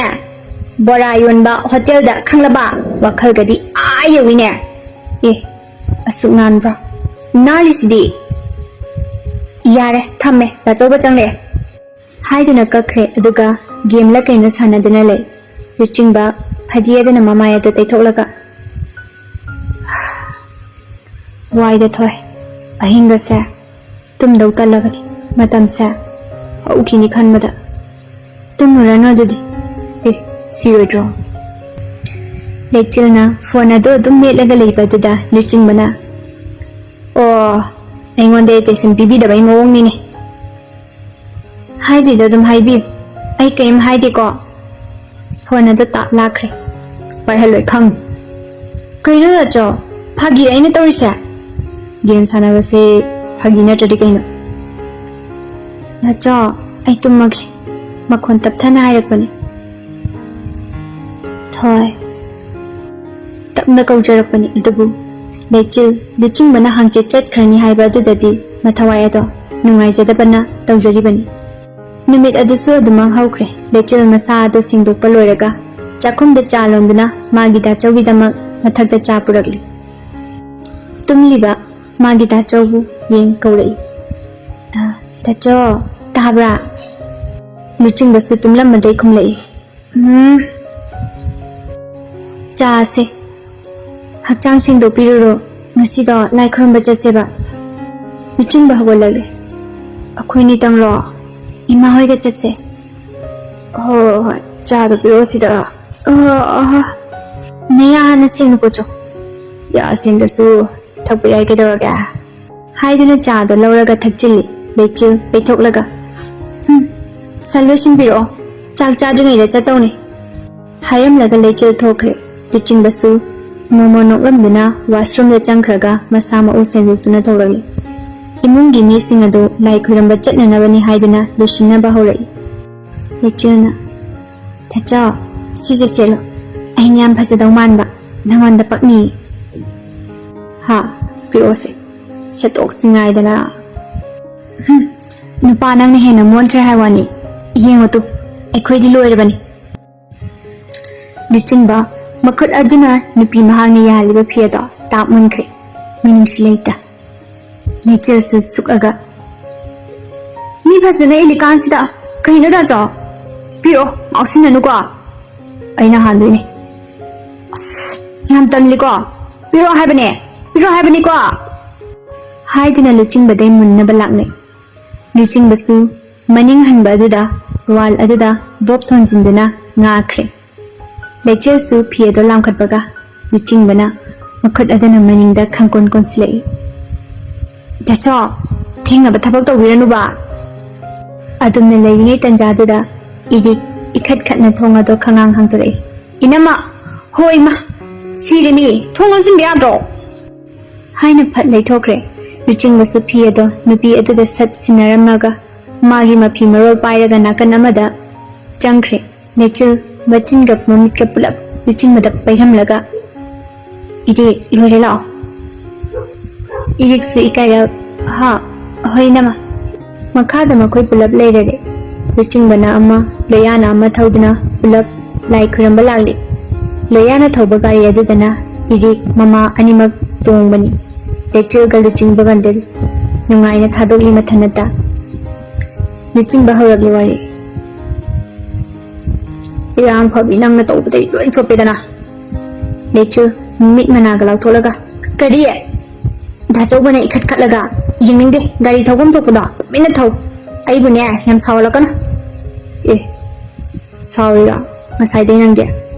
ꯕꯣꯔꯥ ꯌꯣꯟꯕ ꯍꯣꯇꯦꯜꯗ, ꯈꯪꯂꯕ? ꯋꯥꯈꯜꯒꯗꯤ ꯑꯥ ꯌꯧꯋꯤꯅꯦ꯫ ꯑꯦ, ꯑꯁꯨꯛ ꯅꯥꯟꯕ꯭ꯔꯣ? ꯅꯥꯜꯂꯤꯁꯤꯗꯤ꯫ ꯌꯥꯔꯦ, ꯊꯝꯃꯦ, ꯗꯥꯆꯧꯕ ꯆꯪꯂꯛꯑꯦ꯫" ꯍꯥꯏꯗꯨꯅ ꯀꯛꯈ꯭ꯔꯦ, ꯑꯗꯨꯒ game ꯂ ꯀꯩꯅꯣ ꯁꯥꯟꯅꯗꯨꯅ ꯂꯩ꯫ ꯂꯨꯆꯤꯡꯕ ꯐꯗꯤ ꯑꯗꯨꯅ ꯃꯃꯥꯏ ꯑꯗꯨ ꯇꯩꯊꯣꯛꯂꯒ, "ꯋꯥꯏꯗ ꯊꯣꯏ, ꯑꯍꯤꯡꯒꯁꯦ ꯇꯨꯝꯗꯧ ꯇꯜꯂꯕꯅꯤ꯫ ꯃꯇꯝꯁꯦ ꯍꯧꯈꯤꯅꯤ ꯈꯟꯕꯗ꯫ ꯇꯨꯝꯃꯨꯔꯅꯨ ꯑꯗꯨꯗꯤ꯫ ꯑꯦ, ꯁꯤꯔꯣꯏꯗ꯭ꯔꯣ?" ꯂꯩꯆꯤꯜꯅ ꯐꯣꯟ ꯑꯗꯨ ꯑꯗꯨꯝ ꯃꯦꯠꯂꯒ ꯂꯩꯕ ꯑꯗꯨꯗ ꯂꯨꯆꯤꯡꯕꯅ, "ꯑꯣ, ꯑꯩꯉꯣꯟꯗ attention ꯄꯤꯕꯤꯗꯕꯩ ꯃꯑꯣꯡꯅꯤꯅꯦ꯫ ꯍꯥꯏꯗꯣꯏꯗꯣ ꯑꯗꯨꯝ ꯍꯥꯏꯕꯤꯌꯨ, ꯑꯩ ꯀꯩꯝ ꯍꯥꯏꯗꯦꯀꯣ?" ꯐꯣꯟ ꯑꯗꯨ ꯇꯥꯞ ꯂꯥꯛꯈ꯭ꯔꯦ꯫ "ꯄꯥꯏꯍꯜꯂꯣꯏ ꯈꯪ꯫ ꯀꯩꯅꯣ ꯗꯥꯆꯣ, ꯐꯥꯒꯤ ꯑꯩꯅ ꯇꯧꯔꯤꯁꯦ?" "ꯒꯦꯝ ꯁꯥꯟꯅꯕꯁꯦ ꯐꯥꯒꯤ ꯅꯠꯇ꯭ꯔꯗꯤ ꯀꯩꯅꯣ?" "ꯗꯥꯆꯣ, ꯑꯩ ꯇꯨꯝꯃꯒꯦ", ꯃꯈꯣꯟ ꯇꯞꯊꯅ ꯍꯥꯏꯔꯛꯄꯅꯤ꯫ "ꯊꯣꯏ", ꯇꯞꯅ ꯀꯧꯖꯔꯛꯄꯅꯤ꯫ ꯑꯗꯨꯕꯨ ꯂꯩꯆꯤꯜ ꯂꯨꯆꯤꯡꯕꯅ ꯍꯪꯆꯤꯠ ꯆꯠꯈ꯭ꯔꯅꯤ ꯍꯥꯏꯕ ꯑꯗꯨꯗꯗꯤ ꯃꯊꯋꯥꯏ ꯑꯗꯣ ꯅꯨꯡꯉꯥꯏꯖꯗꯕꯅ ꯇꯧꯖꯔꯤꯕꯅꯤ꯫ ꯅꯨꯃꯤꯠ ꯑꯗꯨꯁꯨ ꯑꯗꯨꯃꯛ ꯍꯧꯈ꯭ꯔꯦ꯫ ꯂꯩꯆꯤꯜ ꯃꯁꯥ ꯑꯗꯨ ꯁꯦꯡꯗꯣꯛꯄ ꯂꯣꯏꯔꯒ ꯆꯥꯛꯈꯨꯝꯗ ꯆꯥ ꯂꯣꯟꯗꯨꯅ ꯃꯥꯒꯤ ꯗꯥꯆꯧꯒꯤꯗꯃꯛ ꯃꯊꯛꯇ ꯆꯥ ꯄꯨꯔꯛꯂꯤ꯫ ꯇꯨꯝꯂꯤꯕ ꯃꯥꯒꯤ ꯗꯥꯆꯧꯕꯨ ꯌꯦꯡ ꯀꯧꯔꯛꯏ꯫ "ꯑ, ꯗꯥꯆꯧ, ꯇꯥꯕ꯭ꯔꯥ?" ꯂꯨꯆꯤꯡꯕꯁꯨ ꯇꯨꯝꯂꯝꯕꯗꯩ ꯈꯨꯝꯂꯛꯏ꯫ "ꯎꯝ, ꯆꯥꯁꯦ꯫ ꯍꯛꯆꯥꯡ ꯁꯦꯡꯗꯣꯛꯄꯤꯔꯨꯔꯣ꯫ ꯉꯁꯤꯗꯣ ꯂꯥꯏ ꯈꯨꯔꯨꯝꯕ ꯆꯠꯁꯦꯕ꯫" ꯂꯨꯆꯤꯡꯕ ꯍꯧꯒꯠꯂꯛꯂꯦ꯫ "ꯑꯩꯈꯣꯏꯅꯤꯇꯪꯂꯣ? ꯏꯃꯥ ꯍꯣꯏꯒ ꯆꯠꯁꯦ꯫" "ꯍꯣꯏ, ꯍꯣꯏ, ꯍꯣꯏ, ꯆꯥꯗꯣ ꯄꯤꯔꯛꯑꯣ ꯁꯤꯗ꯫" "ꯑ, ꯑ, ꯅꯌꯥ ꯍꯥꯟꯅ ꯁꯦꯡꯅ ꯀꯣꯠꯆꯣ꯫" "ꯌꯥ ꯁꯦꯡꯗ꯭ꯔꯁꯨ ꯊꯛꯄ ꯌꯥꯏ, ꯀꯩꯗꯧꯔꯒꯦ?" ꯍꯥꯏꯗꯨꯅ ꯆꯥꯗꯣ ꯂꯧꯔꯒ ꯊꯛꯆꯤꯜꯂꯤ꯫ ꯂꯩꯆꯤꯜ ꯄꯩꯊꯣꯛꯂꯒ, "ꯎꯝ, ꯁꯟ ꯂꯣꯏꯁꯤꯟꯕꯤꯔꯛꯑꯣ, ꯆꯥꯛ ꯆꯥꯗ꯭ꯔꯤꯉꯩꯗ ꯆꯠꯇꯧꯅꯦ꯫" ꯍꯥꯏꯔꯝꯂꯒ ꯂꯩꯆꯤꯜ ꯊꯣꯛꯈ꯭ꯔꯦ꯫ ꯂꯨꯆꯤꯡꯕꯁꯨ ꯃꯣꯃꯣ ꯅꯣꯛꯂꯝꯗꯨꯅ ꯋꯥꯁꯔꯨꯝꯗ ꯆꯪꯈ꯭ꯔꯒ ꯃꯁꯥ ꯃꯎ ꯁꯦꯡꯗꯣꯛꯇꯨꯅ ꯊꯣꯛꯂꯛꯂꯤ꯫ ꯏꯃꯨꯡꯒꯤ ꯃꯤꯁꯤꯡ ꯑꯗꯨ ꯂꯥꯏ ꯈꯨꯔꯨꯝꯕ ꯆꯠꯅꯅꯕꯅꯤ ꯍꯥꯏꯗꯨꯅ ꯂꯣꯏꯁꯤꯟꯅꯕ ꯍꯧꯔꯛꯏ꯫ ꯂꯩꯆꯤꯜꯅ, "ꯗꯥꯆꯧ, ꯁꯤꯁꯦ ꯁꯦꯠꯂꯣ꯫ ꯑꯩꯅ ꯌꯥꯝ ꯐꯖꯗꯧ ꯃꯥꯟꯕ, ꯅꯉꯣꯟꯗ ꯄꯛꯅꯤꯌꯦ꯫" "ꯍꯥ, ꯄꯤꯔꯛꯑꯣꯁꯦ, ꯁꯦꯠꯇꯣꯛꯁꯤ ꯉꯥꯏꯗꯅ꯫" "ꯍꯨꯝ, ꯅꯨꯄꯥ ꯅꯪꯅ ꯍꯦꯟꯅ ꯃꯣꯟꯈ꯭ꯔꯦ ꯍꯥꯏ ꯋꯥꯅꯤ꯫ ꯌꯦꯡꯉꯨ ꯇꯨ, ꯑꯩꯈꯣꯏꯗꯤ ꯂꯣꯏꯔꯕꯅꯤ꯫" ꯂꯨꯆꯤꯡꯕ ꯃꯈꯨꯠ ꯑꯗꯨꯅ ꯅꯨꯄꯤ ꯃꯍꯥꯛꯅ ꯌꯥꯜꯂꯤꯕ ꯐꯤ ꯑꯗꯣ ꯇꯥꯞ ꯃꯨꯟꯈ꯭ꯔꯦ꯫ ꯃꯤꯅꯨꯡꯁꯤ ꯂꯩꯇ꯫ ꯂꯩꯆꯤꯜꯁꯨ ꯁꯨꯛꯑꯒ, "ꯃꯤ ꯐꯖꯅ ꯏꯜꯂꯤꯀꯥꯟꯁꯤꯗ ꯀꯩꯅꯣ ꯗꯥꯆꯧ? ꯄꯤꯔꯛꯑꯣ, ꯉꯥꯎꯁꯤꯟꯅꯅꯨꯀꯣ꯫" "ꯑꯩꯅ ꯍꯥꯟꯗꯣꯏꯅꯦ, "ꯑꯁ, ꯌꯥꯝ ꯇꯜꯂꯤꯀꯣ꯫ ꯄꯤꯔꯛꯑꯣ ꯍꯥꯏꯕꯅꯦ, ꯄꯤꯔꯛꯑꯣ ꯍꯥꯏꯕꯅꯤꯀꯣ!" ꯍꯥꯏꯗꯨꯅ ꯂꯨꯆꯤꯡꯕꯗꯩ ꯃꯨꯟꯅꯕ ꯂꯥꯛꯂꯦ꯫ ꯂꯨꯆꯤꯡꯕꯁꯨ ꯃꯅꯤꯡ ꯍꯟꯕ ꯑꯗꯨꯗ ꯋꯥꯜ ꯑꯗꯨꯗ ꯕꯣꯞ ꯊꯣꯟꯖꯤꯟꯗꯨꯅ ꯉꯥꯈ꯭ꯔꯦ꯫ ꯂꯩꯆꯤꯜꯁꯨ ꯐꯤ ꯑꯗꯨ ꯂꯥꯝꯈꯠꯄꯒ ꯂꯨꯆꯤꯡꯕꯅ ꯃꯈꯨꯠ ꯑꯗꯨꯅ ꯃꯅꯤꯡꯗ ꯈꯪꯀꯣꯟ ꯀꯣꯟꯁꯤꯜꯂꯛꯏ꯫ "ꯗꯥꯆꯧ, ꯊꯦꯡꯅꯕ ꯊꯕꯛ ꯇꯧꯕꯤꯔꯅꯨꯕ꯫" ꯑꯗꯨꯝꯅ ꯂꯩꯔꯤꯉꯩ ꯇꯟꯖꯥꯗꯨꯗ ꯏꯔꯤꯛ ꯏꯈꯠ ꯈꯠꯅ ꯊꯣꯡ ꯑꯗꯨ ꯈꯉꯥꯡ ꯍꯥꯡꯗꯣꯔꯛꯏ꯫ "ꯏꯅꯝꯃ!" "ꯍꯣꯏ, ꯏꯃꯥ!" "ꯁꯤꯔꯦ ꯃꯤ! ꯊꯣꯡ ꯂꯣꯟꯁꯤꯟꯕ ꯌꯥꯗ꯭ꯔꯣ?" ꯍꯥꯏꯅ ꯐꯠ ꯂꯩꯊꯣꯛꯈ꯭ꯔꯦ꯫ ꯂꯨꯆꯤꯡꯕꯁꯨ ꯐꯤ ꯑꯗꯣ ꯅꯨꯄꯤ ꯑꯗꯨꯗ ꯁꯠ ꯁꯤꯟꯅꯔꯝꯃꯒ ꯃꯥꯒꯤ ꯃꯐꯤ ꯃꯔꯣꯜ ꯄꯥꯏꯔꯒ ꯅꯥꯀꯟ ꯑꯃꯗ ꯆꯪꯈ꯭ꯔꯦ꯫ ꯂꯩꯆꯤꯜ ꯃꯆꯤꯟꯒ ꯃꯃꯤꯠꯀ ꯄꯨꯂꯞ ꯂꯨꯆꯤꯡꯕꯗ ꯄꯩꯔꯝꯂꯒ, "ꯏꯗꯤ ꯂꯣꯏꯔꯦ, ꯂꯥꯛꯑꯣ꯫" ꯏꯔꯤꯛꯁꯨ ꯏꯀꯥꯏꯔ, "ꯍꯥ, ꯍꯣꯏ ꯏꯅꯝꯃ꯫" ꯃꯈꯥꯗ ꯃꯈꯣꯏ ꯄꯨꯂꯞ ꯂꯩꯔꯔꯦ꯫ ꯂꯨꯆꯤꯡꯕꯅ ꯑꯃ, ꯂꯣꯌꯥꯅ ꯑꯃ ꯊꯧꯗꯨꯅ ꯄꯨꯂꯞ ꯂꯥꯏ ꯈꯨꯔꯝꯕ ꯂꯥꯛꯂꯤ꯫ ꯂꯣꯌꯥꯅ ꯊꯧꯕ ꯒꯥꯔꯤ ꯑꯗꯨꯗꯅ ꯏꯔꯤꯛ ꯃꯃꯥ ꯑꯅꯤꯃꯛ ꯇꯣꯡꯕꯅꯤ꯫ ꯂꯩꯆꯤꯜꯒ ꯂꯨꯆꯤꯡꯕꯒꯟꯗꯤꯜ ꯅꯨꯡꯉꯥꯏꯅ ꯊꯥꯗꯣꯛꯂꯤ ꯃꯊꯟꯅꯇ꯫ ꯂꯨꯆꯤꯡꯕ ꯍꯧꯔꯛꯂꯤ ꯋꯥꯔꯤ꯫ "ꯏꯔꯥꯡ ꯐꯕꯤ ꯅꯪꯅ ꯇꯧꯕꯗꯩ ꯂꯣꯏ ꯆꯣꯞꯄꯦꯗꯅ꯫" ꯂꯩꯆꯤꯜ ꯃꯤꯠ ꯃꯅꯥꯒ ꯂꯥꯎꯊꯣꯛꯂꯒ, "ꯀꯔꯤ?" ꯗꯥꯆꯧꯕꯅ ꯏꯈꯠ ꯈꯠꯂꯒ, "ꯌꯦꯡꯅꯤꯡꯗꯦ, ꯒꯥꯔꯤ ꯊꯧꯐꯝ ꯊꯣꯛꯄꯗꯣ ꯇꯨꯃꯤꯟꯅ ꯊꯧ꯫ ꯑꯩꯕꯨꯅꯦ, ꯌꯥꯝ ꯁꯥꯎꯍꯜꯂꯛꯀꯅꯨ꯫" "ꯑꯦ, ꯁꯥꯎꯔꯤꯔꯣ? ꯉꯁꯥꯏꯗꯩ ꯅꯪꯗꯤ?"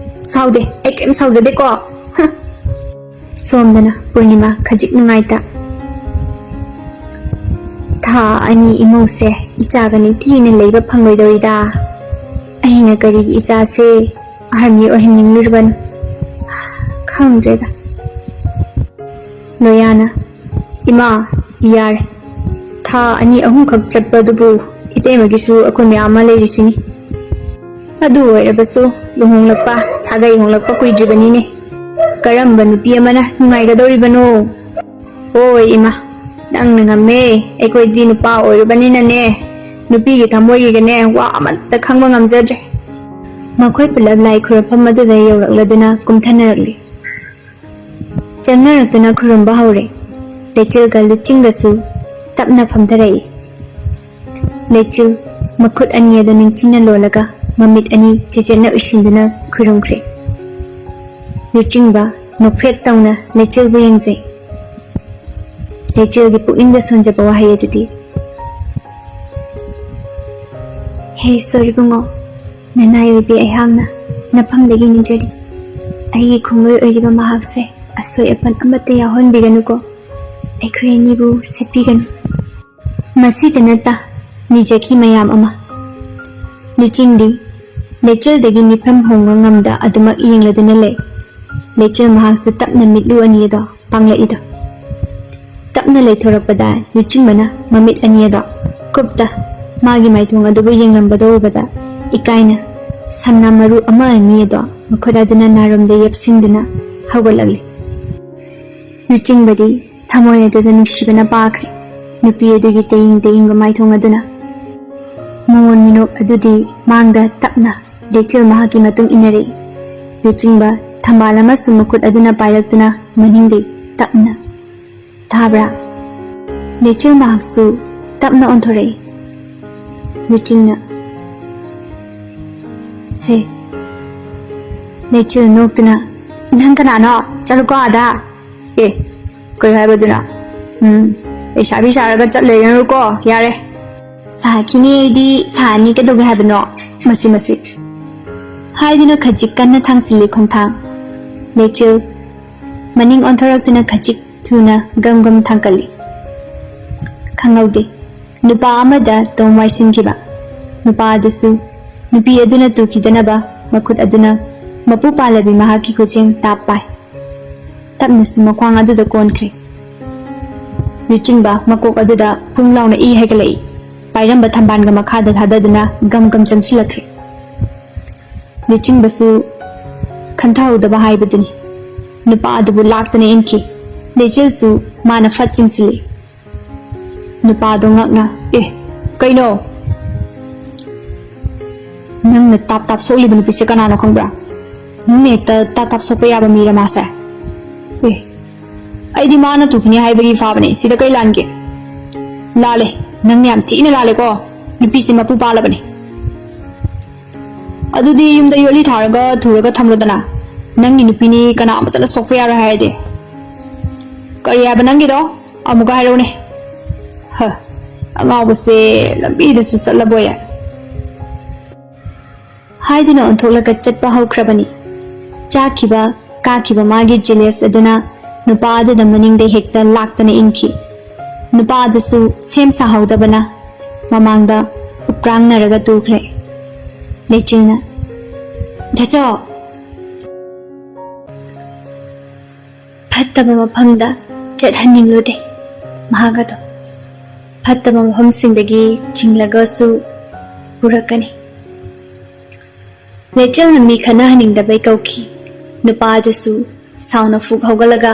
"ꯁꯥꯎꯗꯦ, ꯑꯩ ꯀꯩꯝ ꯁꯥꯎꯖꯗꯦꯀꯣ꯫" ꯍꯨꯝ꯫ ꯁꯣꯝꯗꯅ ꯄꯨꯔꯅꯤꯃꯥ ꯈꯖꯤꯛ ꯅꯨꯡꯉꯥꯏꯇ꯫ "ꯊꯥ ꯑꯅꯤ ꯏꯃꯧꯁꯦ ꯏꯆꯥꯒ ꯅꯤꯡꯊꯤꯅ ꯂꯩꯕ ꯐꯪꯂꯣꯏꯗꯧꯔꯤꯗ꯫ ꯑꯩꯅ ꯀꯔꯤꯒꯤ ꯏꯆꯥꯁꯦ ꯑꯍꯟꯃꯤ ꯑꯣꯏꯍꯟꯅꯤꯡꯂꯨꯔꯕꯅꯣ? ꯈꯪꯗ꯭ꯔꯦꯗ꯫" ꯂꯣꯌꯥꯅ, "ꯏꯃꯥ, ꯌꯥꯔꯦ꯫ ꯊꯥ ꯑꯅꯤ ꯑꯍꯨꯝꯈꯛ ꯆꯠꯄꯗꯨꯕꯨ ꯏꯇꯩꯃꯒꯤꯁꯨ ꯑꯩꯈꯣꯏ ꯃꯌꯥꯝ ꯑꯃ ꯂꯩꯔꯤꯁꯤꯅꯤ꯫ ꯑꯗꯨ ꯑꯣꯏꯔꯕꯁꯨ ꯂꯨꯍꯣꯡꯂꯛꯄ, ꯁꯥꯒꯩ ꯍꯣꯡꯂꯛꯄ ꯀꯨꯏꯗ꯭ꯔꯤꯕꯅꯤꯅꯦ꯫ ꯀꯔꯝꯕ ꯅꯨꯄꯤ ꯑꯃꯅ ꯅꯨꯡꯉꯥꯏꯒꯗꯧꯔꯤꯕꯅꯣ?" "ꯍꯣꯏ ꯏꯃꯥ, ꯅꯪꯅ ꯉꯝꯃꯦ꯫ ꯑꯩꯈꯣꯏꯗꯤ ꯅꯨꯄꯥ ꯑꯣꯏꯔꯨꯕꯅꯤꯅꯅꯦ, ꯅꯨꯄꯤꯒꯤ ꯊꯃꯣꯏꯒꯤꯒꯅꯦ ꯋꯥ ꯑꯃꯠꯇ ꯈꯪꯕ ꯉꯝꯖꯗ꯭ꯔꯦ꯫" ꯃꯈꯣꯏ ꯄꯨꯂꯞ ꯂꯥꯏ ꯈꯨꯔꯨꯝꯐꯝ ꯑꯗꯨꯗ ꯌꯧꯔꯛꯂꯗꯨꯅ ꯀꯨꯝꯊꯅꯔꯛꯂꯤ꯫ ꯆꯪꯅꯔꯛꯇꯨꯅ ꯈꯨꯔꯨꯝꯕ ꯍꯧꯔꯦ꯫ ꯂꯩꯆꯤꯜꯒ ꯂꯨꯆꯤꯡꯒꯁꯨ ꯇꯞꯅ ꯐꯝꯊꯔꯛꯏ꯫ ꯂꯩꯆꯤꯜ ꯃꯈꯨꯠ ꯑꯅꯤ ꯑꯗꯨ ꯅꯤꯡꯊꯤꯅ ꯂꯣꯜꯂꯒ ꯃꯃꯤꯠ ꯑꯅꯤ ꯆꯦꯆꯦꯠꯅ ꯎꯏꯁꯤꯟꯗꯨꯅ ꯈꯨꯔꯨꯝꯈ꯭ꯔꯦ꯫ ꯂꯨꯆꯤꯡꯕ ꯅꯣꯛꯐꯦꯠ ꯇꯧꯅ ꯂꯩꯆꯤꯜꯕꯨ ꯌꯦꯡꯖꯩ꯫ ꯂꯩꯆꯤꯜꯒꯤ ꯄꯨꯛꯅꯤꯡꯗ ꯁꯣꯟꯖꯕ ꯋꯥꯍꯩ ꯑꯗꯨꯗꯤ, "ꯍꯦ ꯏꯁꯣꯔ ꯏꯕꯨꯡꯉꯣ, ꯅꯅꯥꯏ ꯑꯣꯏꯕꯤ ꯑꯩꯍꯥꯛꯅ ꯅꯐꯝꯗꯒꯤ ꯅꯤꯖꯔꯤ꯫ ꯑꯩꯒꯤ ꯈꯣꯡꯂꯣꯏ ꯑꯣꯏꯔꯤꯕ ꯃꯍꯥꯛꯁꯦ ꯑꯁꯣꯏ ꯑꯄꯟ ꯑꯃꯠꯇ ꯌꯥꯎꯍꯟꯕꯤꯒꯅꯨꯀꯣ꯫ ꯑꯩꯈꯣꯏ ꯑꯅꯤꯕꯨ ꯁꯦꯠꯄꯤꯒꯅꯨ"꯫ ꯃꯁꯤꯗ ꯅꯠꯇ ꯅꯤꯖꯈꯤ ꯃꯌꯥꯝ ꯑꯃ꯫ ꯂꯨꯆꯤꯡꯗꯤ ꯂꯩꯆꯤꯜꯗꯒꯤ ꯃꯤꯐꯝ ꯍꯣꯡꯕ ꯉꯝꯗ ꯑꯗꯨꯃꯛ ꯌꯦꯡꯂꯗꯨꯅ ꯂꯩ꯫ ꯂꯩꯆꯤꯜ ꯃꯍꯥꯛꯁꯨ ꯇꯞꯅ ꯃꯤꯠꯂꯨ ꯑꯅꯤ ꯑꯗꯣ ꯄꯥꯡꯂꯛꯏꯗꯣ꯫ ꯇꯞꯅ ꯂꯩꯊꯣꯔꯛꯄꯗ ꯂꯨꯆꯤꯡꯕꯅ ꯃꯃꯤꯠ ꯑꯅꯤ ꯑꯗꯣ ꯀꯨꯞꯇ ꯃꯥꯒꯤ ꯃꯥꯏꯊꯣꯡ ꯑꯗꯨꯕꯨ ꯌꯦꯡꯂꯝꯕꯗ ꯎꯕꯗ ꯏꯀꯥꯏꯅ ꯁꯝꯅꯥ ꯃꯔꯨ ꯑꯃ ꯑꯅꯤ ꯑꯗꯣ ꯃꯈꯨꯠ ꯑꯗꯨꯅ ꯅꯥꯔꯣꯝꯗ ꯌꯦꯞꯁꯤꯟꯗꯨꯅ ꯍꯧꯒꯠꯂꯛꯂꯤ꯫ ꯂꯨꯆꯤꯡꯕꯗꯤ ꯊꯃꯣꯏ ꯑꯗꯨꯗ ꯅꯨꯡꯁꯤꯕꯅ ꯄꯥꯈ꯭ꯔꯦ꯫ ꯅꯨꯄꯤ ꯑꯗꯨꯒꯤ ꯇꯌꯤꯡ ꯇꯌꯤꯡꯕ ꯃꯥꯏꯊꯣꯡ ꯑꯗꯨꯅ ꯃꯉꯣꯟ ꯃꯤꯅꯣꯛ ꯑꯗꯨꯗꯤ ꯃꯥꯡꯗ ꯇꯞꯅ ꯂꯩꯆꯤꯜ ꯃꯍꯥꯛꯀꯤ ꯃꯇꯨꯡ ꯏꯟꯅꯔꯛꯏ꯫ ꯂꯨꯆꯤꯡꯕ ꯊꯝꯕꯥꯜ ꯑꯃꯁꯨ ꯃꯈꯨꯠ ꯑꯗꯨꯅ ꯄꯥꯏꯔꯛꯇꯨꯅ ꯃꯅꯤꯡꯗꯩ ꯇꯞꯅ ꯊꯥꯕ꯭ꯔꯥ? ꯂꯩꯆꯤꯜ ꯃꯍꯥꯛꯁꯨ ꯇꯞꯅ ꯑꯣꯟꯊꯣꯔꯛꯏ꯫ ꯂꯨꯆꯤꯡꯅ, "ꯁꯦ"꯫ ꯂꯩꯆꯤꯜ ꯅꯣꯛꯇꯨꯅ, "ꯅꯪ ꯀꯅꯥꯅꯣ? ꯆꯠꯂꯨꯀꯣ ꯑꯥꯗ"꯫ "ꯑꯦ, ꯀꯩ ꯍꯥꯏꯕꯗꯨꯅ? ꯎꯝ, ꯂꯩꯁꯥꯕꯤ ꯁꯥꯔꯒ ꯆꯠ ꯂꯩꯔꯅꯨꯀꯣ, ꯌꯥꯔꯦ"꯫ "ꯁꯥꯈꯤꯅꯤ ꯑꯩꯗꯤ, ꯁꯥꯅꯤ, ꯀꯩꯗꯧꯒꯦ ꯍꯥꯏꯕꯅꯣ? ꯃꯁꯤ, ꯃꯁꯤ"꯫ ꯍꯥꯏꯗꯨꯅ ꯈꯖꯤꯛ ꯀꯟꯅ ꯊꯥꯡꯁꯤꯜꯂꯤ ꯈꯣꯡꯊꯥꯡ꯫ ꯂꯩꯆꯤꯜ ꯃꯅꯤꯡ ꯑꯣꯟꯊꯣꯔꯛꯇꯨꯅ ꯈꯖꯤꯛ ꯊꯨꯅ ꯒꯝ ꯒꯝ ꯊꯥꯡꯀꯠꯂꯤ꯫ ꯈꯪꯍꯧꯗꯦ꯫ ꯅꯨꯄꯥ ꯑꯃꯗ ꯇꯣꯝ ꯋꯥꯏꯁꯤꯟꯈꯤꯕ꯫ ꯅꯨꯄꯥ ꯑꯗꯨꯁꯨ ꯅꯨꯄꯤ ꯑꯗꯨꯅ ꯇꯨꯈꯤꯗꯅꯕ ꯃꯈꯨꯠ ꯑꯗꯨꯅ ꯃꯄꯨ ꯄꯥꯜꯂꯕꯤ ꯃꯍꯥꯛꯀꯤ ꯈꯨꯖꯦꯡ ꯇꯥꯞ ꯄꯥꯏ꯫ ꯇꯞꯅꯁꯨ ꯃꯈ꯭ꯋꯥꯡ ꯑꯗꯨꯗ ꯀꯣꯟꯈ꯭ꯔꯦ꯫ ꯂꯨꯆꯤꯡꯕ ꯃꯀꯣꯛ ꯑꯗꯨꯗ ꯐꯨꯡ ꯂꯥꯎꯅ ꯏ ꯍꯩꯒꯠꯂꯛꯏ꯫ ꯄꯥꯏꯔꯝꯕ ꯊꯝꯕꯥꯜꯒ ꯃꯈꯥꯗ ꯊꯥꯗꯗꯨꯅ ꯒꯝ ꯒꯝ ꯆꯪꯁꯤꯜꯂꯛꯈ꯭ꯔꯦ꯫ ꯂꯨꯆꯤꯡꯕꯁꯨ ꯈꯟꯊꯍꯧꯗꯕ ꯍꯥꯏꯕꯗꯨꯅꯤ꯫ ꯅꯨꯄꯥ ꯑꯗꯨꯕꯨ ꯂꯥꯛꯇꯅ ꯏꯟꯈꯤ꯫ ꯂꯩꯆꯤꯜꯁꯨ ꯃꯥꯅ ꯐꯠ ꯆꯤꯡꯁꯤꯜꯂꯤ꯫ ꯅꯨꯄꯥꯗꯣ ꯉꯛꯅ, "ꯑꯦ, ꯀꯩꯅꯣ? ꯅꯪꯅ ꯇꯥꯞ ꯇꯥꯞ ꯁꯣꯛꯂꯤꯕ ꯅꯨꯄꯤꯁꯦ ꯀꯅꯥꯅꯣ ꯈꯪꯕ꯭ꯔꯥ? ꯅꯪꯅ ꯍꯦꯛꯇ ꯇꯥꯞ ꯇꯥꯞ ꯁꯣꯛꯄ ꯌꯥꯕ ꯃꯤꯔ ꯃꯥꯁꯦ? ꯑꯦ, ꯑꯩꯗꯤ ꯃꯥꯅ ꯇꯨꯈꯤꯅꯤ ꯍꯥꯏꯕꯒꯤ ꯐꯥꯕꯅꯦ꯫ ꯁꯤꯗ ꯀꯩ ꯂꯥꯟꯒꯦ?" "ꯂꯥꯜꯂꯦ꯫ ꯅꯪꯅ ꯌꯥꯝ ꯊꯤꯅ ꯂꯥꯜꯂꯦꯀꯣ꯫ ꯅꯨꯄꯤꯁꯦ ꯃꯄꯨ ꯄꯥꯜꯂꯕꯅꯦ꯫ ꯑꯗꯨꯗꯤ ꯌꯨꯝꯗ ꯌꯣꯠꯂꯤ ꯊꯥꯔꯒ ꯊꯨꯔꯒ ꯊꯝꯂꯣꯗꯅ꯫ ꯅꯪꯒꯤ ꯅꯨꯄꯤꯅꯤ, ꯀꯅꯥ ꯑꯃꯠꯇꯅ ꯁꯣꯛꯄ ꯌꯥꯔꯣꯏ ꯍꯥꯏꯔꯗꯤ꯫ ꯀꯔꯤ ꯍꯥꯏꯕ ꯅꯪꯒꯤꯗꯣ? ꯑꯃꯨꯛꯀ ꯍꯥꯏꯔꯛꯎꯅꯦ꯫ ꯍ, ꯑꯉꯥꯎꯕꯁꯦ ꯂꯝꯕꯤꯗꯁꯨ ꯆꯠꯂꯕꯣꯏ꯫ ꯍꯥꯏꯗꯨꯅ ꯑꯣꯟꯊꯣꯛꯂꯒ ꯆꯠꯄ ꯍꯧꯈ꯭ꯔꯕꯅꯤ꯫ ꯆꯥꯈꯤꯕ, ꯀꯥꯈꯤꯕ ꯃꯥꯒꯤ ꯖꯤꯂꯦꯁ ꯑꯗꯨꯅ ꯅꯨꯄꯥ ꯑꯗꯨꯗ ꯃꯅꯤꯡꯗ ꯍꯦꯛꯇ ꯂꯥꯛꯇꯅ ꯏꯟꯈꯤ꯫ ꯅꯨꯄꯥ ꯑꯗꯨꯁꯨ ꯁꯦꯝ ꯁꯥꯍꯧꯗꯕꯅ ꯃꯃꯥꯡꯗ ꯎꯞꯀ꯭ꯔꯥꯡꯅꯔꯒ ꯇꯨꯈ꯭ꯔꯦ꯫ ꯂꯩꯆꯤꯜꯅ, "ꯗꯥꯆꯧ!" ꯐꯠꯇꯕ ꯃꯐꯝꯗ ꯆꯠꯍꯟꯅꯤꯡꯂꯨꯗꯦ꯫ ꯃꯍꯥꯛ ꯑꯗꯣ ꯐꯠꯇꯕ ꯃꯐꯝꯁꯤꯡꯗꯒꯤ ꯆꯤꯡꯂꯒꯁꯨ ꯄꯨꯔꯛꯀꯅꯤ꯫ ꯂꯩꯆꯤꯜꯅ ꯃꯤ ꯈꯠꯅꯍꯟꯅꯤꯡꯗꯕꯩ ꯀꯧꯈꯤ꯫ ꯅꯨꯄꯥ ꯑꯗꯨꯁꯨ ꯁꯥꯎꯅ ꯐꯨꯛ ꯍꯧꯒꯠꯂꯒ,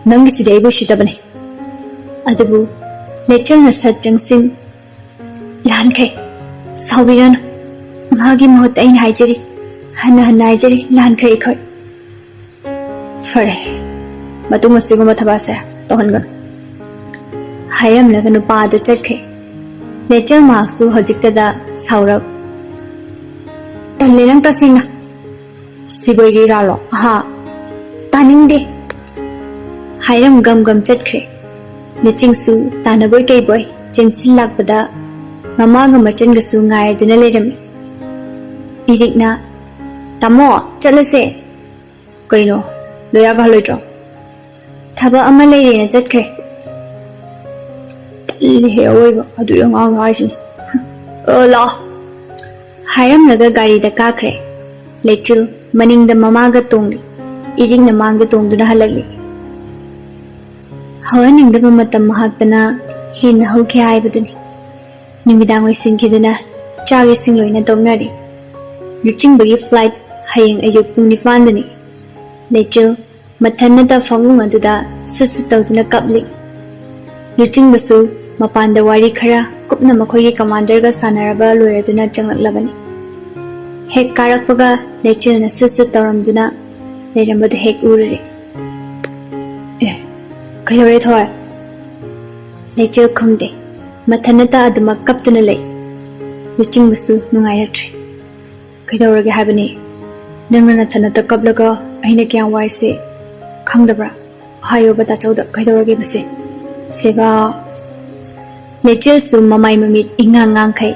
"ꯅꯪꯒꯤꯁꯤꯗꯤ ꯑꯩꯕꯨ ꯎꯁꯤꯠꯇꯕꯅꯤ꯫" ꯑꯗꯨꯕꯨ ꯂꯩꯆꯤꯜꯅ ꯁꯠ ꯆꯪꯁꯤꯟ, "ꯂꯥꯟꯈ꯭ꯔꯦ, ꯁꯥꯎꯕꯤꯔꯅꯨ꯫ ꯃꯥꯒꯤ ꯃꯍꯨꯠꯇ ꯑꯩꯅ ꯍꯥꯏꯖꯔꯤ, ꯍꯟꯅ ꯍꯟꯅ ꯍꯥꯏꯖꯔꯤ, ꯂꯥꯟꯈ꯭ꯔꯦ ꯑꯩꯈꯣꯏ꯫" "ꯐꯔꯦ, ꯃꯇꯨꯡ ꯑꯁꯤꯒꯨꯝꯕ ꯊꯕꯛꯁꯦ ꯇꯧꯍꯟꯒꯅꯨ꯫" ꯍꯥꯏꯔꯝꯂꯒ ꯅꯨꯄꯥ ꯑꯗꯨ ꯆꯠꯈ꯭ꯔꯦ꯫ ꯂꯩꯆꯤꯜ ꯃꯍꯥꯛꯁꯨ ꯍꯧꯖꯤꯛꯇꯗ ꯁꯥꯎꯔꯞ, "ꯇꯜꯂꯦ ꯅꯪ ꯇꯁꯦꯡꯅ꯫ ꯁꯤꯕꯣꯏꯒꯤ ꯏꯔꯥꯜꯂꯣ? ꯑꯍꯥ, ꯇꯥꯅꯤꯡꯗꯦ꯫" ꯍꯥꯏꯔꯝ ꯒꯝ ꯒꯝ ꯆꯠꯈ꯭ꯔꯦ꯫ ꯂꯨꯆꯤꯡꯁꯨ ꯇꯥꯅꯕꯣꯏ ꯀꯩꯕꯣꯏ ꯆꯦꯟꯁꯤꯜꯂꯛꯄꯗ ꯃꯃꯥꯒ ꯃꯆꯟꯒꯁꯨ ꯉꯥꯏꯗꯨꯅ ꯂꯩꯔꯝꯃꯤ꯫ ꯏꯔꯤꯛꯅ, "ꯇꯥꯃꯣ, ꯆꯠꯂꯁꯦ꯫" "ꯀꯩꯅꯣ, ꯂꯣꯌꯥꯒ ꯍꯜꯂꯣꯏꯗ꯭ꯔꯣ?" "ꯊꯕꯛ ꯑꯃ ꯂꯩꯔꯦꯅ ꯆꯠꯈ꯭ꯔꯦ꯫" "ꯇꯜꯂꯤꯍꯦ ꯑꯋꯣꯏꯕ, ꯑꯗꯨꯒꯤ ꯑꯉꯥꯡꯗꯣ ꯍꯥꯏꯁꯤꯅꯤ꯫" "ꯑ, ꯂꯥꯛꯑꯣ꯫" ꯍꯥꯏꯔꯝꯂꯒ ꯒꯥꯔꯤꯗ ꯀꯥꯈ꯭ꯔꯦ꯫ ꯂꯩꯆꯤꯜ ꯃꯅꯤꯡꯗ ꯃꯃꯥꯒ ꯇꯣꯡꯂꯤ, ꯏꯔꯤꯛꯅ ꯃꯥꯡꯗ ꯇꯣꯡꯗꯨꯅ ꯍꯜꯂꯛꯂꯤ꯫ ꯍꯧꯍꯟꯅꯤꯡꯗꯕ ꯃꯇꯝ ꯃꯍꯥꯛꯇꯅ ꯍꯦꯟꯅ ꯍꯧꯈꯤ ꯍꯥꯏꯕꯗꯨꯅꯤ꯫ ꯅꯨꯃꯤꯗꯥꯡ ꯑꯣꯏꯁꯤꯟꯈꯤꯗꯨꯅ ꯆꯥꯛ ꯏꯁꯤꯡ ꯂꯣꯏꯅ ꯇꯣꯛꯅꯔꯦ꯫ ꯂꯨꯆꯤꯡꯕꯒꯤ flight ꯍꯌꯦꯡ ꯑꯌꯨꯛ ꯄꯨꯡ ꯅꯤꯄꯥꯟꯗꯅꯤ꯫ ꯂꯩꯆꯤꯜ ꯃꯊꯟꯅꯇ ꯐꯃꯨꯡ ꯑꯗꯨꯗ ꯁꯨꯠ ꯁꯨꯠ ꯇꯧꯗꯨꯅ ꯀꯞꯂꯤ꯫ ꯂꯨꯆꯤꯡꯕꯁꯨ ꯃꯄꯥꯟꯗ ꯋꯥꯔꯤ ꯈꯔ ꯀꯨꯞꯅ ꯃꯈꯣꯏꯒꯤ commanderꯒ ꯁꯥꯟꯅꯔꯕ ꯂꯣꯏꯔꯗꯨꯅ ꯆꯪꯂꯛꯂꯕꯅꯤ꯫ ꯍꯦꯛ ꯀꯥꯔꯛꯄꯒ ꯂꯩꯆꯤꯜꯅ ꯁꯨꯠ ꯁꯨꯠ ꯇꯧꯔꯝꯗꯨꯅ ꯂꯩꯔꯝꯕꯗꯨ ꯍꯦꯛ ꯎꯔꯨꯔꯦ꯫ "ꯑꯦ, ꯀꯩꯗꯧꯔꯦ ꯊꯣꯏ?" ꯂꯩꯆꯤꯜ ꯈꯨꯝꯗꯦ꯫ ꯃꯊꯟꯅꯇ ꯑꯗꯨꯃꯛ ꯀꯞꯇꯨꯅ ꯂꯩ꯫ ꯂꯨꯆꯤꯡꯕꯁꯨ ꯅꯨꯡꯉꯥꯏꯔꯛꯇ꯭ꯔꯦ꯫ "ꯀꯩꯗꯧꯔꯒꯦ ꯍꯥꯏꯕꯅꯤ?" ꯅꯪꯅ ꯅꯊꯟꯅꯇ ꯀꯞꯂꯒ ꯑꯩꯅ ꯀꯌꯥꯝ ꯋꯥꯏꯁꯦ ꯈꯪꯗꯕ꯭ꯔꯥ? ꯍꯥꯏꯌꯣꯕ ꯇꯥꯆꯧꯗ, ꯀꯩꯗꯧꯔꯒꯦꯕꯁꯦ? ꯁꯦꯕꯥ꯫ ꯂꯩꯆꯤꯜꯁꯨ ꯃꯃꯥꯏ ꯃꯃꯤꯠ ꯏꯉꯥꯡ ꯉꯥꯡꯈꯩ꯫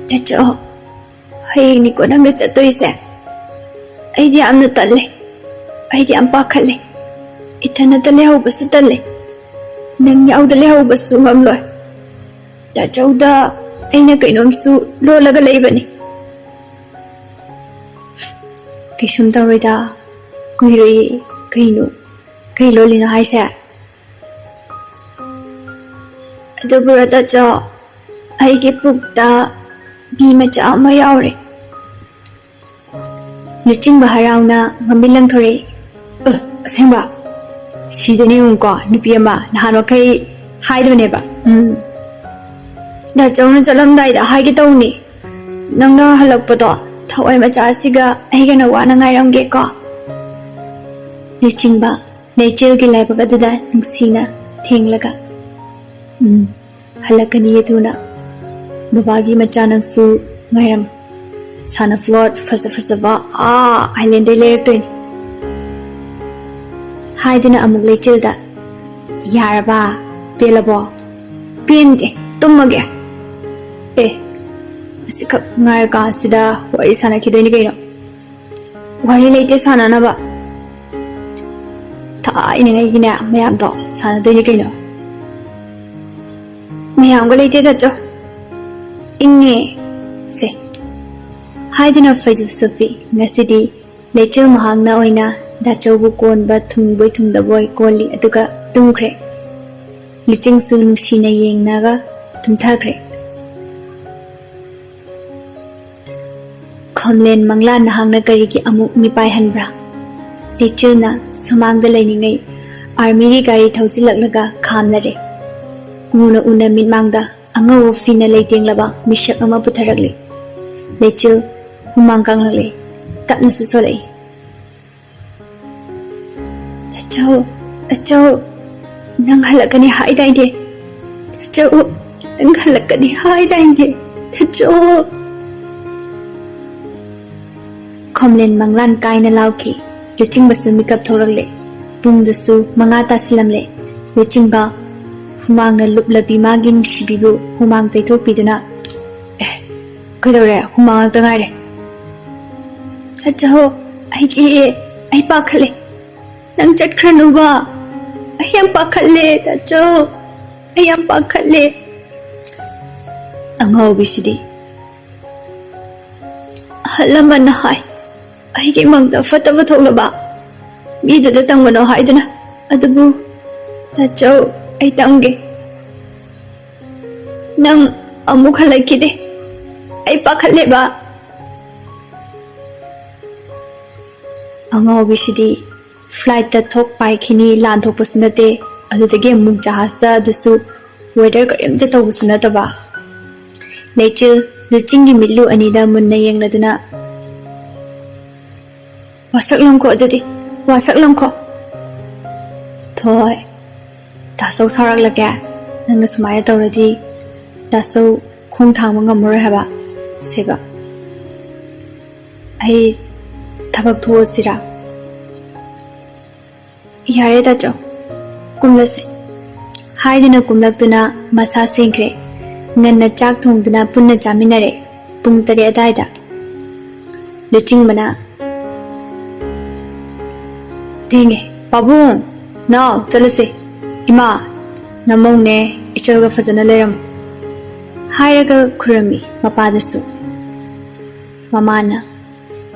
"ꯇꯥꯆꯧ, ꯍꯌꯦꯡꯅꯤꯀꯣ ꯅꯪꯅ ꯆꯠꯇꯣꯏꯁꯦ? ꯑꯩꯗꯤ ꯌꯥꯝꯅ ꯇꯜꯂꯦ꯫ ꯑꯩꯗꯤ ꯌꯥꯝ ꯄꯥꯈꯠꯂꯦ꯫ ꯏꯊꯟꯅꯇ ꯂꯩꯍꯧꯕꯁꯨ ꯇꯜꯂꯦ꯫ ꯅꯪ ꯌꯥꯎꯗ ꯂꯩꯍꯧꯕꯁꯨ ꯉꯝꯂꯣꯏ꯫ ꯇꯥꯆꯧꯗ ꯑꯩꯅ ꯀꯩꯅꯣꯝꯁꯨ ꯂꯣꯜꯂꯒ ꯂꯩꯕꯅꯤ꯫" "ꯀꯩꯁꯨꯝ ꯇꯧꯔꯣꯏꯗ, ꯀꯨꯏꯔꯣꯏꯌꯦ꯫ ꯀꯩꯅꯣ? ꯀꯩ ꯂꯣꯜꯂꯤꯅꯣ ꯍꯥꯏꯁꯦ?" "ꯑꯗꯨꯕꯨꯔꯣ ꯇꯥꯆꯧ, ꯑꯩꯒꯤ ꯄꯨꯛꯇ ꯃꯤ ꯃꯆꯥ ꯑꯃ ꯌꯥꯎꯔꯦ꯫" ꯂꯨꯆꯤꯡꯕ ꯍꯔꯥꯎꯅ ꯃꯃꯤꯠ ꯂꯪꯊꯣꯔꯛꯏ꯫ "ꯑ, ꯑꯁꯦꯡꯕ? ꯁꯤꯗꯅꯤ ꯌꯦꯡꯉꯨꯀꯣ, ꯅꯨꯄꯤ ꯑꯃ ꯅꯍꯥꯟ ꯃꯈꯩ ꯍꯥꯏꯗꯕꯅꯦꯕ꯫" "ꯎꯝ, ꯗꯥꯆꯧꯅ ꯆꯠꯂꯝꯗꯥꯏꯗ ꯍꯥꯏꯒꯦ ꯇꯧꯅꯤ꯫ ꯅꯪꯅ ꯍꯜꯂꯛꯄꯗꯣ ꯊꯋꯥꯏ ꯃꯆꯥ ꯑꯁꯤꯒ ꯑꯩꯒꯅ ꯋꯥꯅ ꯉꯥꯏꯔꯝꯒꯦꯀꯣ꯫" ꯂꯨꯆꯤꯡꯕ ꯂꯩꯆꯤꯜꯒꯤ ꯂꯥꯏꯕꯛ ꯑꯗꯨꯗ ꯅꯨꯡꯁꯤꯅ ꯊꯦꯡꯂꯒ, "ꯎꯝ, ꯍꯜꯂꯛꯀꯅꯤꯌꯦ ꯊꯨꯅ꯫ ꯕꯕꯥꯒꯤ ꯃꯆꯥ ꯅꯪꯁꯨ ꯉꯥꯏꯔꯝ꯫ ꯁꯥꯟꯅ ꯐ꯭ꯂꯣꯠ ꯐꯖ ꯐꯖꯕ ꯑꯥ ꯑꯥꯏꯂꯦꯟꯗꯩ ꯂꯩꯔꯛꯇꯣꯏꯅꯤ꯫" ꯍꯥꯏꯗꯨꯅ ꯑꯃꯨꯛ ꯂꯩꯆꯤꯜꯗ, "ꯌꯥꯔꯕ? ꯄꯦꯜꯂꯕꯣ?" "ꯄꯦꯟꯗꯦ, ꯇꯨꯝꯃꯒꯦ꯫" "ꯑꯦ, ꯑꯁꯤꯈꯛ ꯉꯥꯏꯔꯀꯥꯟꯁꯤꯗ ꯋꯥꯔꯤ ꯁꯥꯟꯅꯈꯤꯗꯣꯏꯅꯤ ꯀꯩꯅꯣ꯫ ꯋꯥꯔꯤ ꯂꯩꯇꯦ ꯁꯥꯟꯅꯅꯕ꯫ ꯊꯥꯏꯅꯉꯩꯒꯤꯅꯦ ꯃꯌꯥꯝꯗꯣ ꯁꯥꯟꯅꯗꯣꯏꯅꯤ ꯀꯩꯅꯣ꯫" "ꯃꯌꯥꯝꯒ ꯂꯩꯇꯦ ꯇꯥꯆꯧ꯫ ꯏꯪꯉꯦ ꯁꯦ꯫" ꯍꯥꯏꯗꯨꯅ ꯐꯩꯖꯨꯞ ꯁꯨꯞꯄꯤ꯫ ꯉꯁꯤꯗꯤ ꯂꯩꯆꯤꯜ ꯃꯍꯥꯛꯅ ꯑꯣꯏꯅ ꯗꯥꯆꯧꯕꯨ ꯀꯣꯟꯕ ꯊꯨꯡꯕꯣꯏ ꯊꯨꯡꯗꯕꯣꯏ ꯀꯣꯜꯂꯤ, ꯑꯗꯨꯒ ꯇꯨꯝꯈ꯭ꯔꯦ꯫ ꯂꯨꯆꯤꯡꯁꯨ ꯅꯨꯡꯁꯤꯅ ꯌꯦꯡꯅꯒ ꯇꯨꯝꯊꯈ꯭ꯔꯦ꯫ "ꯈꯣꯝꯂꯦꯟ ꯃꯪꯂꯥ, ꯅꯍꯥꯛꯅ ꯀꯔꯤꯒꯤ ꯑꯃꯨꯛ ꯃꯤꯄꯥꯏꯍꯟꯕ꯭ꯔꯥ?" ꯂꯩꯆꯤꯜꯅ ꯁꯨꯃꯥꯡꯗ ꯂꯩꯔꯤꯉꯩ ꯑꯥꯔꯃꯤꯒꯤ ꯒꯥꯔꯤ ꯊꯧꯖꯤꯜꯂꯛꯂꯒ ꯈꯥꯝꯂꯔꯦ꯫ ꯎꯅ ꯎꯅ ꯃꯤꯠꯃꯥꯡꯗ ꯑꯉꯧꯕ ꯐꯤꯅ ꯂꯩꯇꯦꯡꯂꯕ ꯃꯤꯁꯛ ꯑꯃ ꯄꯨꯊꯔꯛꯂꯦ꯫ ꯂꯩꯆꯤꯜ ꯍꯨꯃꯥꯡ ꯀꯥꯡꯂꯛꯂꯦ꯫ ꯇꯞꯅꯁꯨ ꯁꯣꯜꯂꯛꯏ꯫ "ꯑꯆꯧ, ꯑꯆꯧ, ꯅꯪ ꯍꯜꯂꯛꯀꯅꯤ ꯍꯥꯏꯗꯥꯏꯅꯦ? ꯑꯆꯧ, ꯅꯪ ꯍꯜꯂꯛꯀꯅꯤ ꯍꯥꯏꯗꯥꯏꯅꯦ? ꯑꯆꯧ!" ꯈꯣꯝꯂꯦꯟ ꯃꯪꯂꯥꯟ ꯀꯥꯏꯅ ꯂꯥꯎꯈꯤ꯫ ꯂꯨꯆꯤꯡꯕꯁꯨ ꯃꯤꯀꯞ ꯊꯣꯛꯂꯛꯂꯦ꯫ ꯄꯨꯡꯗꯨꯁꯨ ꯃꯉꯥ ꯇꯥꯁꯤꯜꯂꯝꯂꯦ꯫ ꯂꯨꯆꯤꯡꯕ ꯍꯨꯃꯥꯡꯅ ꯂꯨꯞꯂꯕꯤ ꯃꯥꯒꯤ ꯅꯨꯡꯁꯤꯕꯤꯕꯨ ꯍꯨꯃꯥꯡ ꯇꯩꯊꯣꯛꯄꯤꯗꯨꯅ, "ꯑꯦ, ꯀꯩꯗꯧꯔꯦ? ꯍꯨꯃꯥꯡ ꯉꯥꯛꯇ ꯉꯥꯏꯔꯦ꯫" "ꯇꯥꯆꯧ, ꯑꯩꯒꯤ, ꯑꯩ ꯄꯥꯈꯠꯂꯦ꯫ ꯅꯪ ꯆꯠꯈ꯭ꯔꯅꯨꯕ꯫ ꯑꯩ ꯌꯥꯝ ꯄꯥꯈꯠꯂꯦ, ꯇꯥꯆꯧ꯫ ꯑꯩ ꯌꯥꯝ ꯄꯥꯈꯠꯂꯦ꯫" ꯑꯉꯥꯎꯕꯤꯁꯤꯗꯤ꯫ "ꯑꯍꯜ ꯂꯃꯟꯅ ꯍꯥꯏ, ꯑꯩꯒꯤ ꯃꯪꯗ ꯐꯠꯇꯕ ꯊꯣꯛꯂꯕ ꯃꯤꯗꯨꯗ ꯇꯝꯒꯅꯣ ꯍꯥꯏꯗꯨꯅ꯫ ꯑꯗꯨꯕꯨ ꯇꯥꯆꯧ, ꯑꯩ ꯇꯝꯒꯦ꯫ ꯅꯪ ꯑꯃꯨꯛ ꯍꯜꯂꯛꯈꯤꯗꯦ꯫ ꯑꯩ ꯄꯥꯈꯠꯂꯦꯕ꯫" ꯑꯉꯥꯎꯕꯤꯁꯤꯗꯤ ꯐ꯭ꯂꯥꯏꯠꯇ ꯊꯣꯛ ꯄꯥꯏꯈꯤꯅꯤ, ꯂꯥꯟ ꯊꯣꯛꯄꯁꯨ ꯅꯠꯇꯦ꯫ ꯑꯗꯨꯗꯒꯤ ꯑꯃꯨꯛ ꯖꯍꯥꯖꯇ, ꯑꯗꯨꯁꯨ ꯋꯦꯗꯔ ꯀꯔꯤꯝꯇ ꯇꯧꯕꯁꯨ ꯅꯠꯇꯕ꯫ ꯂꯩꯆꯤꯜ ꯂꯨꯆꯤꯡꯒꯤ ꯃꯤꯠꯂꯨ ꯑꯅꯤꯗ ꯃꯨꯟꯅ ꯌꯦꯡꯂꯗꯨꯅ, "ꯋꯥꯁꯛꯂꯝꯈꯣ ꯑꯗꯨꯗꯤ, ꯋꯥꯁꯛꯂꯝꯈꯣ꯫" "ꯊꯣꯏ, ꯗꯥꯆꯧ ꯁꯥꯎꯔꯛꯂꯒꯦ꯫ ꯅꯪꯅ ꯁꯨꯃꯥꯏꯅ ꯇꯧꯔꯗꯤ ꯗꯥꯆꯧ ꯈꯣꯡ ꯊꯥꯡꯕ ꯉꯝꯃꯔꯣꯏ ꯍꯥꯏꯕ꯫" "ꯁꯦꯕ, ꯑꯩ ꯊꯕꯛ ꯊꯣꯛꯑꯁꯤꯔꯥ?" "ꯌꯥꯔꯦ ꯇꯥꯆꯧ, ꯀꯨꯝꯂꯁꯦ꯫" ꯍꯥꯏꯗꯨꯅ ꯀꯨꯝꯂꯛꯇꯨꯅ ꯃꯁꯥ ꯁꯦꯡꯈ꯭ꯔꯦ꯫ ꯉꯟꯅ ꯆꯥꯛ ꯊꯣꯡꯗꯨꯅ ꯄꯨꯟꯅ ꯆꯥꯃꯤꯟꯅꯔꯦ꯫ ꯄꯨꯡ ꯇꯔꯦꯠ ꯑꯗꯥꯏꯗ꯫ ꯂꯨꯆꯤꯡꯕꯅ, "ꯊꯦꯡꯉꯦ꯫ ꯄꯥꯕꯨꯡ, ꯅꯥꯎ, ꯆꯠꯂꯁꯦ꯫ ꯏꯃꯥ, ꯅꯃꯧꯅꯦ ꯏꯆꯜꯒ ꯐꯖꯅ ꯂꯩꯔꯝꯃꯨ꯫" ꯍꯥꯏꯔꯒ ꯈꯨꯔꯝꯃꯤ ꯃꯄꯥꯗꯁꯨ꯫ ꯃꯃꯥꯅ,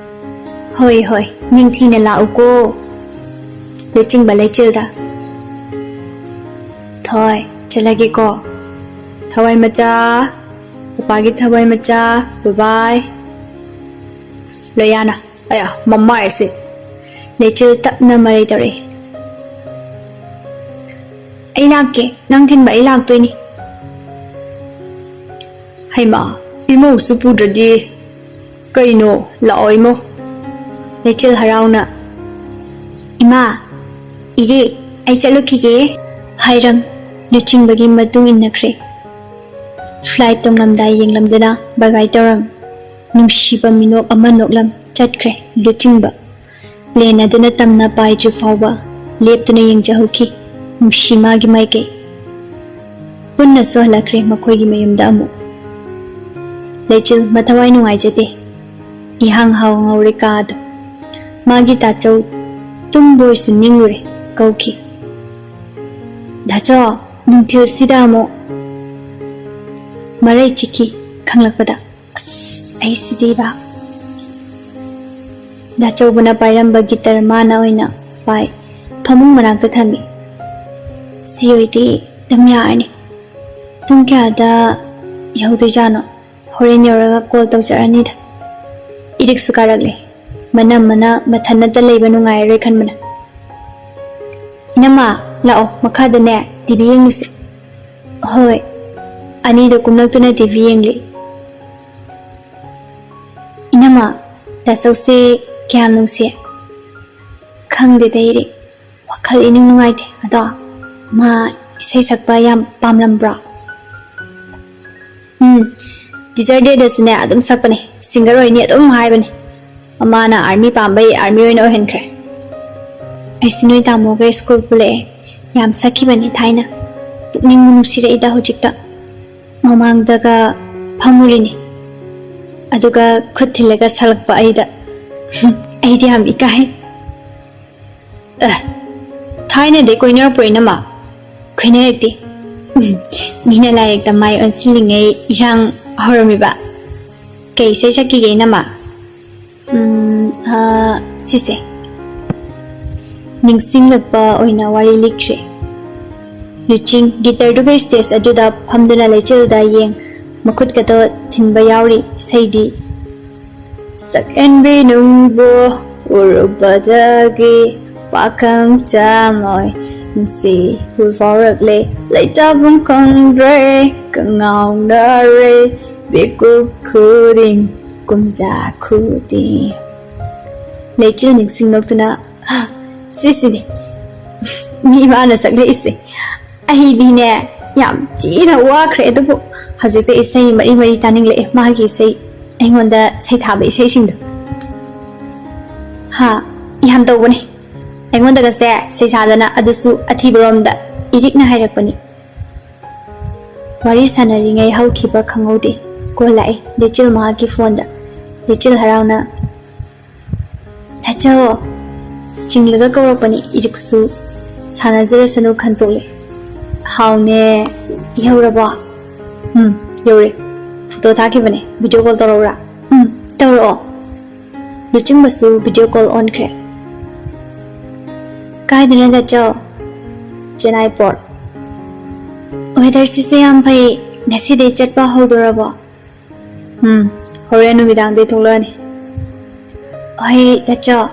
"ꯍꯣꯏ, ꯍꯣꯏ, ꯅꯤꯡꯊꯤꯅ ꯂꯥꯛꯎꯀꯣ꯫" ꯂꯨꯆꯤꯡꯕ ꯂꯩꯆꯤꯜꯗ, "ꯊꯣꯏ, ꯆꯠꯂꯒꯦꯀꯣ꯫ ꯊꯋꯥꯏ ꯃꯆꯥ, ꯄꯄꯥꯒꯤ ꯊꯋꯥꯏ ꯃꯆꯥ, ꯕꯕꯥꯏ꯫" ꯂꯣꯌꯥꯅ, "ꯑꯌꯥ, ꯃꯃꯥꯏ ꯑꯁꯤ!" ꯂꯩꯆꯤꯜ ꯇꯞꯅ ꯃꯔꯩ ꯇꯧꯔꯛꯏ꯫ "ꯑꯩ ꯂꯥꯛꯀꯦ, ꯅꯪ ꯊꯤꯟꯕ ꯑꯩ ꯂꯥꯛꯇꯣꯏꯅꯤ꯫" "ꯍꯩꯃꯥ, ꯏꯃꯧꯁꯨ ꯄꯨꯗ꯭ꯔꯗꯤ ꯀꯩꯅꯣ? ꯂꯥꯛꯑꯣ ꯏꯃꯧ꯫" ꯂꯩꯆꯤꯜ ꯍꯔꯥꯎꯅ, "ꯏꯃꯥ, ꯏꯔꯦ, ꯑꯩ ꯆꯠꯂꯨꯈꯤꯒꯦ" ꯍꯥꯏꯔꯝ ꯂꯨꯆꯤꯡꯕꯒꯤ ꯃꯇꯨꯡ ꯏꯟꯅꯈ꯭ꯔꯦ꯫ ꯐ꯭ꯂꯥꯏꯠ ꯇꯣꯡꯂꯝꯗꯥꯏ ꯌꯦꯡꯂꯝꯗꯨꯅ ꯕꯥꯏ ꯕꯥꯏ ꯇꯧꯔꯝ꯫ ꯅꯨꯡꯁꯤꯕ ꯃꯤꯅꯣꯛ ꯑꯃ ꯅꯣꯛꯂꯝ꯫ ꯆꯠꯈ꯭ꯔꯦ ꯂꯨꯆꯤꯡꯕ꯫ ꯄ꯭ꯂꯦꯟ ꯑꯗꯨꯅ ꯇꯝꯅ ꯄꯥꯏꯗ꯭ꯔꯤ ꯐꯥꯎꯕ ꯂꯦꯞꯇꯨꯅ ꯌꯦꯡꯖꯍꯧꯈꯤ ꯅꯨꯡꯁꯤ ꯃꯥꯒꯤ ꯃꯥꯏꯀꯩ꯫ ꯄꯨꯟꯅꯁꯨ ꯍꯜꯂꯛꯈ꯭ꯔꯦ ꯃꯈꯣꯏꯒꯤ ꯃꯌꯨꯝꯗ ꯑꯃꯨꯛ꯫ ꯂꯩꯆꯤꯜ ꯃꯊꯋꯥꯏ ꯅꯨꯡꯉꯥꯏꯖꯗꯦ꯫ ꯏꯍꯥꯡ ꯍꯥꯡꯍꯧꯔꯦ ꯀꯥ ꯑꯗꯨ꯫ ꯃꯥꯒꯤ ꯇꯥꯆꯧ ꯇꯨꯝꯕꯣꯏꯁꯨ ꯅꯤꯡꯂꯨꯔꯦ ꯀꯧꯈꯤ꯫ "ꯗꯥꯆꯧ, ꯅꯨꯡꯊꯤꯜꯁꯤꯗ ꯑꯃꯨꯛ!" ꯃꯔꯩ ꯆꯤꯛꯈꯤ ꯈꯪꯂꯛꯄꯗ꯫ "ꯑꯁ, ꯑꯩꯁꯤꯗꯤꯕ!" ꯗꯥꯆꯧꯕꯅ ꯄꯥꯏꯔꯝꯕ ꯒꯤꯇꯔ ꯃꯥꯅ ꯑꯣꯏꯅ ꯄꯥꯏ ꯐꯃꯨꯡ ꯃꯅꯥꯛꯇ ꯊꯝꯃꯤ꯫ "ꯁꯤ ꯑꯣꯏꯗꯤ ꯑꯗꯨꯝ ꯌꯥꯔꯅꯤ꯫ ꯄꯨꯡ ꯀꯌꯥꯗ ꯌꯧꯗꯣꯏꯖꯥꯠꯅꯣ? ꯍꯣꯔꯦꯟ ꯌꯧꯔꯒ ꯀꯣꯜ ꯇꯧꯖꯔꯅꯤꯗ꯫" ꯏꯔꯤꯛꯁꯨ ꯀꯥꯔꯛꯂꯦ꯫ ꯃꯅꯝ ꯃꯅꯥ ꯃꯊꯟꯅꯇ ꯂꯩꯕ ꯅꯨꯡꯉꯥꯏꯔꯔꯣꯏ ꯈꯟꯕꯅ꯫ "ꯏꯅꯝꯃ, ꯂꯥꯛꯑꯣ, ꯃꯈꯥꯗꯅꯦ ꯇꯤ ꯚꯤ ꯌꯦꯡꯉꯨꯁꯦ꯫" "ꯍꯣꯏ꯫" ꯑꯅꯤꯗꯣ ꯀꯨꯝꯂꯛꯇꯨꯅ ꯇꯤ ꯚꯤ ꯌꯦꯡꯂꯤ꯫ "ꯏꯅꯝꯃ, ꯗꯥꯆꯧꯁꯦ ꯀꯌꯥꯝ ꯅꯨꯡꯁꯤ?" "ꯈꯪꯗꯦꯗ ꯏꯔꯤꯛ, ꯋꯥꯈꯜ ꯏꯅꯨꯡ ꯅꯨꯡꯉꯥꯏꯇꯦ꯫ ꯑꯗꯣ ꯃꯥ ꯏꯁꯩ ꯁꯛꯄ ꯌꯥꯝ ꯄꯥꯝꯂꯝꯕ꯭ꯔꯣ?" "ꯎꯝ, ꯇꯤꯆꯔ ꯗꯦꯗꯁꯨꯅꯦ ꯑꯗꯨꯝ ꯁꯛꯄꯅꯦ, ꯁꯤꯡꯒꯔ ꯑꯣꯏꯅꯤ ꯑꯗꯨꯝ ꯍꯥꯏꯕꯅꯦ꯫ ꯃꯃꯥꯅ ꯑꯥꯔꯃꯤ ꯄꯥꯝꯕꯩ ꯑꯥꯔꯃꯤ ꯑꯣꯏꯅ ꯑꯣꯏꯍꯟꯈ꯭ꯔꯦ꯫" "ꯑꯩꯁꯨ ꯅꯣꯏ ꯇꯥꯃꯣꯒ ꯁ꯭ꯀꯨꯜ ꯄꯨꯜꯂꯛꯑꯦ꯫ ꯌꯥꯝ ꯁꯛꯈꯤꯕꯅꯤ ꯊꯥꯏꯅ꯫ ꯄꯨꯛꯅꯤꯡꯕꯨ ꯅꯨꯡꯁꯤꯔꯛꯏꯗ ꯍꯧꯖꯤꯛꯇ꯫ ꯃꯃꯥꯡꯗꯒ ꯐꯝꯃꯨꯔꯤꯅꯤ꯫ ꯑꯗꯨꯒ ꯈꯨꯠ ꯊꯤꯜꯂꯒ ꯁꯛꯂꯛꯄ ꯑꯩꯗ꯫ ꯑꯩꯗꯤ ꯌꯥꯝ ꯏꯀꯥꯏ꯫" "ꯑꯦ, ꯊꯥꯏꯅꯗꯩ ꯀꯣꯏꯅꯔꯛꯄ꯭ꯔꯣ ꯏꯅꯝꯃ?" "ꯀꯣꯏꯅꯔꯛꯇꯦ꯫" "ꯎꯝ, ꯃꯤꯅ ꯂꯥꯏꯔꯤꯛꯇ ꯃꯥꯏ ꯑꯣꯟꯁꯤꯜꯂꯤꯉꯩ ꯏꯔꯥꯡ ꯍꯧꯔꯝꯃꯤꯕ꯫ ꯀꯩ ꯏꯁꯩ ꯁꯛꯈꯤꯒꯦ ꯏꯅꯝꯃ?" "ꯎꯝ, ꯑꯥ, ꯁꯤꯁꯦ꯫" ꯅꯤꯡꯁꯤꯡꯂꯛꯄ ꯑꯣꯏꯅ ꯋꯥꯔꯤ ꯂꯤꯈ꯭ꯔꯦ꯫ ꯂꯨꯆꯤꯡ ꯒꯤꯇꯔꯗꯨꯒ ꯁ꯭ꯇꯦꯖ ꯑꯗꯨꯗ ꯐꯝꯗꯨꯅ ꯂꯩꯆꯤꯜꯗ ꯌꯦꯡ ꯃꯈꯨꯠꯀꯗꯣ ꯊꯤꯟꯕ ꯌꯥꯎꯔꯤ꯫ ꯏꯁꯩꯗꯤ "ꯁꯛꯍꯦꯟꯕꯤ ꯅꯨꯡꯕꯨ ꯎꯔꯨꯕꯗꯒꯤ ꯄꯥꯈꯪ ꯆꯥꯃꯣꯏ ꯅꯨꯡꯁꯤꯕ ꯐꯥꯎꯔꯛꯂꯦ꯫ ꯂꯩꯇꯥꯐꯝ ꯈꯪꯗ꯭ꯔꯦ ꯀꯉꯥꯎꯅꯔꯦ ꯃꯤꯀꯨꯞ ꯈꯨꯗꯤꯡ ꯀꯨꯝꯖꯥ ꯈꯨꯗꯤꯡ꯫" ꯂꯩꯆꯤꯜ ꯅꯤꯡꯁꯤꯡꯂꯛꯇꯨꯅ, "ꯁꯤꯁꯤꯅꯤ ꯃꯤ ꯃꯥꯅ ꯁꯛꯂꯛꯏꯁꯦ꯫" ꯑꯩꯗꯤꯅꯦ ꯌꯥꯝ ꯊꯤꯅ ꯋꯥꯈ꯭ꯔꯦ, ꯑꯗꯨꯕꯨ ꯍꯧꯖꯤꯛꯇ ꯏꯁꯩ ꯃꯔꯤ ꯃꯔꯤ ꯇꯥꯅꯤꯡꯂꯛꯑꯦ, ꯃꯥꯒꯤ ꯏꯁꯩ, ꯑꯩꯉꯣꯟꯗ ꯁꯩꯊꯥꯕ ꯏꯁꯩꯁꯤꯡꯗꯣ꯫ ꯍꯥ? ꯌꯥꯝ ꯇꯧꯕꯅꯦ꯫ ꯑꯩꯉꯣꯟꯗꯒꯁꯦ ꯁꯩꯁꯥꯗꯅ, ꯑꯗꯨꯁꯨ ꯑꯊꯤꯕꯔꯣꯝꯗ꯫ ꯏꯔꯤꯛꯅ ꯍꯥꯏꯔꯛꯄꯅꯤ꯫ ꯋꯥꯔꯤ ꯁꯥꯟꯅꯔꯤꯉꯩ ꯍꯧꯈꯤꯕ ꯈꯪꯍꯧꯗꯦ꯫ ꯀꯣꯜ ꯂꯥꯛꯑꯦ ꯂꯤꯆꯤꯜ ꯃꯍꯥꯛꯀꯤ ꯐꯣꯟꯗ꯫ ꯂꯤꯆꯤꯜ ꯍꯔꯥꯎꯅ, "ꯗꯥꯆꯧ!" ꯆꯤꯡꯂꯒ ꯀꯧꯔꯛꯄꯅꯤ꯫ ꯏꯔꯤꯛꯁꯨ ꯁꯥꯟꯅꯖꯔꯁꯅꯨ ꯈꯟꯇꯣꯛꯂꯦ꯫ "ꯍꯥꯎꯅꯦ, ꯌꯧꯔꯕꯣ?" "ꯎꯝ, ꯌꯧꯔꯦ꯫ ꯐꯣꯇꯣ ꯊꯥꯈꯤꯕꯅꯦ꯫ ꯚꯤꯗꯤꯑꯣ ꯀꯣꯜ ꯇꯧꯔꯛꯎꯔꯥ?" "ꯎꯝ, ꯇꯧꯔꯛꯑꯣ꯫" ꯂꯨꯆꯤꯡꯕꯁꯨ ꯚꯤꯗꯤꯑꯣ ꯀꯣꯜ ꯑꯣꯟꯈ꯭ꯔꯦ꯫ "ꯀꯥꯏꯗꯅꯣ ꯗꯥꯆꯧ?" "ꯆꯦꯟꯅꯥꯏ ꯄꯣꯔꯠ꯫" "ꯋꯦꯗꯔꯁꯤꯁꯨ ꯌꯥꯝ ꯐꯩ꯫ ꯉꯁꯤꯗꯤ ꯆꯠꯄ ꯍꯧꯗꯣꯔꯕꯣ?" "ꯎꯝ, ꯍꯣꯔꯦꯟ ꯅꯨꯃꯤꯗꯥꯡꯗꯩ ꯊꯣꯛꯂꯛꯑꯅꯤ꯫" "ꯍꯣꯏ ꯗꯥꯆꯧ꯫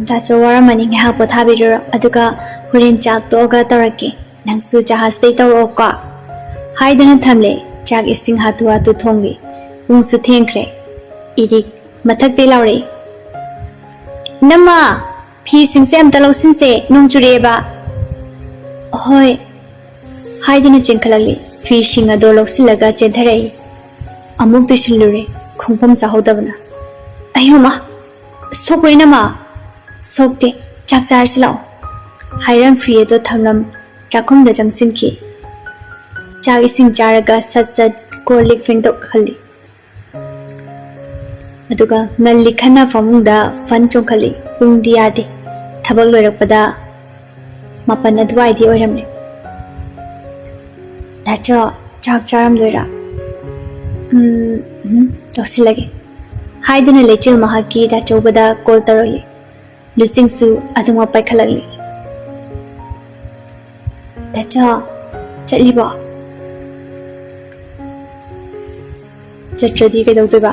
ꯗꯥꯆꯧ ꯋꯥꯔꯝꯃꯅꯤ, ꯉꯥꯏꯍꯥꯛ ꯄꯣꯊꯥꯕꯤꯔꯨꯔꯣ, ꯑꯗꯨꯒ ꯍꯣꯔꯦꯟ ꯆꯥꯛ ꯇꯣꯛꯑꯒ ꯇꯧꯔꯛꯀꯦ꯫ ꯅꯪꯁꯨ ꯖꯍꯥꯖꯇꯩ ꯇꯧꯔꯛꯑꯣꯀꯣ꯫" ꯍꯥꯏꯗꯨꯅ ꯊꯝꯂꯦ꯫ ꯆꯥꯛ ꯏꯁꯤꯡ ꯍꯥꯊꯨ ꯍꯥꯊꯨ ꯊꯣꯡꯂꯤ꯫ ꯄꯨꯡꯁꯨ ꯊꯦꯡꯈ꯭ꯔꯦ꯫ ꯏꯔꯤꯛ ꯃꯊꯛꯇꯩ ꯂꯥꯎꯔꯛꯏ, "ꯏꯅꯝꯃ, ꯐꯤꯁꯤꯡꯁꯦ ꯑꯝꯇ ꯂꯧꯁꯤꯟꯁꯦ, ꯅꯣꯡ ꯆꯨꯔꯛꯑꯦꯕ꯫" "ꯍꯣꯏ꯫" ꯍꯥꯏꯗꯨꯅ ꯆꯦꯟꯈꯠꯂꯛꯂꯤ꯫ ꯐꯤꯁꯤꯡ ꯑꯗꯣ ꯂꯧꯁꯤꯜꯂꯒ ꯆꯦꯟꯊꯔꯛꯏ꯫ ꯑꯃꯨꯛ ꯇꯨꯁꯤꯜꯂꯨꯔꯦ, ꯈꯣꯡꯐꯝ ꯆꯥꯍꯧꯗꯕꯅ꯫ "ꯑꯌꯣꯃ! ꯁꯣꯛꯄ꯭ꯔꯣ ꯏꯅꯝꯃ?" "ꯁꯣꯛꯇꯦ, ꯆꯥꯛ ꯆꯥꯔꯁꯤ ꯂꯥꯛꯑꯣ꯫" ꯍꯥꯏꯔꯝ ꯐꯤ ꯑꯗꯣ ꯊꯝꯂꯝ ꯆꯥꯛꯈꯨꯝꯗ ꯆꯪꯁꯤꯟꯈꯤ꯫ ꯆꯥꯛ ꯏꯁꯤꯡ ꯆꯥꯔꯒ ꯁꯠ ꯁꯠ ꯀꯣꯜ ꯂꯤꯛ ꯐꯦꯡꯗꯣꯛꯍꯜꯂꯤ꯫ ꯑꯗꯨꯒ ꯉꯜꯂꯤ ꯈꯟꯅ ꯐꯃꯨꯡꯗ ꯐꯟ ꯆꯣꯡꯈꯠꯂꯤ꯫ ꯄꯨꯡꯗꯤ ꯌꯥꯗꯦ꯫ ꯊꯕꯛ ꯂꯣꯏꯔꯛꯄꯗ ꯃꯥꯄꯟ ꯑꯗꯨꯋꯥꯏꯗꯤ ꯑꯣꯏꯔꯝꯂꯦ꯫ "ꯗꯥꯆꯧ, ꯆꯥꯛ ꯆꯥꯔꯝꯗꯣꯏꯔꯥ?" "ꯎꯝ, ꯎꯝ, ꯇꯧꯁꯤꯜꯂꯒꯦ꯫" ꯍꯥꯏꯗꯨꯅ ꯂꯩꯆꯤꯜ ꯃꯍꯥꯛꯀꯤ ꯗꯥꯆꯧꯕꯗ ꯀꯣꯜ ꯇꯧꯔꯛꯂꯤ꯫ ꯂꯨꯆꯤꯡꯁꯨ ꯑꯗꯨꯃꯛ ꯄꯥꯏꯈꯠꯂꯛꯂꯤ꯫ "ꯗꯥꯆꯧ, ꯆꯠꯂꯤꯕꯣ?" "ꯆꯠꯇ꯭ꯔꯗꯤ ꯀꯩꯗꯧꯗꯣꯏꯕ?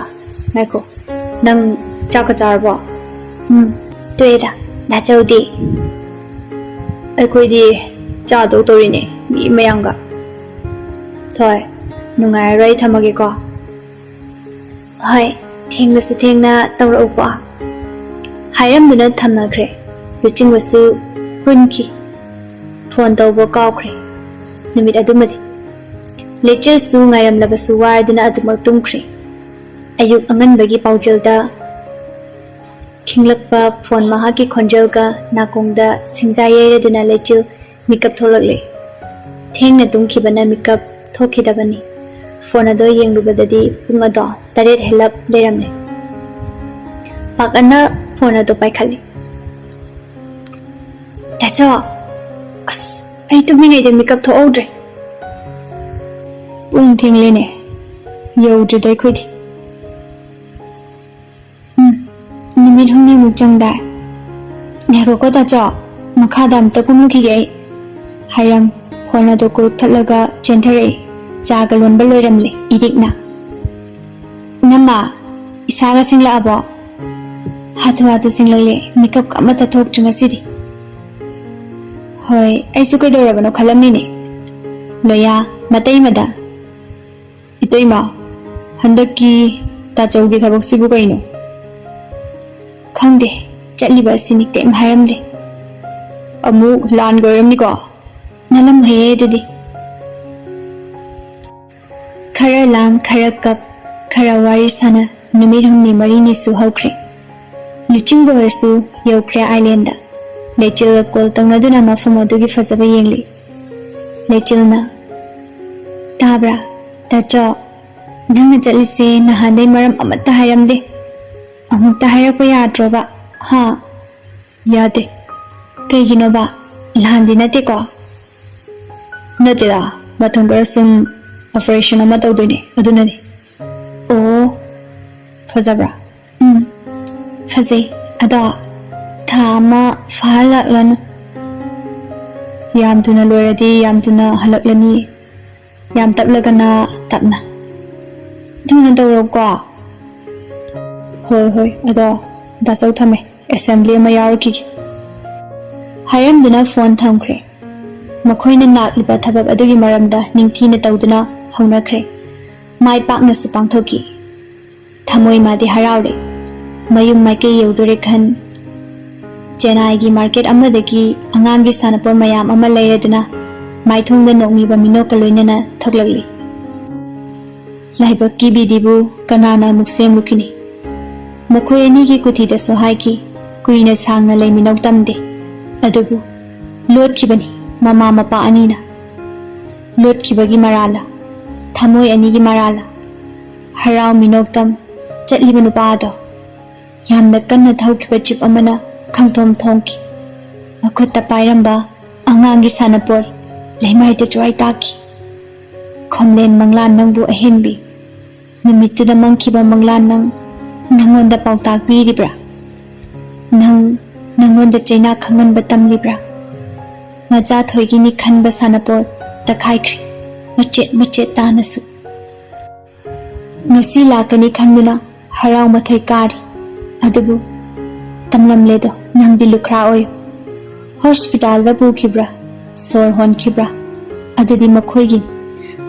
ꯉꯥꯏꯈꯣ, ꯅꯪ ꯆꯥꯛꯀ ꯆꯥꯔꯕꯣ?" "ꯎꯝ, ꯇꯣꯛꯑꯦꯗ꯫ ꯗꯥꯆꯧꯗꯤ?" "ꯑꯩꯈꯣꯏꯗꯤ ꯆꯥꯗꯧ ꯇꯧꯔꯤꯅꯦ, ꯃꯤ ꯃꯌꯥꯝꯒ꯫" "ꯊꯣꯏ, ꯅꯨꯡꯉꯥꯏꯔꯔꯣꯏ, ꯑꯩ ꯊꯝꯃꯒꯦꯀꯣ꯫" "ꯍꯣꯏ, ꯊꯦꯡꯂꯁꯨ ꯊꯦꯡꯅ ꯇꯧꯔꯛꯎꯀꯣ꯫" ꯍꯥꯏꯔꯝꯗꯨꯅ ꯊꯝꯅꯈ꯭ꯔꯦ꯫ ꯂꯨꯆꯤꯡꯕꯁꯨ ꯄꯨꯟꯈꯤ꯫ ꯐꯣꯟ ꯇꯧꯕ ꯀꯥꯎꯈ꯭ꯔꯦ ꯅꯨꯃꯤꯠ ꯑꯗꯨꯃꯗꯤ꯫ ꯂꯩꯆꯤꯜꯁꯨ ꯉꯥꯏꯔꯝꯂꯕꯁꯨ ꯋꯥꯔꯗꯨꯅ ꯑꯗꯨꯃꯛ ꯇꯨꯝꯈ꯭ꯔꯦ꯫ ꯑꯌꯨꯛ ꯑꯉꯟꯕꯒꯤ ꯄꯥꯎꯖꯦꯜꯗ ꯈꯤꯡꯂꯛꯄ ꯐꯣꯟ ꯃꯍꯥꯛꯀꯤ ꯈꯣꯟꯖꯦꯜꯒ ꯅꯥꯀꯣꯡꯗ ꯁꯤꯡꯖꯥ ꯌꯩꯔꯗꯨꯅ ꯂꯩꯆꯤꯜ ꯃꯤꯀꯞ ꯊꯣꯛꯂꯛꯂꯦ꯫ ꯊꯦꯡꯅ ꯇꯨꯝꯈꯤꯕꯅ ꯃꯤꯀꯞ ꯊꯣꯛꯈꯤꯗꯕꯅꯤ꯫ ꯐꯣꯟ ꯑꯗꯣ ꯌꯦꯡꯂꯨꯕꯗꯗꯤ ꯄꯨꯡ ꯑꯗꯣ ꯇꯔꯦꯠ ꯍꯦꯜꯂꯞ ꯂꯩꯔꯝꯂꯦ꯫ ꯄꯥꯛꯑꯅ ꯐꯣꯟ ꯑꯗꯣ ꯄꯥꯏꯈꯠꯂꯤ꯫ "ꯇꯥꯆꯧ, ꯑꯁ, ꯑꯩ ꯇꯨꯝꯃꯤꯉꯩꯗ ꯃꯤꯀꯞ ꯊꯣꯛꯍꯧꯗ꯭ꯔꯦ꯫ ꯄꯨꯡ ꯊꯦꯡꯂꯦꯅꯦ, ꯌꯧꯗ꯭ꯔꯤꯗ ꯑꯩꯈꯣꯏꯗꯤ꯫ ꯎꯝ, ꯅꯨꯃꯤꯠ ꯍꯨꯝꯅꯤꯃꯨꯛ ꯆꯪꯗꯥꯏ꯫ ꯉꯥꯏꯈꯣꯀꯣ ꯇꯥꯆꯧ, ꯃꯈꯥꯗ ꯑꯝꯇ ꯀꯨꯝꯂꯨꯈꯤꯒꯦ ꯑꯩ", ꯍꯥꯏꯔꯝ ꯐꯣꯟ ꯑꯗꯨ ꯀꯛꯊꯠꯂꯒ ꯆꯦꯟꯊꯔꯛꯏ꯫ ꯆꯥꯒ ꯂꯣꯟꯕ ꯂꯣꯏꯔꯝꯂꯦ ꯏꯔꯤꯛꯅ꯫ "ꯏꯅꯝꯃ, ꯏꯁꯥꯒ ꯁꯤꯡꯂꯛꯑꯕꯣ?" "ꯍꯥꯊꯨ ꯍꯥꯊꯨ ꯁꯤꯡꯂꯛꯂꯦ, ꯃꯤꯀꯞꯀ ꯑꯃꯠꯇ ꯊꯣꯛꯇ꯭ꯔꯤ ꯉꯁꯤꯗꯤ꯫" "ꯍꯣꯏ, ꯑꯩꯁꯨ ꯀꯩꯗꯧꯔꯕꯅꯣ ꯈꯜꯂꯝꯃꯤꯅꯦ꯫" ꯂꯣꯌꯥ, ꯃꯇꯩꯃꯗ, "ꯏꯇꯩꯃ, ꯍꯟꯗꯛꯀꯤ ꯇꯥꯆꯧꯒꯤ ꯊꯕꯛꯁꯤꯕꯨ ꯀꯩꯅꯣ?" "ꯈꯪꯗꯦ, ꯆꯠꯂꯤꯕ ꯑꯁꯤꯅꯤ, ꯀꯩꯝ ꯍꯥꯏꯔꯝꯗꯦ꯫" "ꯑꯃꯨꯛ ꯂꯥꯟꯒ ꯑꯣꯏꯔꯝꯅꯤꯀꯣ?" "ꯅꯠꯂꯝꯃꯣꯏꯌꯦ ꯑꯗꯨꯗꯤ꯫" ꯈꯔ ꯂꯥꯡ, ꯈꯔ ꯀꯞ, ꯈꯔ ꯋꯥꯔꯤ ꯁꯥꯟꯅ ꯅꯨꯃꯤꯠ ꯍꯨꯝꯅꯤ ꯃꯔꯤꯅꯤꯁꯨ ꯍꯧꯈ꯭ꯔꯦ꯫ ꯂꯨꯆꯤꯡꯕ ꯍꯣꯏꯁꯨ ꯌꯧꯈ꯭ꯔꯦ ꯑꯥꯏꯂꯦꯟꯗ꯫ ꯂꯩꯆꯤꯜꯒ ꯀꯣꯜ ꯇꯧꯅꯗꯨꯅ ꯃꯐꯝ ꯑꯗꯨꯒꯤ ꯐꯖꯕ ꯌꯦꯡꯂꯤ꯫ ꯂꯩꯆꯤꯜꯅ, "ꯇꯥꯕ꯭ꯔꯥ, ꯇꯥꯆꯧ? ꯅꯪꯅ ꯆꯠꯂꯤꯁꯦ ꯅꯍꯥꯟꯗꯩ ꯃꯔꯝ ꯑꯃꯠꯇ ꯍꯥꯏꯔꯝꯗꯦ꯫ ꯑꯃꯨꯛꯇ ꯍꯥꯏꯔꯛꯄ ꯌꯥꯗ꯭ꯔꯣꯕ? ꯍꯥ?" "ꯌꯥꯗꯦ꯫" "ꯀꯩꯒꯤꯅꯣꯕ? ꯂꯥꯟꯗꯤ ꯅꯠꯇꯦꯀꯣ?" "ꯅꯠꯇꯦꯗ, ꯃꯇꯝ ꯈꯔ ꯁꯨꯝ operation ꯑꯃ ꯇꯧꯗꯣꯏꯅꯦ, ꯑꯗꯨꯅꯅꯦ꯫" "ꯑꯣ, ꯐꯖꯕ꯭ꯔꯥ?" "ꯎꯝ, ꯐꯖꯩ꯫ ꯑꯗꯣ ꯊꯥ ꯑꯃ ꯐꯥꯍꯜꯂꯛꯂꯅꯨ꯫" "ꯌꯥꯝ ꯊꯨꯅ ꯂꯣꯏꯔꯗꯤ ꯌꯥꯝ ꯊꯨꯅ ꯍꯜꯂꯛꯂꯅꯤ, ꯌꯥꯝ ꯇꯞꯂꯒꯅ ꯇꯞꯅ꯫" "ꯊꯨꯅ ꯇꯧꯔꯣꯀꯣ꯫" "ꯍꯣꯏ, ꯍꯣꯏ, ꯑꯗꯣ ꯗꯥꯆꯧ ꯊꯝꯃꯦ, assembly ꯑꯃ ꯌꯥꯎꯔꯨꯈꯤꯒꯦ꯫" ꯍꯥꯏꯔꯝꯗꯨꯅ ꯐꯣꯟ ꯊꯝꯈ꯭ꯔꯦ꯫ ꯃꯈꯣꯏꯅ ꯂꯥꯛꯂꯤꯕ ꯊꯕꯛ ꯑꯗꯨꯒꯤ ꯃꯔꯝꯗ ꯅꯤꯡꯊꯤꯅ ꯇꯧꯗꯨꯅ ꯍꯧꯅꯈ꯭ꯔꯦ꯫ ꯃꯥꯏ ꯄꯥꯛꯅꯁꯨ ꯄꯥꯡꯊꯣꯛꯈꯤ꯫ ꯊꯃꯣꯏ ꯃꯥꯗꯤ ꯍꯔꯥꯎꯔꯦ꯫ ꯃꯌꯨꯝ ꯃꯥꯏꯀꯩ ꯌꯧꯗꯣꯔꯦ ꯈꯟ꯫ ꯆꯦꯟꯅꯥꯏꯒꯤ market ꯑꯃꯗꯒꯤ ꯑꯉꯥꯡꯒꯤ ꯁꯥꯟꯅꯄꯣꯠ ꯃꯌꯥꯝ ꯑꯃ ꯂꯩꯔꯗꯨꯅ ꯃꯥꯏꯊꯣꯡꯗ ꯅꯣꯛꯃꯤꯕ ꯃꯤꯅꯣꯛꯀ ꯂꯣꯏꯅꯅ ꯊꯣꯛꯂꯛꯂꯤ꯫ ꯂꯥꯏꯕꯛꯀꯤ ꯕꯤꯗꯤꯕꯨ ꯀꯅꯥꯅ ꯑꯃꯨꯛ ꯁꯦꯝꯂꯨꯈꯤꯅꯤ? ꯃꯈꯣꯏ ꯑꯅꯤꯒꯤ ꯀꯨꯊꯤꯗꯁꯨ ꯍꯥꯏꯈꯤ, ꯀꯨꯏꯅ ꯁꯥꯡꯅ ꯂꯩꯃꯤꯟꯅꯧ ꯇꯝꯗꯦ꯫ ꯑꯗꯨꯕꯨ ꯂꯣꯠꯈꯤꯕꯅꯤ ꯃꯃꯥ ꯃꯄꯥ ꯑꯅꯤꯅ꯫ ꯂꯣꯠꯈꯤꯕꯒꯤ ꯃꯔꯥꯜꯂ, ꯊꯃꯣꯏ ꯑꯅꯤꯒꯤ ꯃꯔꯥꯜꯂ? ꯍꯔꯥꯎ ꯃꯤꯅꯣꯛꯇꯝ ꯆꯠꯂꯤꯕ ꯅꯨꯄꯥ ꯑꯗꯣ ꯌꯥꯝꯅ ꯀꯟꯅ ꯊꯧꯈꯤꯕ ꯖꯤꯞ ꯑꯃꯅ ꯈꯪꯊꯣꯝ ꯊꯣꯝꯈꯤ꯫ ꯃꯈꯨꯠꯇ ꯄꯥꯏꯔꯝꯕ ꯑꯉꯥꯡꯒꯤ ꯁꯥꯟꯅꯄꯣꯠ ꯂꯩꯃꯥꯏꯗ ꯖ꯭ꯋꯥꯏ ꯇꯥꯈꯤ꯫ ꯈꯣꯝꯂꯦꯟ ꯃꯪꯂꯥꯟ ꯅꯪꯕꯨ ꯑꯍꯦꯟꯕꯤ꯫ ꯅꯨꯃꯤꯠꯇꯨꯗ ꯃꯪꯈꯤꯕ ꯃꯪꯂꯥꯟ ꯅꯪ ꯅꯪꯉꯣꯟꯗ ꯄꯥꯎꯇꯥꯛ ꯄꯤꯔꯤꯕ꯭ꯔꯥ? ꯅꯪ ꯅꯪꯉꯣꯟꯗ ꯆꯩꯅꯥ ꯈꯪꯍꯟꯕ ꯇꯝꯂꯤꯕ꯭ꯔꯥ? ꯃꯆꯥ ꯊꯣꯏꯒꯤꯅꯤ ꯈꯟꯕ ꯁꯥꯟꯅꯄꯣꯠ ꯇꯛꯈꯥꯏꯈ꯭ꯔꯦ, ꯃꯆꯦꯠ ꯃꯆꯦꯠ ꯇꯥꯅꯁꯨ꯫ ꯉꯁꯤ ꯂꯥꯛꯀꯅꯤ ꯈꯟꯗꯨꯅ ꯍꯔꯥꯎ ꯃꯊꯣꯏ ꯀꯥꯔꯤ꯫ ꯑꯗꯨꯕꯨ ꯇꯝꯂꯝꯂꯦꯗꯣ, ꯅꯪꯗꯤ ꯂꯨꯈ꯭ꯔꯥ ꯑꯣꯏꯌꯨ꯫ ꯍꯣꯁꯄꯤꯇꯥꯜꯗ ꯄꯨꯈꯤꯕ꯭ꯔꯥ? ꯁꯣꯔ ꯍꯣꯟꯈꯤꯕ꯭ꯔꯥ? ꯑꯗꯨꯗꯤ ꯃꯈꯣꯏꯒꯤꯅꯤ꯫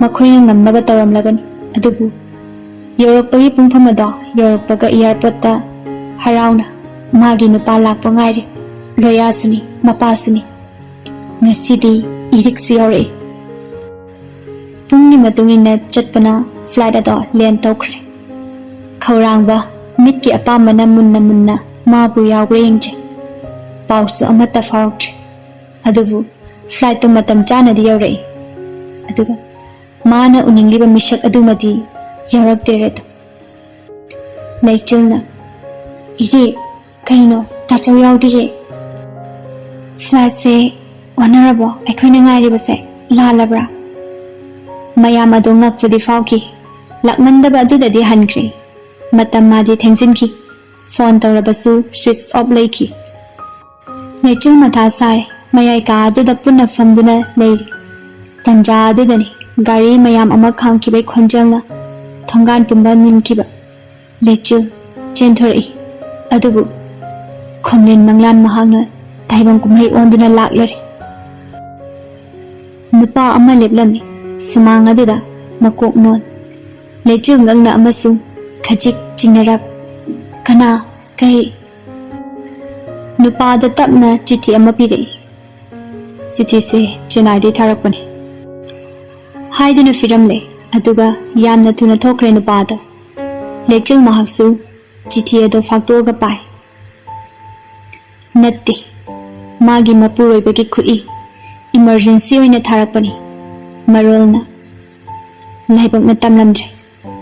ꯃꯈꯣꯏꯅ ꯉꯝꯅꯕ ꯇꯧꯔꯝꯂꯒꯅꯤ꯫ ꯑꯗꯨꯕꯨ ꯌꯧꯔꯛꯄꯒꯤ ꯄꯨꯡꯐꯝ ꯑꯗꯣ ꯌꯧꯔꯛꯄꯒ ꯏꯌꯥꯔꯄꯣꯔꯠꯇ ꯍꯔꯥꯎꯅ ꯃꯥꯒꯤ ꯅꯨꯄꯥ ꯂꯥꯛꯄ ꯉꯥꯏꯔꯤ꯫ ꯂꯣꯌꯥꯁꯨꯅꯤ, ꯃꯄꯥꯁꯨꯅꯤ꯫ ꯉꯁꯤꯗꯤ ꯏꯔꯤꯛꯁꯨ ꯌꯥꯎꯔꯛꯏ꯫ ꯄꯨꯡꯒꯤ ꯃꯇꯨꯡ ꯏꯟꯅ ꯆꯠꯄꯅ ꯐ꯭ꯂꯥꯏꯠ ꯑꯗꯣ ꯂꯦꯟ ꯇꯧꯈ꯭ꯔꯦ꯫ ꯈꯧꯔꯥꯡꯕ ꯃꯤꯠꯀꯤ ꯑꯄꯥꯝꯕꯅ ꯃꯨꯟꯅ ꯃꯨꯟꯅ ꯃꯥꯕꯨ ꯌꯥꯎꯕ꯭ꯔꯥ ꯌꯦꯡꯖꯩ꯫ ꯄꯥꯎꯁꯨ ꯑꯃꯠꯇ ꯐꯥꯎꯔꯛꯇ꯭ꯔꯦ꯫ ꯑꯗꯨꯕꯨ ꯐ꯭ꯂꯥꯏꯠꯇꯨ ꯃꯇꯝ ꯆꯥꯅꯗꯤ ꯌꯧꯔꯛꯏ꯫ ꯑꯗꯨꯒ ꯃꯥꯅ ꯎꯅꯤꯡꯂꯤꯕ ꯃꯤꯁꯛ ꯑꯗꯨꯃꯗꯤ ꯌꯧꯔꯛꯇꯦꯔꯦꯗꯣ꯫ ꯂꯩꯆꯤꯜꯅ, "ꯏꯔꯦ, ꯀꯩꯅꯣ ꯇꯥꯆꯧ ꯌꯥꯎꯗꯤꯌꯦ?" "ꯐ꯭ꯂꯥꯏꯠꯁꯦ ꯑꯣꯟꯅꯔꯕꯣ? ꯑꯩꯈꯣꯏꯅ ꯉꯥꯏꯔꯤꯕꯁꯦ ꯂꯥꯜꯂꯕ꯭ꯔꯥ?" ꯃꯌꯥꯝ ꯑꯗꯣ ꯉꯛꯄꯗꯤ ꯐꯥꯎꯈꯤ꯫ ꯂꯥꯛꯃꯟꯗꯕ ꯑꯗꯨꯗꯗꯤ ꯍꯟꯈ꯭ꯔꯦ꯫ ꯃꯇꯝ ꯃꯥꯗꯤ ꯊꯦꯡꯖꯤꯟꯈꯤ꯫ ꯐꯣꯟ ꯇꯧꯔꯕꯁꯨ ꯁ꯭ꯋꯤꯆ ꯑꯣꯐ ꯂꯩꯈꯤ꯫ ꯂꯩꯆꯤꯜ ꯃꯊꯥ ꯁꯥꯔꯦ꯫ ꯃꯌꯥꯏ ꯀꯥ ꯑꯗꯨꯗ ꯄꯨꯟꯅ ꯐꯝꯗꯨꯅ ꯂꯩꯔꯤ꯫ ꯇꯟꯖꯥ ꯑꯗꯨꯗꯅꯤ ꯒꯥꯔꯤ ꯃꯌꯥꯝ ꯑꯃ ꯈꯥꯝꯈꯤꯕꯒꯤ ꯈꯣꯟꯖꯦꯜꯅ ꯊꯣꯡꯒꯥꯟ ꯄꯨꯝꯕ ꯅꯤꯟꯈꯤꯕ꯫ ꯂꯩꯆꯤꯜ ꯆꯦꯟꯊꯣꯔꯛꯏ꯫ ꯑꯗꯨꯕꯨ ꯈꯣꯝꯂꯦꯟ ꯃꯪꯂꯥꯟ ꯃꯍꯥꯛꯅ ꯇꯥꯏꯕꯪ ꯀꯨꯝꯍꯩ ꯑꯣꯟꯗꯨꯅ ꯂꯥꯛꯂꯔꯦ꯫ ꯅꯨꯄꯥ ꯑꯃ ꯂꯦꯞꯂꯝꯃꯤ ꯁꯨꯃꯥꯡ ꯑꯗꯨꯗ, ꯃꯀꯣꯛ ꯅꯣꯟ꯫ ꯂꯩꯆꯤꯜ ꯉꯛꯅ ꯑꯃꯁꯨꯡ ꯈꯖꯤꯛ ꯆꯤꯡꯅꯔꯞ꯫ "ꯀꯅꯥ? ꯀꯩ?" ꯅꯨꯄꯥꯗ ꯇꯞꯅ ꯆꯤꯊꯤ ꯑꯃ ꯄꯤꯔꯛꯏ꯫ "ꯆꯤꯊꯤꯁꯦ ꯆꯦꯟꯅꯥꯏꯗꯒꯤ ꯊꯥꯔꯛꯄꯅꯤ" ꯍꯥꯏꯗꯨꯅ ꯄꯤꯔꯝꯂꯦ꯫ ꯑꯗꯨꯒ ꯌꯥꯝꯅ ꯊꯨꯅ ꯊꯣꯛꯈ꯭ꯔꯦ ꯅꯨꯄꯥꯗꯣ꯫ ꯂꯩꯆꯤꯜ ꯃꯍꯥꯛꯁꯨ ꯆꯤꯊꯤ ꯑꯗꯨ ꯐꯥꯛꯇꯣꯛꯑꯒ ꯄꯥꯏ꯫ ꯅꯠꯇꯦ, ꯃꯥꯒꯤ ꯃꯄꯨꯔꯣꯏꯕꯒꯤ ꯈꯨꯠꯏ꯫ ꯏꯃꯔꯖꯦꯟꯁꯤ ꯑꯣꯏꯅ ꯊꯥꯔꯛꯄꯅꯤ꯫ ꯃꯔꯣꯜꯅ ꯂꯥꯏꯕꯛꯅ ꯇꯝꯂꯝꯗ꯭ꯔꯦ꯫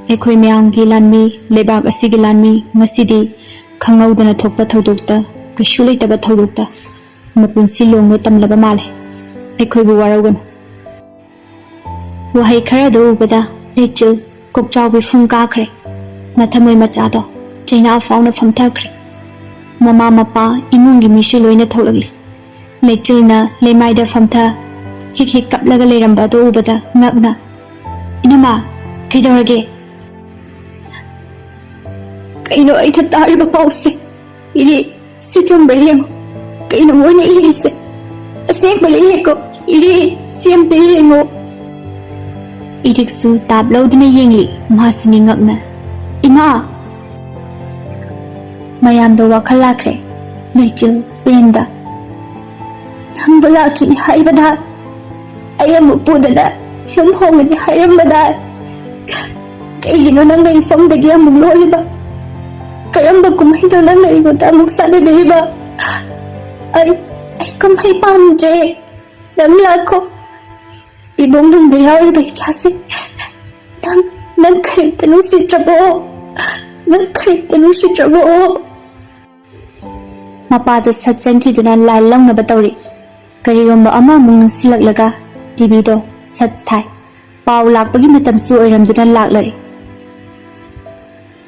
ꯑꯩꯈꯣꯏ ꯃꯌꯥꯝꯒꯤ ꯂꯥꯟꯃꯤ, ꯂꯩꯕꯥꯛ ꯑꯁꯤꯒꯤ ꯂꯥꯟꯃꯤ ꯉꯁꯤꯗꯤ ꯈꯪꯍꯧꯗꯅ ꯊꯣꯛꯄ ꯊꯧꯗꯣꯛꯇ, ꯀꯩꯁꯨ ꯂꯩꯇꯕ ꯊꯧꯗꯣꯛꯇ ꯃꯄꯨꯟꯁꯤ ꯂꯣꯡꯅ ꯇꯝꯂꯕ ꯃꯥꯜꯂꯦ꯫ ꯑꯩꯈꯣꯏꯕꯨ ꯋꯥꯔꯧꯒꯅꯨ꯫ ꯋꯥꯍꯩ ꯈꯔꯗꯨ ꯎꯕꯗ ꯂꯩꯆꯤꯜ ꯀꯣꯛꯆꯥꯎꯕꯤ ꯐꯨꯝ ꯀꯥꯈ꯭ꯔꯦ꯫ ꯃꯊꯃꯣꯏ ꯃꯆꯥꯗꯣ ꯆꯩꯅꯥ ꯐꯥꯎꯅ ꯐꯝꯊꯈ꯭ꯔꯦ꯫ ꯃꯃꯥ ꯃꯄꯥ, ꯏꯃꯨꯡꯒꯤ ꯃꯤꯁꯨ ꯂꯣꯏꯅ ꯊꯣꯛꯂꯛꯂꯤ꯫ ꯂꯩꯆꯤꯜꯅ ꯂꯩꯃꯥꯏꯗ ꯐꯝꯊ ꯍꯤꯛ ꯍꯤꯛ ꯀꯞꯂꯒ ꯂꯩꯔꯝꯕ ꯑꯗꯨ ꯎꯕꯗ ꯉꯛꯅ, "ꯏꯅꯝꯃ, ꯀꯩꯗꯧꯔꯒꯦ?" "ꯀꯩꯅꯣ ꯑꯩꯅ ꯇꯥꯔꯤꯕ ꯄꯥꯎꯁꯦ? ꯏꯔꯤ, ꯁꯤ ꯆꯨꯝꯕ꯭ꯔꯥ ꯌꯦꯡꯉꯣ꯫ ꯀꯩꯅꯣ ꯃꯣꯏꯅ ꯏꯔꯤꯁꯦ? ꯑꯁꯦꯡꯕꯔꯥ ꯌꯦꯡꯉꯣ꯫ ꯏꯔꯤ, ꯁꯤ ꯑꯝꯇ ꯌꯦꯡꯉꯣ꯫" ꯏꯔꯤꯛꯁꯨ ꯇꯥꯞ ꯂꯧꯗꯨꯅ ꯌꯦꯡꯂꯤ ꯃꯍꯥꯁꯤꯅꯤ ꯉꯛꯅ꯫ "ꯏꯃꯥ!" ꯃꯌꯥꯝꯗꯣ ꯋꯥꯈꯜ ꯂꯥꯛꯈ꯭ꯔꯦ꯫ ꯂꯩꯆꯤꯜ ꯄꯦꯟꯗ, "ꯅꯪꯕꯨ ꯂꯥꯛꯈꯤꯅꯤ ꯍꯥꯏꯕꯗ ꯑꯩ ꯑꯃꯨꯛ ꯄꯨꯗꯅ ꯌꯨꯝ ꯍꯣꯡꯒꯅꯤ ꯍꯥꯏꯔꯝꯕꯗ ꯀꯩꯒꯤꯅꯣ ꯅꯪꯅ ꯏꯐꯝꯗꯒꯤ ꯑꯃꯨꯛ ꯂꯣꯜꯂꯤꯕ? ꯀꯔꯝꯕ ꯀꯨꯝꯍꯩꯅꯣ ꯅꯪꯅ ꯑꯩꯉꯣꯟꯗ ꯑꯃꯨꯛ ꯁꯥꯟꯅꯕꯤꯔꯤꯕ? ꯑꯩ, ꯑꯩ ꯀꯨꯝꯍꯩ ꯄꯥꯝꯗ꯭ꯔꯦ꯫ ꯅꯪ ꯂꯥꯛꯈꯣ꯫ ꯏꯕꯨꯡꯗꯨꯡꯗ ꯌꯥꯎꯔꯤꯕ ꯏꯆꯥꯁꯤꯡ, ꯅꯪ, ꯅꯪ ꯀꯔꯤꯝꯇ ꯅꯨꯡꯁꯤꯗ꯭ꯔꯕꯣ? ꯅꯪ ꯀꯔꯤꯝꯇ ꯅꯨꯡꯁꯤꯗ꯭ꯔꯕꯣ?" ꯃꯄꯥꯗꯨ ꯁꯠ ꯆꯪꯈꯤꯗꯨꯅ ꯂꯥꯏꯟ ꯂꯧꯅꯕ ꯇꯧꯔꯤ꯫ ꯀꯔꯤꯒꯨꯝꯕ ꯑꯃ ꯑꯃꯨꯛ ꯅꯤꯡꯁꯤꯡꯂꯛꯂꯒ ꯇꯤꯚꯤꯗꯣ ꯁꯠ ꯊꯥꯏ꯫ ꯄꯥꯎ ꯂꯥꯛꯄꯒꯤ ꯃꯇꯝꯁꯨ ꯑꯣꯏꯔꯝꯗꯨꯅ ꯂꯥꯛꯂꯔꯦ꯫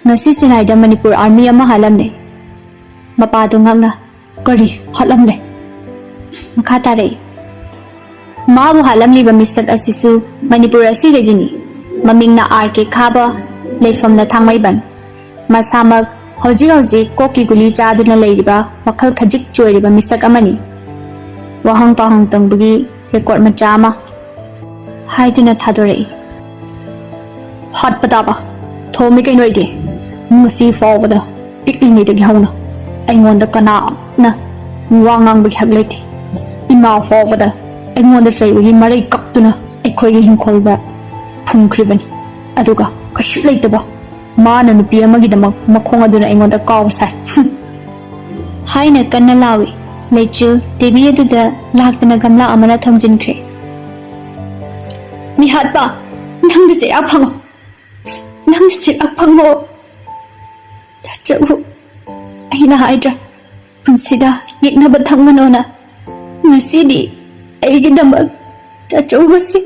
"ꯉꯁꯤ ꯆꯦꯟꯅꯥꯏꯗ ꯃꯅꯤꯄꯨꯔ ꯑꯥꯔꯃꯤ ꯑꯃ ꯍꯥꯠꯂꯝꯂꯦ꯫" ꯃꯄꯥꯗꯨ ꯉꯛꯅ, "ꯀꯔꯤ ꯍꯥꯠꯂꯝꯂꯦ?" ꯃꯈꯥ ꯇꯥꯔꯛꯏ꯫ ꯃꯥꯕꯨ ꯍꯥꯠꯂꯝꯂꯤꯕ ꯃꯤꯁꯛ ꯑꯁꯤꯁꯨ ꯃꯅꯤꯄꯨꯔ ꯑꯁꯤꯗꯒꯤꯅꯤ꯫ ꯃꯃꯤꯡꯅ ꯑꯥꯔ ꯀꯦ ꯈꯥꯕ, ꯂꯩꯐꯝꯅ ꯊꯥꯡꯃꯩꯕꯟ꯫ ꯃꯁꯥꯃꯛ ꯍꯧꯖꯤꯛ ꯍꯧꯖꯤꯛ ꯀꯣꯛꯀꯤ ꯒꯨꯂꯤ ꯆꯥꯗꯨꯅ ꯂꯩꯔꯤꯕ ꯋꯥꯈꯜ ꯈꯖꯤꯛ ꯆꯣꯏꯔꯤꯕ ꯃꯤꯁꯛ ꯑꯃꯅꯤ꯫ ꯋꯥꯍꯪ ꯄꯥꯎꯍꯪ ꯇꯧꯕꯒꯤ ꯔꯦꯀꯣꯔꯗ ꯃꯆꯥ ꯑꯃ ꯍꯥꯏꯗꯨꯅ ꯊꯥꯗꯣꯔꯛꯏ꯫ "ꯍꯥꯠꯄ ꯇꯥꯕ ꯊꯣꯝꯃꯤ ꯀꯩꯅꯣ ꯑꯩꯗꯤ꯫ ꯉꯁꯤ ꯐꯥꯎꯕꯗ ꯄꯤꯛꯂꯤꯉꯩꯗꯒꯤ ꯍꯧꯅ ꯑꯩꯉꯣꯟꯗ ꯀꯅꯥꯝꯅ ꯋꯥ ꯉꯥꯡꯕꯒꯤ ꯍꯛ ꯂꯩꯇꯦ꯫ ꯏꯃꯥ ꯐꯥꯎꯕꯗ ꯑꯩꯉꯣꯟꯗ ꯆꯩꯕꯒꯤ ꯃꯔꯩ ꯀꯛꯇꯨꯅ ꯑꯩꯈꯣꯏꯒꯤ ꯏꯪꯈꯣꯜꯗ ꯐꯨꯝꯈ꯭ꯔꯤꯕꯅꯤ꯫ ꯑꯗꯨꯒ ꯀꯩꯁꯨ ꯂꯩꯇꯕ ꯃꯥꯅ ꯅꯨꯄꯤ ꯑꯃꯒꯤꯗꯃꯛ ꯃꯈꯣꯡ ꯑꯗꯨꯅ ꯑꯩꯉꯣꯟꯗ ꯀꯥꯎ ꯁꯥꯏ꯫ ꯍꯥꯏꯅ ꯀꯟꯅ ꯂꯥꯎꯏ꯫ ꯂꯩꯆꯤꯜ ꯇꯦꯕꯤ ꯑꯗꯨꯗ ꯂꯥꯛꯇꯅ ꯒꯝꯂꯥ ꯑꯃꯅ ꯊꯣꯝꯖꯤꯟꯈ꯭ꯔꯦ꯫ "ꯃꯤꯍꯥꯠꯄ, ꯅꯪꯗꯤ ꯆꯩꯔꯥꯛ ꯐꯪꯉꯣ, ꯅꯪꯗꯤ ꯆꯩꯔꯥꯛ ꯐꯪꯉꯣ꯫ ꯇꯥꯆꯧ, ꯑꯩꯅ ꯍꯥꯏꯗ꯭ꯔꯥ, ꯄꯨꯟꯁꯤꯗ ꯌꯦꯛꯅꯕ ꯊꯝꯒꯅꯣꯅ꯫ ꯉꯁꯤꯗꯤ ꯑꯩꯒꯤꯗꯃꯛ ꯇꯥꯆꯧꯕꯁꯤ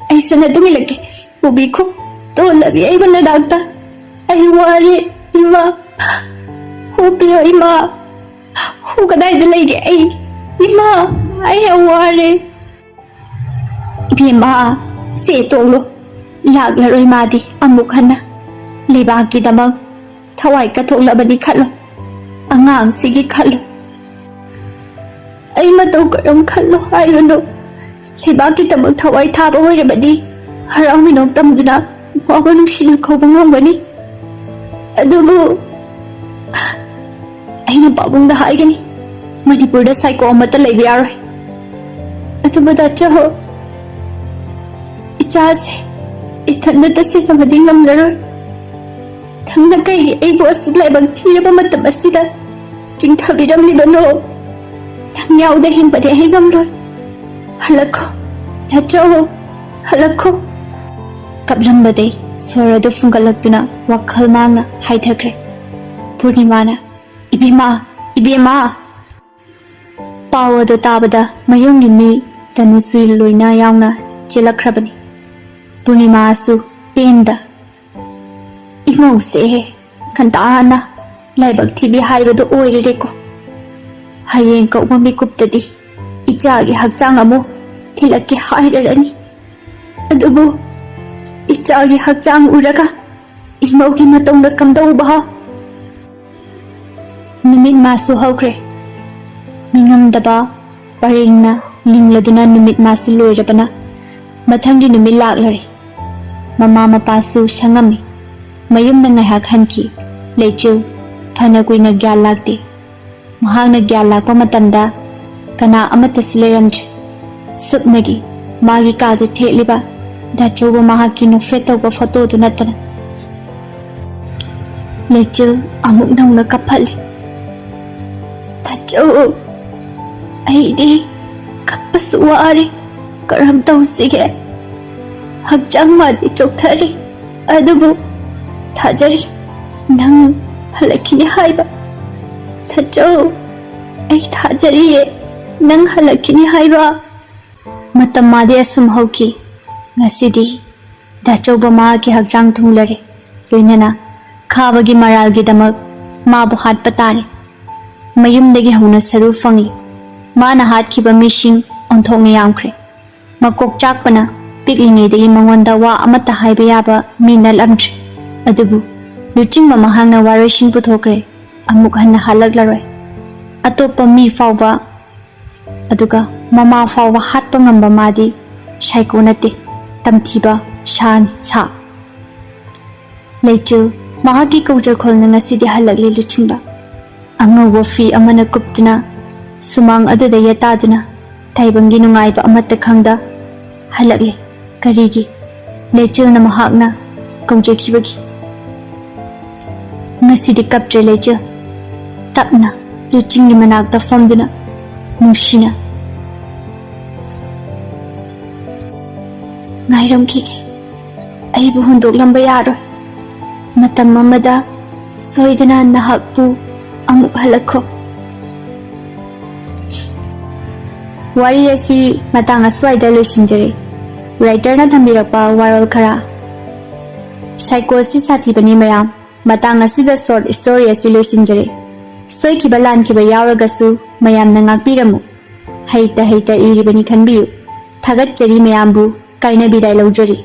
ꯑꯩꯁꯨ ꯅꯇꯨꯡ ꯏꯜꯂꯛꯀꯦ꯫ ꯄꯨꯕꯤꯈꯣ, ꯇꯣꯜꯂꯕꯤ ꯑꯩꯕꯨ ꯅꯅꯥꯛꯇ꯫ ꯑꯩ ꯋꯥꯔꯦ, ꯏꯃꯥ꯫ ꯍꯨ ꯄꯤꯌꯣ, ꯏꯃꯥ꯫ ꯍꯨ ꯀꯗꯥꯏꯗ ꯂꯩꯒꯦ ꯑꯩ? ꯏꯃꯥ, ꯑꯩ ꯌꯥꯝ ꯋꯥꯔꯦ꯫" "ꯏꯕꯦꯝꯃ, ꯁꯦ ꯇꯣꯛꯂꯣ꯫ ꯂꯥꯛꯂꯔꯣꯏ ꯃꯥꯗꯤ ꯑꯃꯨꯛ ꯍꯟꯅ꯫ ꯂꯩꯕꯥꯛꯀꯤꯗꯃꯛ ꯊꯋꯥꯏ ꯀꯠꯊꯣꯛꯂꯕꯅꯤ ꯈꯜꯂꯣ꯫ ꯑꯉꯥꯡꯁꯤꯒꯤ ꯈꯜꯂꯣ꯫" "ꯑꯩ ꯃꯇꯧ ꯀꯔꯝ ꯈꯜꯂꯣ ꯍꯥꯏꯕꯅꯣ? ꯂꯩꯕꯥꯛꯀꯤꯗꯃꯛ ꯊꯋꯥꯏ ꯊꯥꯕ ꯑꯣꯏꯔꯕꯗꯤ ꯍꯔꯥꯎ ꯃꯤꯅꯣꯛ ꯇꯝꯗꯨꯅ ꯋꯥꯕ ꯅꯨꯡꯁꯤꯅ ꯀꯧꯕ ꯉꯝꯒꯅꯤ꯫ ꯑꯗꯨꯕꯨ ꯑꯩꯅ ꯄꯥꯕꯨꯡꯗ ꯍꯥꯏꯒꯅꯤ, ꯃꯅꯤꯄꯨꯔꯗ psycho ꯑꯃꯠꯇ ꯂꯩꯕ ꯌꯥꯔꯣꯏ꯫ ꯑꯗꯨꯕꯨ ꯗꯥꯆꯧ, ꯏꯆꯥꯁꯦ ꯏꯊꯟꯗꯇ ꯁꯦꯟꯅꯕꯗꯤ ꯉꯝꯂꯔꯣꯏ꯫ ꯅꯪꯅ ꯀꯩꯒꯤ ꯑꯩꯕꯨ ꯑꯁꯨꯛ ꯂꯥꯏꯕꯛ ꯊꯤꯔꯕ ꯃꯇꯝ ꯑꯁꯤꯗ ꯆꯤꯡꯊꯕꯤꯔꯝꯂꯤꯕꯅꯣ? ꯅꯪ ꯌꯥꯎꯗ ꯍꯤꯡꯕꯗꯤ ꯑꯩ ꯉꯝꯂꯣꯏ꯫ ꯍꯜꯂꯛꯈꯣ, ꯗꯥꯆꯧ, ꯍꯜꯂꯛꯈꯣ꯫" ꯀꯞꯂꯝꯕꯗꯩ ꯁꯣꯔ ꯑꯗꯨ ꯐꯨꯡꯒꯠꯂꯛꯇꯨꯅ ꯋꯥꯈꯜ ꯃꯥꯡꯅ ꯍꯥꯏꯊꯈ꯭ꯔꯦ꯫ ꯄꯨꯔꯅꯤꯃꯥꯅ, "ꯏꯕꯦꯝꯃ, ꯏꯕꯦꯝꯃ!" ꯄꯥꯎ ꯑꯗꯨ ꯇꯥꯕꯗ ꯃꯌꯨꯝꯒꯤ ꯃꯤ ꯇꯅꯨꯁꯨ ꯂꯣꯏꯅ ꯌꯥꯎꯅ ꯆꯦꯜꯂꯛꯈ꯭ꯔꯕꯅꯤ꯫ ꯄꯨꯔꯅꯤꯃꯥꯁꯨ ꯄꯦꯟꯗ, "ꯏꯃꯧꯁꯦ ꯉꯟꯇꯥꯅ ꯂꯥꯏꯕꯛ ꯊꯤꯕꯤ ꯍꯥꯏꯕꯗꯨ ꯑꯣꯏꯔꯦꯀꯣ꯫ ꯍꯌꯦꯡ ꯀꯧꯕ ꯃꯤꯀꯨꯞꯇꯗꯤ ꯏꯆꯥꯒꯤ ꯍꯛꯆꯥꯡ ꯑꯃꯨꯛ ꯊꯤꯜꯂꯛꯀꯦ ꯍꯥꯏꯔꯔꯅꯤ꯫ ꯑꯗꯨꯕꯨ ꯏꯆꯥꯒꯤ ꯍꯛꯆꯥꯡ ꯎꯔꯒ ꯏꯃꯧꯒꯤ ꯃꯇꯧꯅ ꯀꯝꯗꯧꯕ?" ꯅꯨꯃꯤꯠ ꯃꯥꯁꯨ ꯍꯧꯈ꯭ꯔꯦ꯫ ꯅꯤꯡꯉꯝꯗꯕ ꯄꯔꯦꯡꯅ ꯂꯤꯡꯂꯗꯨꯅ ꯅꯨꯃꯤꯠ ꯃꯥꯁꯨ ꯂꯣꯏꯔꯕꯅ ꯃꯊꯪꯒꯤ ꯅꯨꯃꯤꯠ ꯂꯥꯛꯂꯔꯦ꯫ ꯃꯃꯥ ꯃꯄꯥꯁꯨ ꯁꯪꯉꯝꯃꯤ꯫ ꯃꯌꯨꯝꯗ ꯉꯥꯏꯍꯥꯛ ꯍꯟꯈꯤ꯫ ꯂꯩꯆꯤꯜ ꯐꯅ ꯀꯨꯏꯅ ꯒ꯭ꯌꯥꯟ ꯂꯥꯛꯇꯦ꯫ ꯃꯍꯥꯛꯅ ꯒ꯭ꯌꯥꯟ ꯂꯥꯛꯄ ꯃꯇꯝꯗ ꯀꯅꯥ ꯑꯃꯠꯇꯁꯨ ꯂꯩꯔꯝꯗ꯭ꯔꯦ꯫ ꯁꯨꯞꯅꯒꯤ ꯃꯥꯒꯤ ꯀꯥꯗ ꯊꯦꯠꯂꯤꯕ ꯗꯥꯆꯧꯕ ꯃꯍꯥꯛꯀꯤ ꯅꯣꯛꯐꯦꯠ ꯇꯧꯕ ꯐꯣꯇꯣꯗꯨ ꯅꯠꯇꯅ꯫ ꯂꯩꯆꯤꯜ ꯑꯃꯨꯛ ꯅꯧꯅ ꯀꯞꯐꯠꯂꯤ꯫ "ꯗꯥꯆꯧ, ꯑꯩꯗꯤ ꯀꯞꯄꯁꯨ ꯋꯥꯔꯦ꯫ ꯀꯔꯝ ꯇꯧꯁꯤꯒꯦ? ꯍꯛꯆꯥꯡ ꯃꯥꯗꯤ ꯆꯣꯛꯊꯔꯤ, ꯑꯗꯨꯕꯨ ꯊꯥꯖꯔꯤ ꯅꯪ ꯍꯜꯂꯛꯈꯤꯅꯤ ꯍꯥꯏꯕ꯫ ꯗꯥꯆꯧ, ꯑꯩ ꯊꯥꯖꯔꯤꯌꯦ ꯅꯪ ꯍꯜꯂꯛꯈꯤꯅꯤ ꯍꯥꯏꯕ꯫" ꯃꯇꯝ ꯃꯥꯗꯤ ꯑꯁꯨꯝ ꯍꯧꯈꯤ꯫ ꯉꯁꯤꯗꯤ ꯗꯥꯆꯧꯕ ꯃꯍꯥꯛꯀꯤ ꯍꯛꯆꯥꯡ ꯊꯨꯡꯂꯔꯦ, ꯂꯣꯏꯅꯅ ꯈꯥꯕꯒꯤ ꯃꯔꯥꯜꯒꯤꯗꯃꯛ ꯃꯥꯕꯨ ꯍꯥꯠꯄ ꯇꯥꯔꯦ꯫ ꯃꯌꯨꯝꯗꯒꯤ ꯍꯧꯅ ꯁꯔꯨ ꯐꯪꯂꯤ꯫ ꯃꯥꯅ ꯍꯥꯠꯈꯤꯕ ꯃꯤꯁꯤꯡ ꯑꯣꯟꯊꯣꯛꯅ ꯌꯥꯝꯈ꯭ꯔꯦ꯫ ꯃꯀꯣꯛ ꯆꯥꯛꯄꯅ ꯄꯤꯛꯂꯤꯉꯩꯗꯒꯤ ꯃꯉꯣꯟꯗ ꯋꯥ ꯑꯃꯠꯇ ꯍꯥꯏꯕ ꯌꯥꯕ ꯃꯤ ꯅꯠꯂꯝꯗ꯭ꯔꯦ꯫ ꯑꯗꯨꯕꯨ ꯂꯨꯆꯤꯡꯕ ꯃꯍꯥꯛꯅ ꯋꯥꯔꯣꯏꯁꯤꯟ ꯄꯨꯊꯣꯛꯈ꯭ꯔꯦ꯫ ꯑꯃꯨꯛ ꯍꯟꯅ ꯍꯜꯂꯛꯂꯔꯣꯏ꯫ ꯑꯇꯣꯞꯄ ꯃꯤ ꯐꯥꯎꯕ, ꯑꯗꯨꯒ ꯃꯃꯥ ꯐꯥꯎꯕ ꯍꯥꯠꯄ ꯉꯝꯕ ꯃꯥꯗꯤ ꯁꯥꯏꯀꯣ ꯅꯠꯇꯦ, ꯇꯝꯊꯤꯕ ꯁꯥꯅꯤ, ꯁꯥ꯫ ꯂꯩꯆꯤꯜ, ꯃꯍꯥꯛꯀꯤ ꯀꯧꯖꯈꯣꯜꯅ ꯉꯁꯤꯗꯤ ꯍꯜꯂꯛꯂꯦ ꯂꯨꯆꯤꯡꯕ꯫ ꯑꯉꯧꯕ ꯐꯤ ꯑꯃꯅ ꯀꯨꯞꯇꯨꯅ ꯁꯨꯃꯥꯡ ꯑꯗꯨꯗ ꯌꯦꯇꯥꯗꯨꯅ ꯇꯥꯏꯕꯪꯒꯤ ꯅꯨꯡꯉꯥꯏꯕ ꯑꯃꯠꯇ ꯈꯪꯗ ꯍꯜꯂꯛꯂꯦ꯫ ꯀꯔꯤꯒꯤ? ꯂꯩꯆꯤꯜꯅ ꯃꯍꯥꯛꯅ ꯀꯧꯖꯈꯤꯕꯒꯤ꯫ ꯉꯁꯤꯗꯤ ꯀꯞꯇ꯭ꯔꯦ ꯂꯩꯆꯤꯜ꯫ ꯇꯞꯅ ꯂꯨꯆꯤꯡꯒꯤ ꯃꯅꯥꯛꯇ ꯐꯝꯗꯨꯅ ꯅꯨꯡꯁꯤꯅ, "ꯉꯥꯏꯔꯝꯈꯤꯒꯦ꯫ ꯑꯩꯕꯨ ꯍꯨꯟꯗꯣꯛꯂꯝꯕ ꯌꯥꯔꯣꯏ꯫ ꯃꯇꯝ ꯑꯃꯗ ꯁꯣꯏꯗꯅ ꯅꯍꯥꯛꯄꯨ ꯑꯃꯨꯛ ꯍꯜꯂꯛꯈꯣ꯫" ꯋꯥꯔꯤ ꯑꯁꯤ ꯃꯇꯥꯡ ꯑꯁ꯭ꯋꯥꯏꯗ ꯂꯣꯏꯁꯤꯟꯖꯔꯦ꯫ ꯔꯥꯏꯇꯔꯅ ꯊꯝꯕꯤꯔꯛꯄ ꯋꯥꯔꯣꯜ ꯈꯔ꯫ ꯁꯥꯏꯀꯣꯁꯤ ꯁꯥꯊꯤꯕꯅꯤ ꯃꯌꯥꯝ꯫ ꯃꯇꯥꯡ ꯑꯁꯤꯗ ꯁꯣꯔꯠ ꯁ꯭ꯇꯣꯔꯤ ꯑꯁꯤ ꯂꯣꯏꯁꯤꯟꯖꯔꯦ꯫ ꯁꯣꯏꯈꯤꯕ ꯂꯥꯟꯈꯤꯕ ꯌꯥꯎꯔꯒꯁꯨ ꯃꯌꯥꯝꯅ ꯉꯥꯛꯄꯤꯔꯝꯃꯨ꯫ ꯍꯩꯇ ꯍꯩꯇ ꯏꯔꯤꯕꯅꯤ ꯈꯟꯕꯤꯌꯨ꯫ ꯊꯥꯒꯠꯆꯔꯤ ꯃꯌꯥꯝꯕꯨ꯫ ꯀꯥꯏꯅꯕꯤꯗꯥꯏ ꯂꯧꯖꯔꯤ꯫